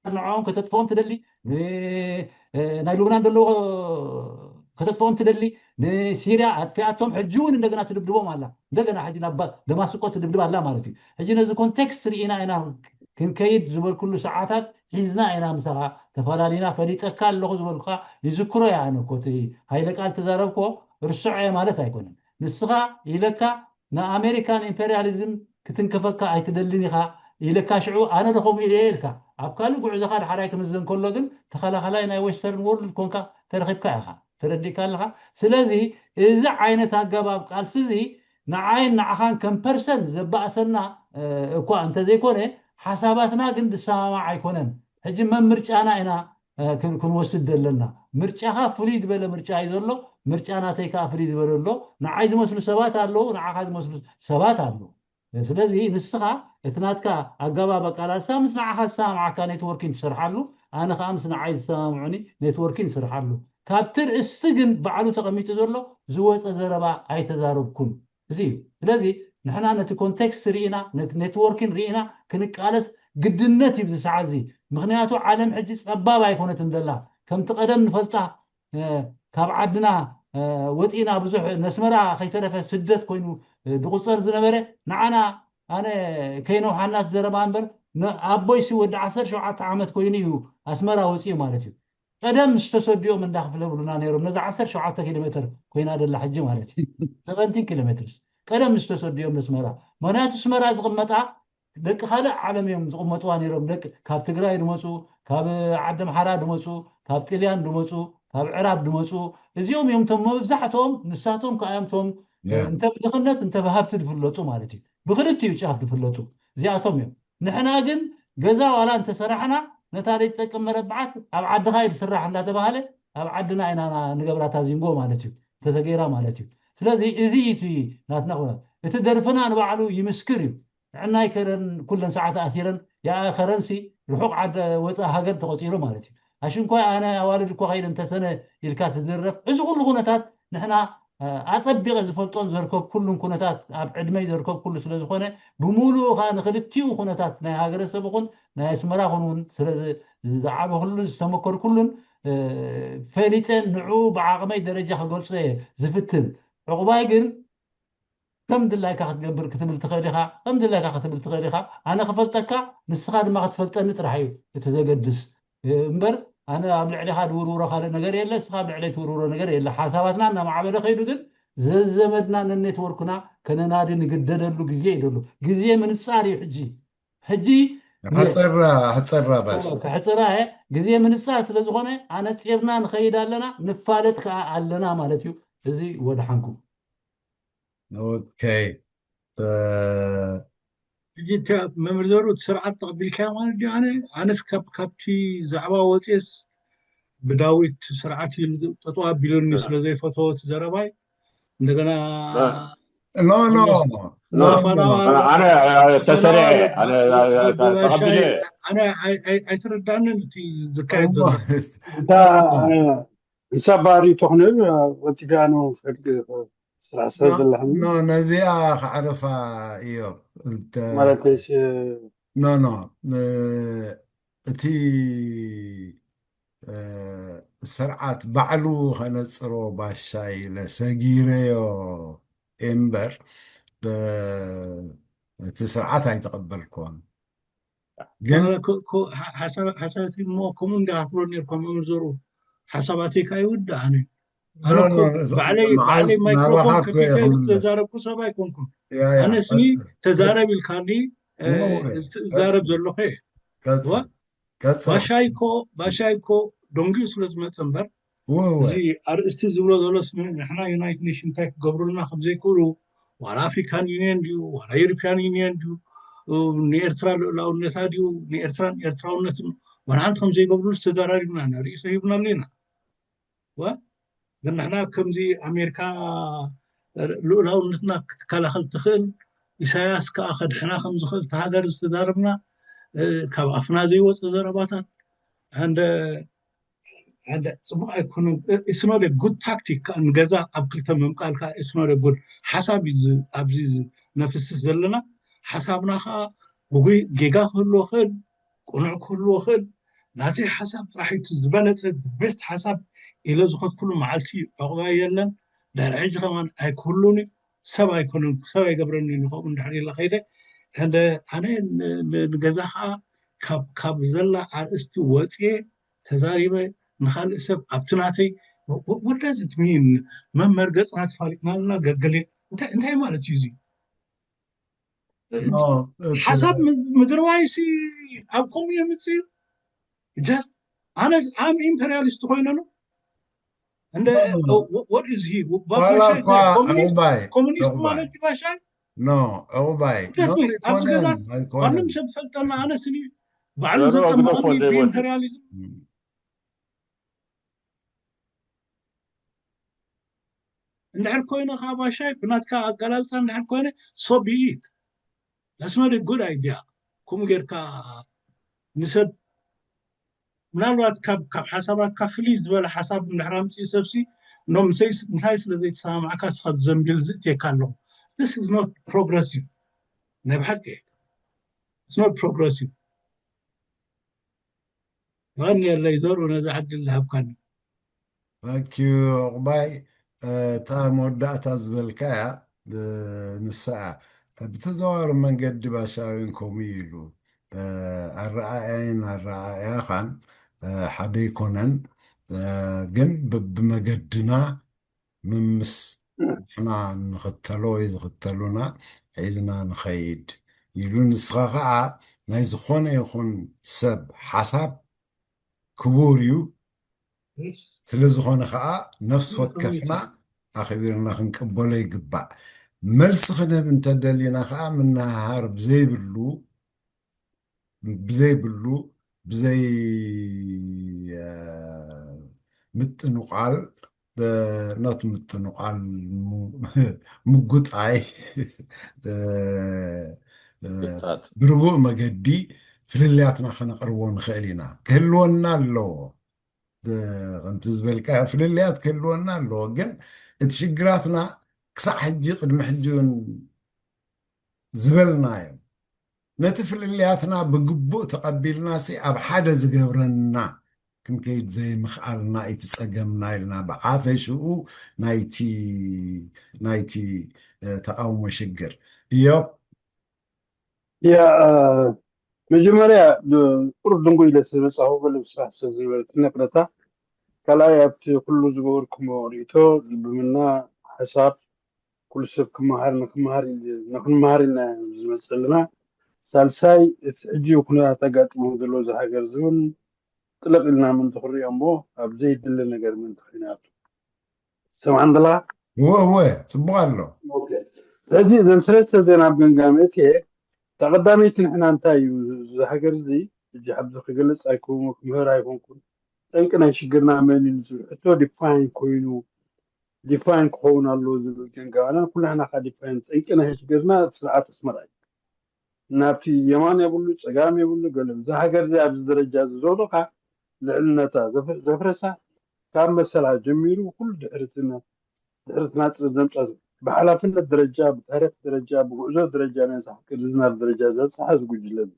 ንዕኦም ከተጥፍኦም ትደሊ ናይ ሉብናን ዘለዎ ከተጥፍኦም ትደሊ ንሲርያ ኣጥፊኣቶም ሕጂ እውን እንደገና ትድብድቦም ኣላ። እንደገና ሕጂ ናብ ደማስቆ ትድብድብ ኣላ ማለት እዩ። ሕጂ ነዚ ኮንቴክስት ርኢና ኢና ክንከይድ ዝበልኩሉ ሰዓታት ሒዝና ኢና ምሳኻ ተፈላሊና ፈሊጠካ ኣለኹ ዝበልኩካ ይዝክሮ እያ። ኣነ እኮ እቲ ሃይለ ቃል ተዛረብኮ ርስዖ እየ ማለት ኣይኮነን። ንስኻ ኢለካ ንኣሜሪካን ኢምፔሪያሊዝም ክትንከፈካ ኣይትደልን ኢኻ ኢለካ ሽዑ ኣነ ዶ ከምኡ ኢለ እየ ኢልካ ኣብ ካልእ ጉዕዞኻ ድሓራይ ክምዘን ከሎ ግን ተኸላኸላይ ናይ ዌስተርን ወርልድ ኮንካ ተረኺብካ ኢኻ። ተረዲእካ ኣለኻ። ስለዚ እዚ ዓይነት ኣገባብ ቃልሲ እዚ ንዓይን ንዓኻን ከም ፐርሰን ዘባእሰና እኳ እንተዘይኮነ ሓሳባትና ግን ዝሰማማዕ ኣይኮነን። ሕጂ መምርጫና ኢና ክንወስድ ዘለና። ምርጫኻ ፍሉይ ዝበለ ምርጫ እዩ ዘሎ፣ ምርጫ ናተይ ከዓ ፍሉይ ዝበለ ኣሎ። ንዓይ ዝመስሉ ሰባት ኣለዉ፣ ንዓኻ ዝመስሉ ሰባት ኣለዉ። ስለዚ ንስኻ እቲ ናትካ ኣገባብ ኣቃላልሳ ምስ ንዓኻ ዝሰማምዓካ ኔትወርኪን ትሰርሓሉ፣ ኣነ ከዓ ምስ ንዓይ ዝሰማምዑኒ ኔትወርኪን ይሰርሓሉ። ካብቲ ርእሲ ግን ባዕሉ ተቐሚጡ ዘሎ ዝወፀ ዘረባ ኣይተዛረብኩን። እዚ እዩ። ስለዚ ንሕና ነቲ ኮንቴክስት ርኢና ነቲ ኔትወርኪን ርኢና ክንቃለስ ግድነት እዩ ብዚ ሰዓት እዚ። ምክንያቱ ዓለም ሕጂ ፀባብ ኣይኮነትን ዘላ። ከምቲ ቀደም ንፈልጣ ካብ ዓድና ወፂእና ብዙሕ ነስመራ ከይተረፈ ስደት ኮይኑ ዝቁፀር ዝነበረ ንዓና ኣነ ከይነውሓናት ዘረባ እምበር ኣቦይሲ ወዲ ዓሰርተ ሸውዓተ ዓመት ኮይኑ እዩ ኣስመራ ወፂኡ ማለት እዩ። ቀደም ዝተሰዲኦም እንዳክፍለ ብሉና ነይሮም ነዚ ዓሰርተ ሸውዓተ ኪሎ ሜትር ኮይና ደላ ሕጂ ማለት እዩ። ሰቨንቲን ኪሎ ሜትርስ ቀደም ምስ ተሰዱ እዮም ንስመራ። ምክንያቱ ስመራ ዝቕመጣ ደቂ ካልእ ዓለም እዮም ዝቕመጥዋ ነይሮም። ደቂ ካብ ትግራይ ዝመፁ፣ ካብ ዓዲ ኣምሓራ ዝመፁ፣ ካብ ጥልያን ዝመፁ፣ ካብ ዕራብ ዝመፁ፣ እዚኦም እዮም እቶም መብዛሕትኦም። ንሳቶም ከዓ እዮም እቶም እንተ ብድኽነት እንተ ብሃብቲ ዝፍለጡ ማለት እዩ። ብክልቲኡ ጫፍ ዝፍለጡ እዚኣቶም እዮም። ንሕና ግን ገዛ ዋላ እንተሰራሕና ነታ ዘይትጠቅም መረብዓት ኣብ ዓድኻ እዩ ዝስራሕ እንዳተባሃለ ኣብ ዓድና ኢና ንገብራታ ዚንጎ ማለት እዩ፣ እንተተገይራ ማለት እዩ። ስለዚ እዚ እቲ ናትና ኩነታት። እቲ ደርፍና ንባዕሉ ይምስክር እዩ። ንዕናይ ከረን ኩለን ሰዓት ኣሲረን፣ ያኣ ከረንሲ ርሑቕ ዓደ ወፃእ ሃገር ተቆፂሩ ማለት እዩ። ኣሽንኳይ ኣነ ኣዋልድ እኳ ከይደ እንተሰነ ኢልካ ትዝረፍ። እዚ ኩሉ ኩነታት ንሕና ኣጸቢቐ ዝፈልጦን ዘርከብኩሉን ኩነታት ኣብ ዕድመይ ዘርከብኩሉ ስለ ዝኾነ፣ ብምሉኡ ኸኣ ንክልቲኡ ኩነታት ናይ ሃገረሰብ ኹን ናይ ኣስመራ ኹን እውን ስለ ዝ- ዝዓበኹሉን ዝተመከርኩሉን፣ እ፣ ፈሊጠ ንዕኡ ብዓቕመይ ደረጃ ክገልጾ እየ ዝፍትን። ዕቑባይ ግን ከም ድላይካ ክትገብር ክትብል ትኽእል ኢኻ፣ ከም ድላይካ ክትብል ትኽእል ኢኻ። ኣነ ክፈልጠካ፣ ንስኻ ድማ ክትፈልጠኒ ጥራሕ እዩ እቲ ዘገድስ። እ፣ እምበር ኣነ ኣብ ልዕሊኻ ዝውርውሮ ካልእ ነገር የለ፣ ንስኻ ኣብ ልዕለይ ትውርውሮ ነገር የለ። ሓሳባትና እናማዕበለ ከይዱ ግን ዘዘመድና ነኔትወርክና ከነናዲ ንግደደሉ ግዜ እዩ ዘሎ። ግዜ ምንጻር እዩ ሕጂ። ሕጂ ሕፀራ ሕፀራ ባሽ። ክሕፅራ እየ። ግዜ ምንጻር ስለ ዝኾነ ኣነፂርና ንኸይድ ኣለና፣ ንፋለጥ ከዓ ኣለና ማለት እዩ። እዚ ወደሓንኩም። ኦኬይ። ሕጂ መምህር ዘሩ እቲ ስርዓት ተቐቢልካዮ ማለት ድዩ? ኣነ ኣነስ ካብ ካብቲ ዛዕባ ወፅየስ ብዳዊት ስርዓት ኢሉ ጠጠው ኣቢሉኒ ስለ ዘይፈተዎ እቲ ዘረባይ እንደገና ኖ ኖ ኣነ ተሰሪዐ ኣይትረዳንን እቲ ዝካየድ ዘሎ እንሳባሪ ተኽንብል ወቲጋኖ ፈቅድ ስራሕ ሰብ ዘለኒ ነዚኣ ከዕርፋ እዮም ማለት ኖ ኖ እቲ ስርዓት ባዕሉ ከነፅሮ ባሻ ኢለ ሰጊረዮ እምበር እቲ ስርዓት ኣይተቐበልኩዎን። ግን ሓሳባት እሞ ከምኡ እንዲ ክትብሎ ነርኩም መምህር ዘርኡ ሓሳባተይ ከዓ ይውዳእ ኣነ ኣነ እኮ ባዕለይ ባዕለይ ማይክሮፎን ከፊተ ዝተዛረብኩ ሰብ ኣይኮንኩም። ኣነ ስኒ ተዛረብ ኢልካኒ ዝዛረብ ዘለኹ እየ። ባሻይ እኮ ባሻይ እኮ ደንጊኡ ስለ ዝመፀ እምበር እዚ ኣርእስቲ ዝብሎ ዘሎ ንሕና ዩናይትድ ኔሽን እንታይ ክገብሩልና ከምዘይክእሉ ዋላ ኣፍሪካን ዩኒየን ድዩ ዋላ ዩሮፒያን ዩኒየን ድዩ ንኤርትራ ልኡላውነታ ድዩ ንኤርትራን ኤርትራውነትን ዋላ ሓንቲ ከምዘይገብሩሉ ዝተዘራሪብና ኢና ርእይቶ ሂብናሉ ኢና። ግን ንሕና ከምዚ ኣሜሪካ ልኡላውነትና ክትከላኸል ትኽእል ኢሳያስ ከዓ ከድሕና ከምዝኽእል እቲ ሃገር ዝተዛረብና ካብ ኣፍና ዘይወፀ ዘረባታት እንደ እንደ ፅቡቅ ኣይኮነን። It's not a good tactic ከዓ ንገዛ ኣብ ክልተ ምምቃል ከዓ it's not a good ሓሳብ እዩ ኣብዚ ነፍስስ ዘለና ሓሳብና ከዓ ጉጉይ ጌጋ ክህልዎ ክእል ቅኑዕ ክህልዎ ክእል ናተይ ሓሳብ ጥራሕ እቲ ዝበለፀ ቤስት ሓሳብ ኢለ ዝኸድኩሉ መዓልቲ ዕቑባ የለን። ድሕሪ ሕጂ ከማን ኣይክህሉን እዩ። ሰብ ኣይኮነን ሰብ ኣይገብረኒ ንኸምኡ እንድሕር ኢለ ከይደ እንደ ኣነ ንገዛ ከዓ ካብ ዘላ ኣርእስቲ ወፅየ ተዛሪበ ንካልእ ሰብ ኣብቲ ናተይ what does it mean መመርገፅና ተፋሊጥናልና ገገሌ እንታይ ማለት እዩ እዚ ሓሳብ ምድርባይሲ ኣብ ከምኡ የምፅእ እዩ just ኣነ ኣም ኢምፔሪያሊስት ኮይነ ነው እንደ what is he ኮሙኒስት ማለት ባሻይ ኖ ዕቑባይ ኣብዚ ገዛስ ማንም ሰብ ፈልጠና ኣነ ስኒ ባዕሉ ዘጠመቐኒ ብኢምፔሪያሊዝም እንድሕር ኮይነ ከዓ ባሻይ ብናትካ ኣገላልፃ እንድሕር ኮይነ so be it that's not a good idea ከምኡ ጌርካ ንሰብ ምናልባት ካብ ካብ ሓሳባትካ ፍልይ ዝበለ ሓሳብ እንድሕር ኣምፅኡ ሰብሲ ኖ ምሳይ ስለ ዘይተሰማማዕካ ንስኻ ዘንቢል ዝእትየካ ኣለኹ this is not progressive ናይ ብሓቂ it's not progressive የቐንየለይ ዘርኡ ነዛ ዕድል ዝሃብካኒ Thank you ዕቑባይ እታ መወዳእታ ዝበልካያ ንሳ ብተዘዋዋሪ መንገዲ ባሻዊን ከምኡ ኢሉ ኣረኣእያይን ኣረኣእያኻን ሓደ ኣይኮነን ግን ብመገድና ምምስ ንሕና ንኽተሎ ወይ ዝኽተሉና ሒዝና ንኸይድ ኢሉ። ንስኻ ከዓ ናይ ዝኾነ ይኹን ሰብ ሓሳብ ክቡር እዩ። ስለ ዝኾነ ከዓ ነፍሲ ወከፍና ኣኽቢርና ክንቅበሎ ይግባእ። መልሲ ክንህብ እንተደሊና ከዓ ምንሃሃር ብዘይብሉ ብዘይብሉ ብዘይ ምጥንቋል ኖት ምጥንቋል ምጉጣይ ብርቡእ መገዲ ፍልልያትና ከነቕርቦ ንኽእል ኢና። ክህልወና ኣለዎ። ከምቲ ዝበልካ ፍልልያት ክህልወና ኣለዎ፣ ግን እቲ ሽግራትና ክሳዕ ሕጂ ቅድሚ ሕጂ እውን ዝበልናዮ ነቲ ፍልልያትና ብግቡእ ተቐቢልናሲ ኣብ ሓደ ዝገብረና ክንከይድ ዘይምኽኣልና እቲ ጸገምና ኢልና ብሓፈሽኡ ናይቲ ናይቲ ተቃውሞ ሽግር እዮ። ያ መጀመርያ ቁሩብ ድንጉ ኢለ ስለመጻኹ ገለ ስራሕ ስለዝነበረ ትነቅረታ። ካልኣይ ኣብቲ ኩሉ ዝገበርኩሞ ርእቶ ዝብምና ሓሳብ ኩሉ ሰብ ክመሃር ንክመሃር ንክንመሃር ኢልና ዝመፅእ ዘለና። ሳልሳይ እቲ ሕጂ ኩነታት ኣጋጢሞ ዘሎ እዚ ሃገር ዝብል ጥልቕ ኢልና ምእንቲ ክንሪኦ እሞ ኣብ ዘይድሊ ነገር ምእንቲ ኮይናቱ ሰማዕን ደላ እወ እወ ፅቡቅ ኣሎ። ስለዚ እዘን ሰለስተ ዜና ኣብ ገምጋም እትየ ተቐዳመይቲ ንሕና እንታይ እዩ እዚ ሃገር እዚ ሕጂ ኣብዚ ክገልፅ ኣይክውን ክምህር ኣይኮንኩን ጠንቂ ናይ ሽግርና መን እዩ ዝብል ሕቶ ዲፋይን ኮይኑ ዲፋይን ክኸውን ኣለዎ ዝብል ገምጋምና ኩላህና ከዓ ዲፋይን ጠንቂ ናይ ሽግርና ስርዓት ኣስመራ እዩ። ናብቲ የማን የብሉ ፀጋም የብሉ ገለ እዚ ሃገር እዚ ኣብዚ ደረጃ እዚ ዘሎ ከዓ ልዕልነታ ዘፍረሳ ካብ መሰላ ጀሚሩ ኩሉ ድሕርትና ድሕርትና ፅረት ዘምፃ ብሓላፍነት ደረጃ ብታሪክ ደረጃ ብጉዕዞ ደረጃ ናይ ዝሓቅር ዝናብ ደረጃ ዘብፅሓ እዚ ጉጅለ እዚ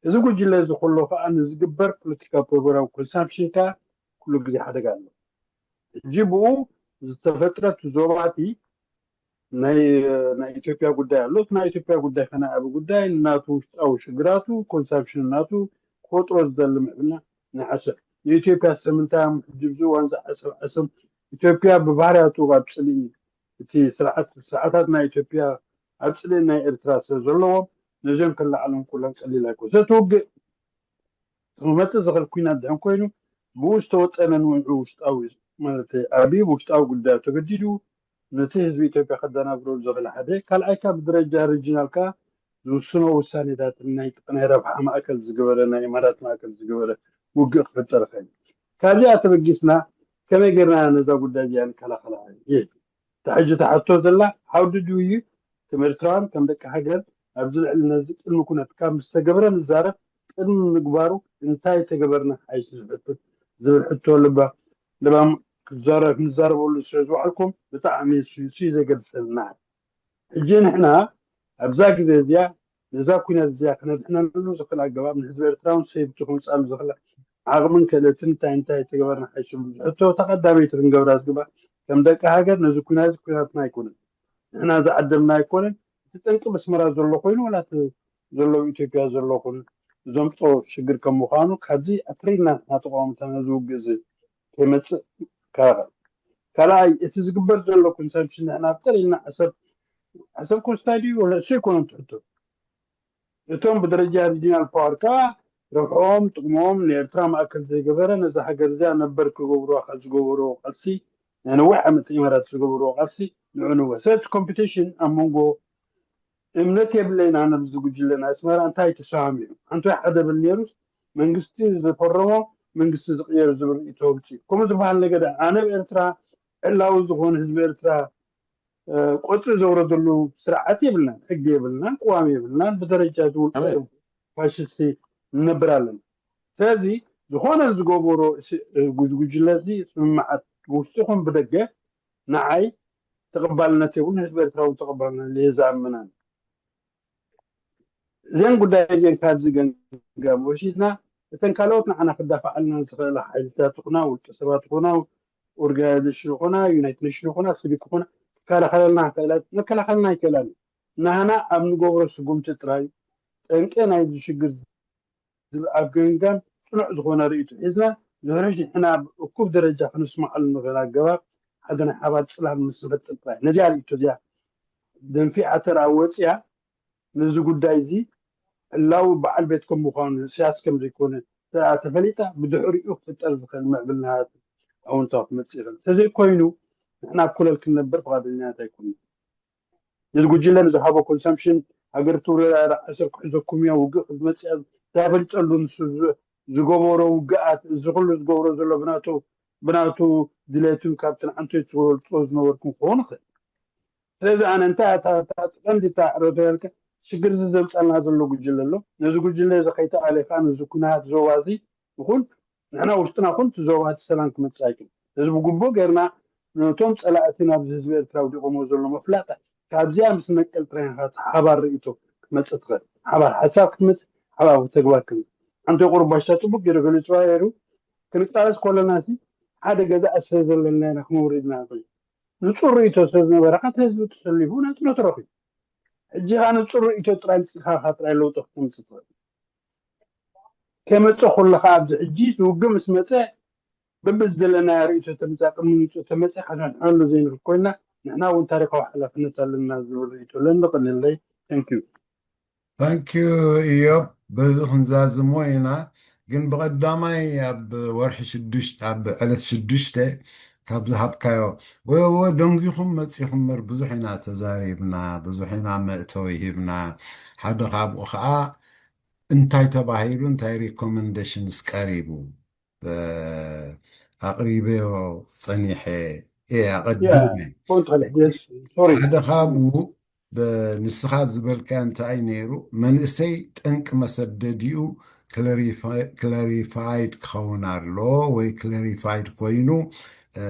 እዚ ጉጅለ እዚ ከሎ ከዓ ንዝግበር ፖለቲካ ፕሮግራም ኮንሳምፕሽን ከዓ ኩሉ ግዜ ሓደጋ ኣሎ። ሕጂ ብኡ ዝተፈጥረት ዞባቲ ናይ ናይ ኢትዮጵያ ጉዳይ ኣሎ። እቲ ናይ ኢትዮጵያ ጉዳይ ከ ናይ ዓቢ ጉዳይ ናቱ ውሽጣዊ ሽግራቱ ኮንሳምፕሽን ናቱ ክፈጥሮ ዝደሊ ምዕብልና ናይ ዓሰብ ንኢትዮጵያ ሰብ ምንታይ እሞ ሕጂ ብዚ እዋን እዚ ዓሰብ ዓሰብ ኢትዮጵያ ብባህርያቱ ኣብ ጽልኢ እቲ ስርዓት ስርዓታት ናይ ኢትዮጵያ ኣብ ጽልኢ ናይ ኤርትራ ስለ ዘለዎም ነዚኦም ከለዓሎም ኩሎም ቀሊል ኣይኮን። ስለቲ ውግእ ክመጽእ ዝኽእል ኲናት ድሕን ኮይኑ ብኡ ዝተወጠነ ንውዑ ውሽጣዊ ማለት ኣብይ ውሽጣዊ ጉዳያት ተገዲዱ ነቲ ህዝቢ ኢትዮጵያ ከደናግሮ ዝኽእል ሓደ ካልኣይ ካብ ብደረጃ ሪጂናል ከኣ ዝውስኖ ውሳኔታት ናይ ናይ ረብሓ ማእከል ዝገበረ ናይ ኢማራት ማእከል ዝገበረ ውግእ ክፍጠር ይኽእል። ካብዚኣ ተበጊስና ከመይ ጌርና ነዛ ጉዳይ እዚኣ ንከላኸላ ይብል። እታ ሕጂ ትሓቶ ዘላ how did we ከም ኤርትራውያን ከም ደቂ ሃገር ኣብዚ ልዕሊ ነዚ ቅድሚ ኩነት ካብ ዝተገበረ ንዛረብ ቅድሚ ምግባሩ እንታይ ተገበርና ሓይሽ ዝብል ሕቶ ልባ ልባም ክዛረብ ንዛረበሉ ስለ ዝውዓልኩም ብጣዕሚ ስዩሲ ዘገድሰልና ሕጂ ንሕና ኣብዛ ግዜ እዚኣ ነዛ ኩናት እዚኣ ክነድሕነሉ ዝኽእል ኣገባብ ንህዝቢ ኤርትራ እውን ሰይፍቲ ክምፃሉ ዝኽእል ዓቕምን ክእለትን እንታይ እንታይ ተገበርና ሓይሽ ዝብል ሕቶ ተቐዳመይቲ ክንገብራ ዝግባእ ከም ደቂ ሃገር ነዚ ኩናት ኩናትና ኣይኮነን ንሕና ዝዓደምና ኣይኮነን እቲ ጠንቂ መስመራ ዘሎ ኮይኑ ዋላ ዘለዉ ኢትዮጵያ ዘሎ ኮይኑ ዘምፅኦ ሽግር ከም ምዃኑ ካብዚ ኣትሪና ንሕና ተቃወምታ ነዚ ውግእ እዚ ከይመፅእ ይከላኸል ካልኣይ እቲ ዝግበር ዘሎ ኮንሰምፕሽን ንሕና ብጠር ኢልና ዓሰብ ዓሰብ ኮስታይ ድዩ ወላ እሱ ኣይኮነን ትሕቶ እቶም ብደረጃ ሪጂናል ፓወር ከዓ ረብሕኦም ጥቅሞም ንኤርትራ ማእከል ዘይገበረ ነዛ ሃገር እዚኣ ነበር ክገብሩዋ ካብ ዝገበርዎ ቃልሲ ናይ ነዊሕ ዓመት ኢማራት ዝገበርዎ ቃልሲ ንዑ ንወሰድ ኮምፒቲሽን ኣብ መንጎ እምነት የብለይን ኣነ ብዚ ጉጅለ ናይ ኣስመራ እንታይ ተሰማሚዑ ሓንቲ ሓደ ብል ነይሩስ መንግስቲ ዝፈረሞ መንግስቲ ዝቅየር ዝብል ርእቶ ኣውፅኡ ከምኡ ዝበሃል ነገር ኣነ ኣብ ኤርትራ ዕላዊ ዝኾነ ህዝቢ ኤርትራ ቆፅሊ ዘውረደሉ ስርዓት የብልናን ሕጊ የብልናን ቅዋም የብልናን ብደረጃ ዝውልቀ ፋሽስቲ ንነብር ኣለና ስለዚ ዝኾነ ዝገበሮ ጉጅጉጅለ እዚ ስምምዓት ብውሽጢ ይኹን ብደገ ንዓይ ተቐባልነት የብሉን ህዝቢ ኤርትራ እውን ተቐባልነት የዝኣምናን እዘን ጉዳይ እዚአን ካብዚ ገምጋም ወሲድና እተን ካልኦት ንዓና ክዳፋዓልና ዝኽእላ ሓይልታት ይኹና ውልቀ ሰባት ይኹና ኦርጋናይዜሽን ይኹና ዩናይትድ ኔሽን ይኹና ሲቪክ ይኹና ክከላኸለልና ክእላ መከላኸልና ይክእላን ናህና ኣብ ንገብሮ ስጉምቲ ጥራይ ጠንቂ ናይዚ ሽግር ዝብል ኣብ ገምጋም ፅኑዕ ዝኾነ ርእይቶ ሒዝና ዝሕርሽ ንሕና ኣብ እኩብ ደረጃ ክንስማዓሉ ንኽእል ኣገባብ ሓደ ናይ ሓባር ጽላል ምስ ንፈጥር ጥራይ። ነዚኣ ርእይቶ እዚኣ ደንፊዓ ተራ ወጽያ፣ ነዚ ጉዳይ እዚ ዕላዊ በዓል ቤት ከም ምዃኑ፣ ኢሳያስ ከም ዘይኮነ ተራ ተፈሊጣ፣ ብድሕሪኡ ክፍጠር ዝኽእል ምዕብልናታት ኣወንታዊ ክመጽእ ይኽእል። እንተዘይኮይኑ፣ ንሕና ኣብ ኮለል ክንነብር ፍቓደኛታት ኣይኮንና። ነዚ ጉጅለ ንዝሃቦ ኮንሰምሽን፣ ሃገር ትውረር፣ ዓሰር ክሕዘኩም እያ፣ ውግእ ክትመጽእ እያ፣ ተፈሊጠሉ፣ ንሱ ዝ-፣ ዝገበሮ ውግኣት፣ እዚ ኩሉ ዝገብሮ ዘሎ ብናቱ፣ ብናቱ ድሌትን ካብቲ ንዓንቶ ትገልጾ ዝነበርኩም ክኸውን ይኽእል። ስለዚ ኣነ እንታይ እታ፣ እታ ቀንዲ እታ ዕረቶ ያልካ ሽግር እዚ ዘምጻልና ዘሎ ጉጅለ ኣሎ። ነዚ ጉጅለ እዚ ከይተኣሌኻ፣ ነዚ ኩናት ዞባ እዚ ይኹን ንሕና ውሽጥና ኩን እቲ ዞባ እቲ ሰላም ክመጽእ ኣይክእል። እዚ ብግቡእ ጌርና ነቶም ጸላእቲ ናብዚ ህዝቢ ኤርትራ ውዲቖሞ ዘሎ መፍላጣ ካብዚኣ ምስ ነቀል ጥራይ ኢኻ ሓባር ርእይቶ ክትመጽእ ትኽእል። ሓባር ሓሳብ ክትመጽእ፣ ሓባር ተግባር ክትመጽእ። ኣንቶ ቁሩብ ባሻ ጽቡቅ ገይሩ ገሊጽዋ ነይሩ። ክንቃለስ ከለና ሲ ሓደ ገዛ እሰ ዘለና ኢና ክነውርድ ኢና ንኽእል። ንጹር ርእይቶ ስለ ዝነበረካ እቲ ህዝቢ ተሰሊፉ ናጽነቱ ረኺቡ። ሕጂ ኸኣ ንጹር ርእይቶ ጥራይ ኣምጺእካ ኢኻ ጥራይ ለውጢ ክተምጽእ ትኽእል። ከመጸ ኩሉ ኸኣ ኣብዚ ሕጂ እዚ ውግእ ምስ መጸ በብዝደለናዮ ርእይቶ ተምጻእ ቅድሚ ምምጽኡ ተመጸ ከነንሕረሉ ዘይንኽእል ኮይንና ንሕና እውን ታሪኻዊ ሓላፍነት ኣለና ዝብል ርእይቶ ኣለኒ። ቀንለይ። Thank you። ታንኪዩ ኢዮብ፣ በዚ ክንዛዝሞ ኢና። ግን ብቐዳማይ ኣብ ወርሒ ሽዱሽተ፣ ኣብ ዕለት ሽዱሽተ ካብ ዝሃብካዮ፣ ወ-፣ ወ-፣ ደንጊኹም መጺኹም እምበር ብዙሕ ኢና ተዛሪብና፣ ብዙሕ ኢና መእተዊ ሂብና። ሓደ ካብኡ ኸዓ እንታይ ተባሂሉ፣ እንታይ ሪኮመንዴሽንስ ቀሪቡ፣ እ፣ ኣቕሪበዮ ጸኒሐ እየ ኣቐዲመ። ያ፣ ፖንት ኸለ፣ የስ፣ ሶሪ። ሓደ ካብኡ ብ-፣ ንስኻ ዝበልካዮ እንታይ ነይሩ፣ መንእሰይ ጠንቂ መሰደዲኡ ክለሪፋ-፣ ክለሪፋይድ ክኸውን ኣሎ ወይ ክለሪፋይድ ኮይኑ፣ እ፣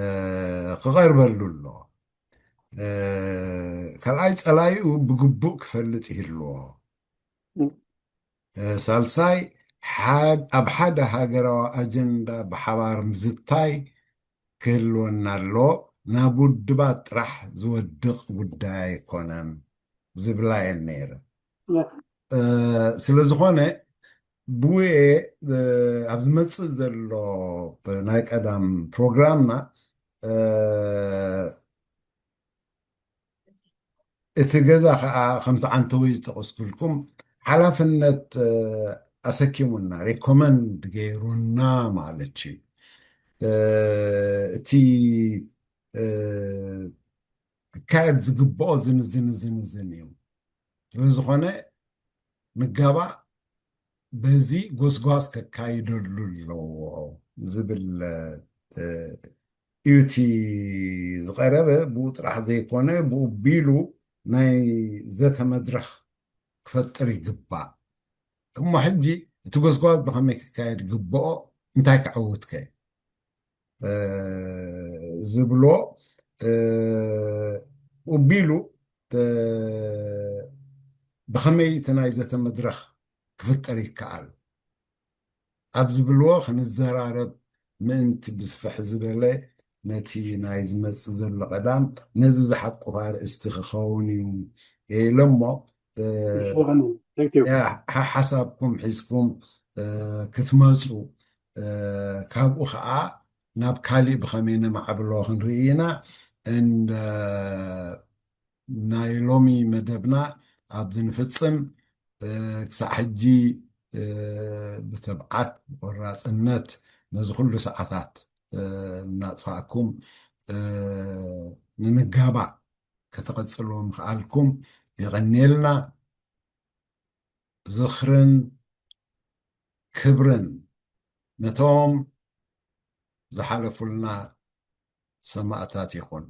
ክቐርበሉ ኣሎ። እ፣ ካልኣይ ጸላኢኡ ብግቡእ ክፈልጥ ይህልዎ። እ፣ ሳልሳይ፣ ሓድ-፣ ኣብ ሓደ ሃገራዊ ኣጀንዳ ብሓባር ምዝታይ ክህልወና ኣሎ። ናብ ውድባት ጥራሕ ዝወድቕ ጉዳይ ኣይኮነን ዝብላ እየን ነይረን። ያ። እ፣ ስለ ዝኾነ ብውኤ፣ እ፣ ኣብ ዝመጽእ ዘሎ ናይ ቀዳም ፕሮግራምና፣ እ፣ እቲ ገዛ ኸዓ ከምቲ ዓንተወይ ዝጠቐስኩልኩም ሓላፍነት፣ እ፣ ኣሰኪሙና፣ ሪኮመንድ ገይሩና ማለት እዩ። እ፣ እቲ፣ እ፣ ክካየድ ዝግብኦ ዝንዝን ዝንዝን እዩ። ስለ ዝኾነ ንጋባእ በዚ ጎስጓስ ከካይደሉ ኣለዎ ዝብል፣ እ፣ እዩ እቲ ዝቐረበ። ብኡ ጥራሕ ዘይኮነ ብኡ ቢሉ ናይ ዘተ መድረኽ ክፈጥር ይግባእ። እሞ ሕጂ እቲ ጎስጓስ ብኸመይ ክካየድ ይግብኦ፣ እንታይ ክዕውት ከ፣ እ፣ ዝብሎ፣ እ፣ ብኡ ቢሉ፣ እ፣ ብኸመይ እቲ ናይ ዘተ መድረኽ ክፍጠር ይከኣል ኣብ ዝብልዎ ክንዘራረብ ምእንቲ ብስፍሕ ዝበለ ነቲ ናይ ዝመጽእ ዘሎ ቀዳም ነዚ ዝሓቁፍ ኣርእስቲ ክኸውን እዩ ኢለ እሞ፣ እ፣ ይስሕቕኒ። Thank you። ያ፣ ሓ-፣ ሓሳብኩም ሒዝኩም፣ እ፣ ክትመጹ፣ እ፣ ካብኡ ኸዓ ናብ ካሊእ ብኸመይ ነማዕብሎ ክንርኢ ኢና። እንደ ናይ ሎሚ መደብና ኣብዚ ንፍጽም። እ፣ ክሳዕ ሕጂ፣ እ፣ ብትብዓት፣ ብቆራጽነት ነዚ ኩሉ ሰዓታት፣ እ፣ እናጥፋእኩም፣ እ፣ ንንጋባእ ከተቐጽልዎ ምኽኣልኩም የቐንየልና። ዝኽርን ክብርን ነቶም ዝሓለፉልና ሰማእታት ይኹን።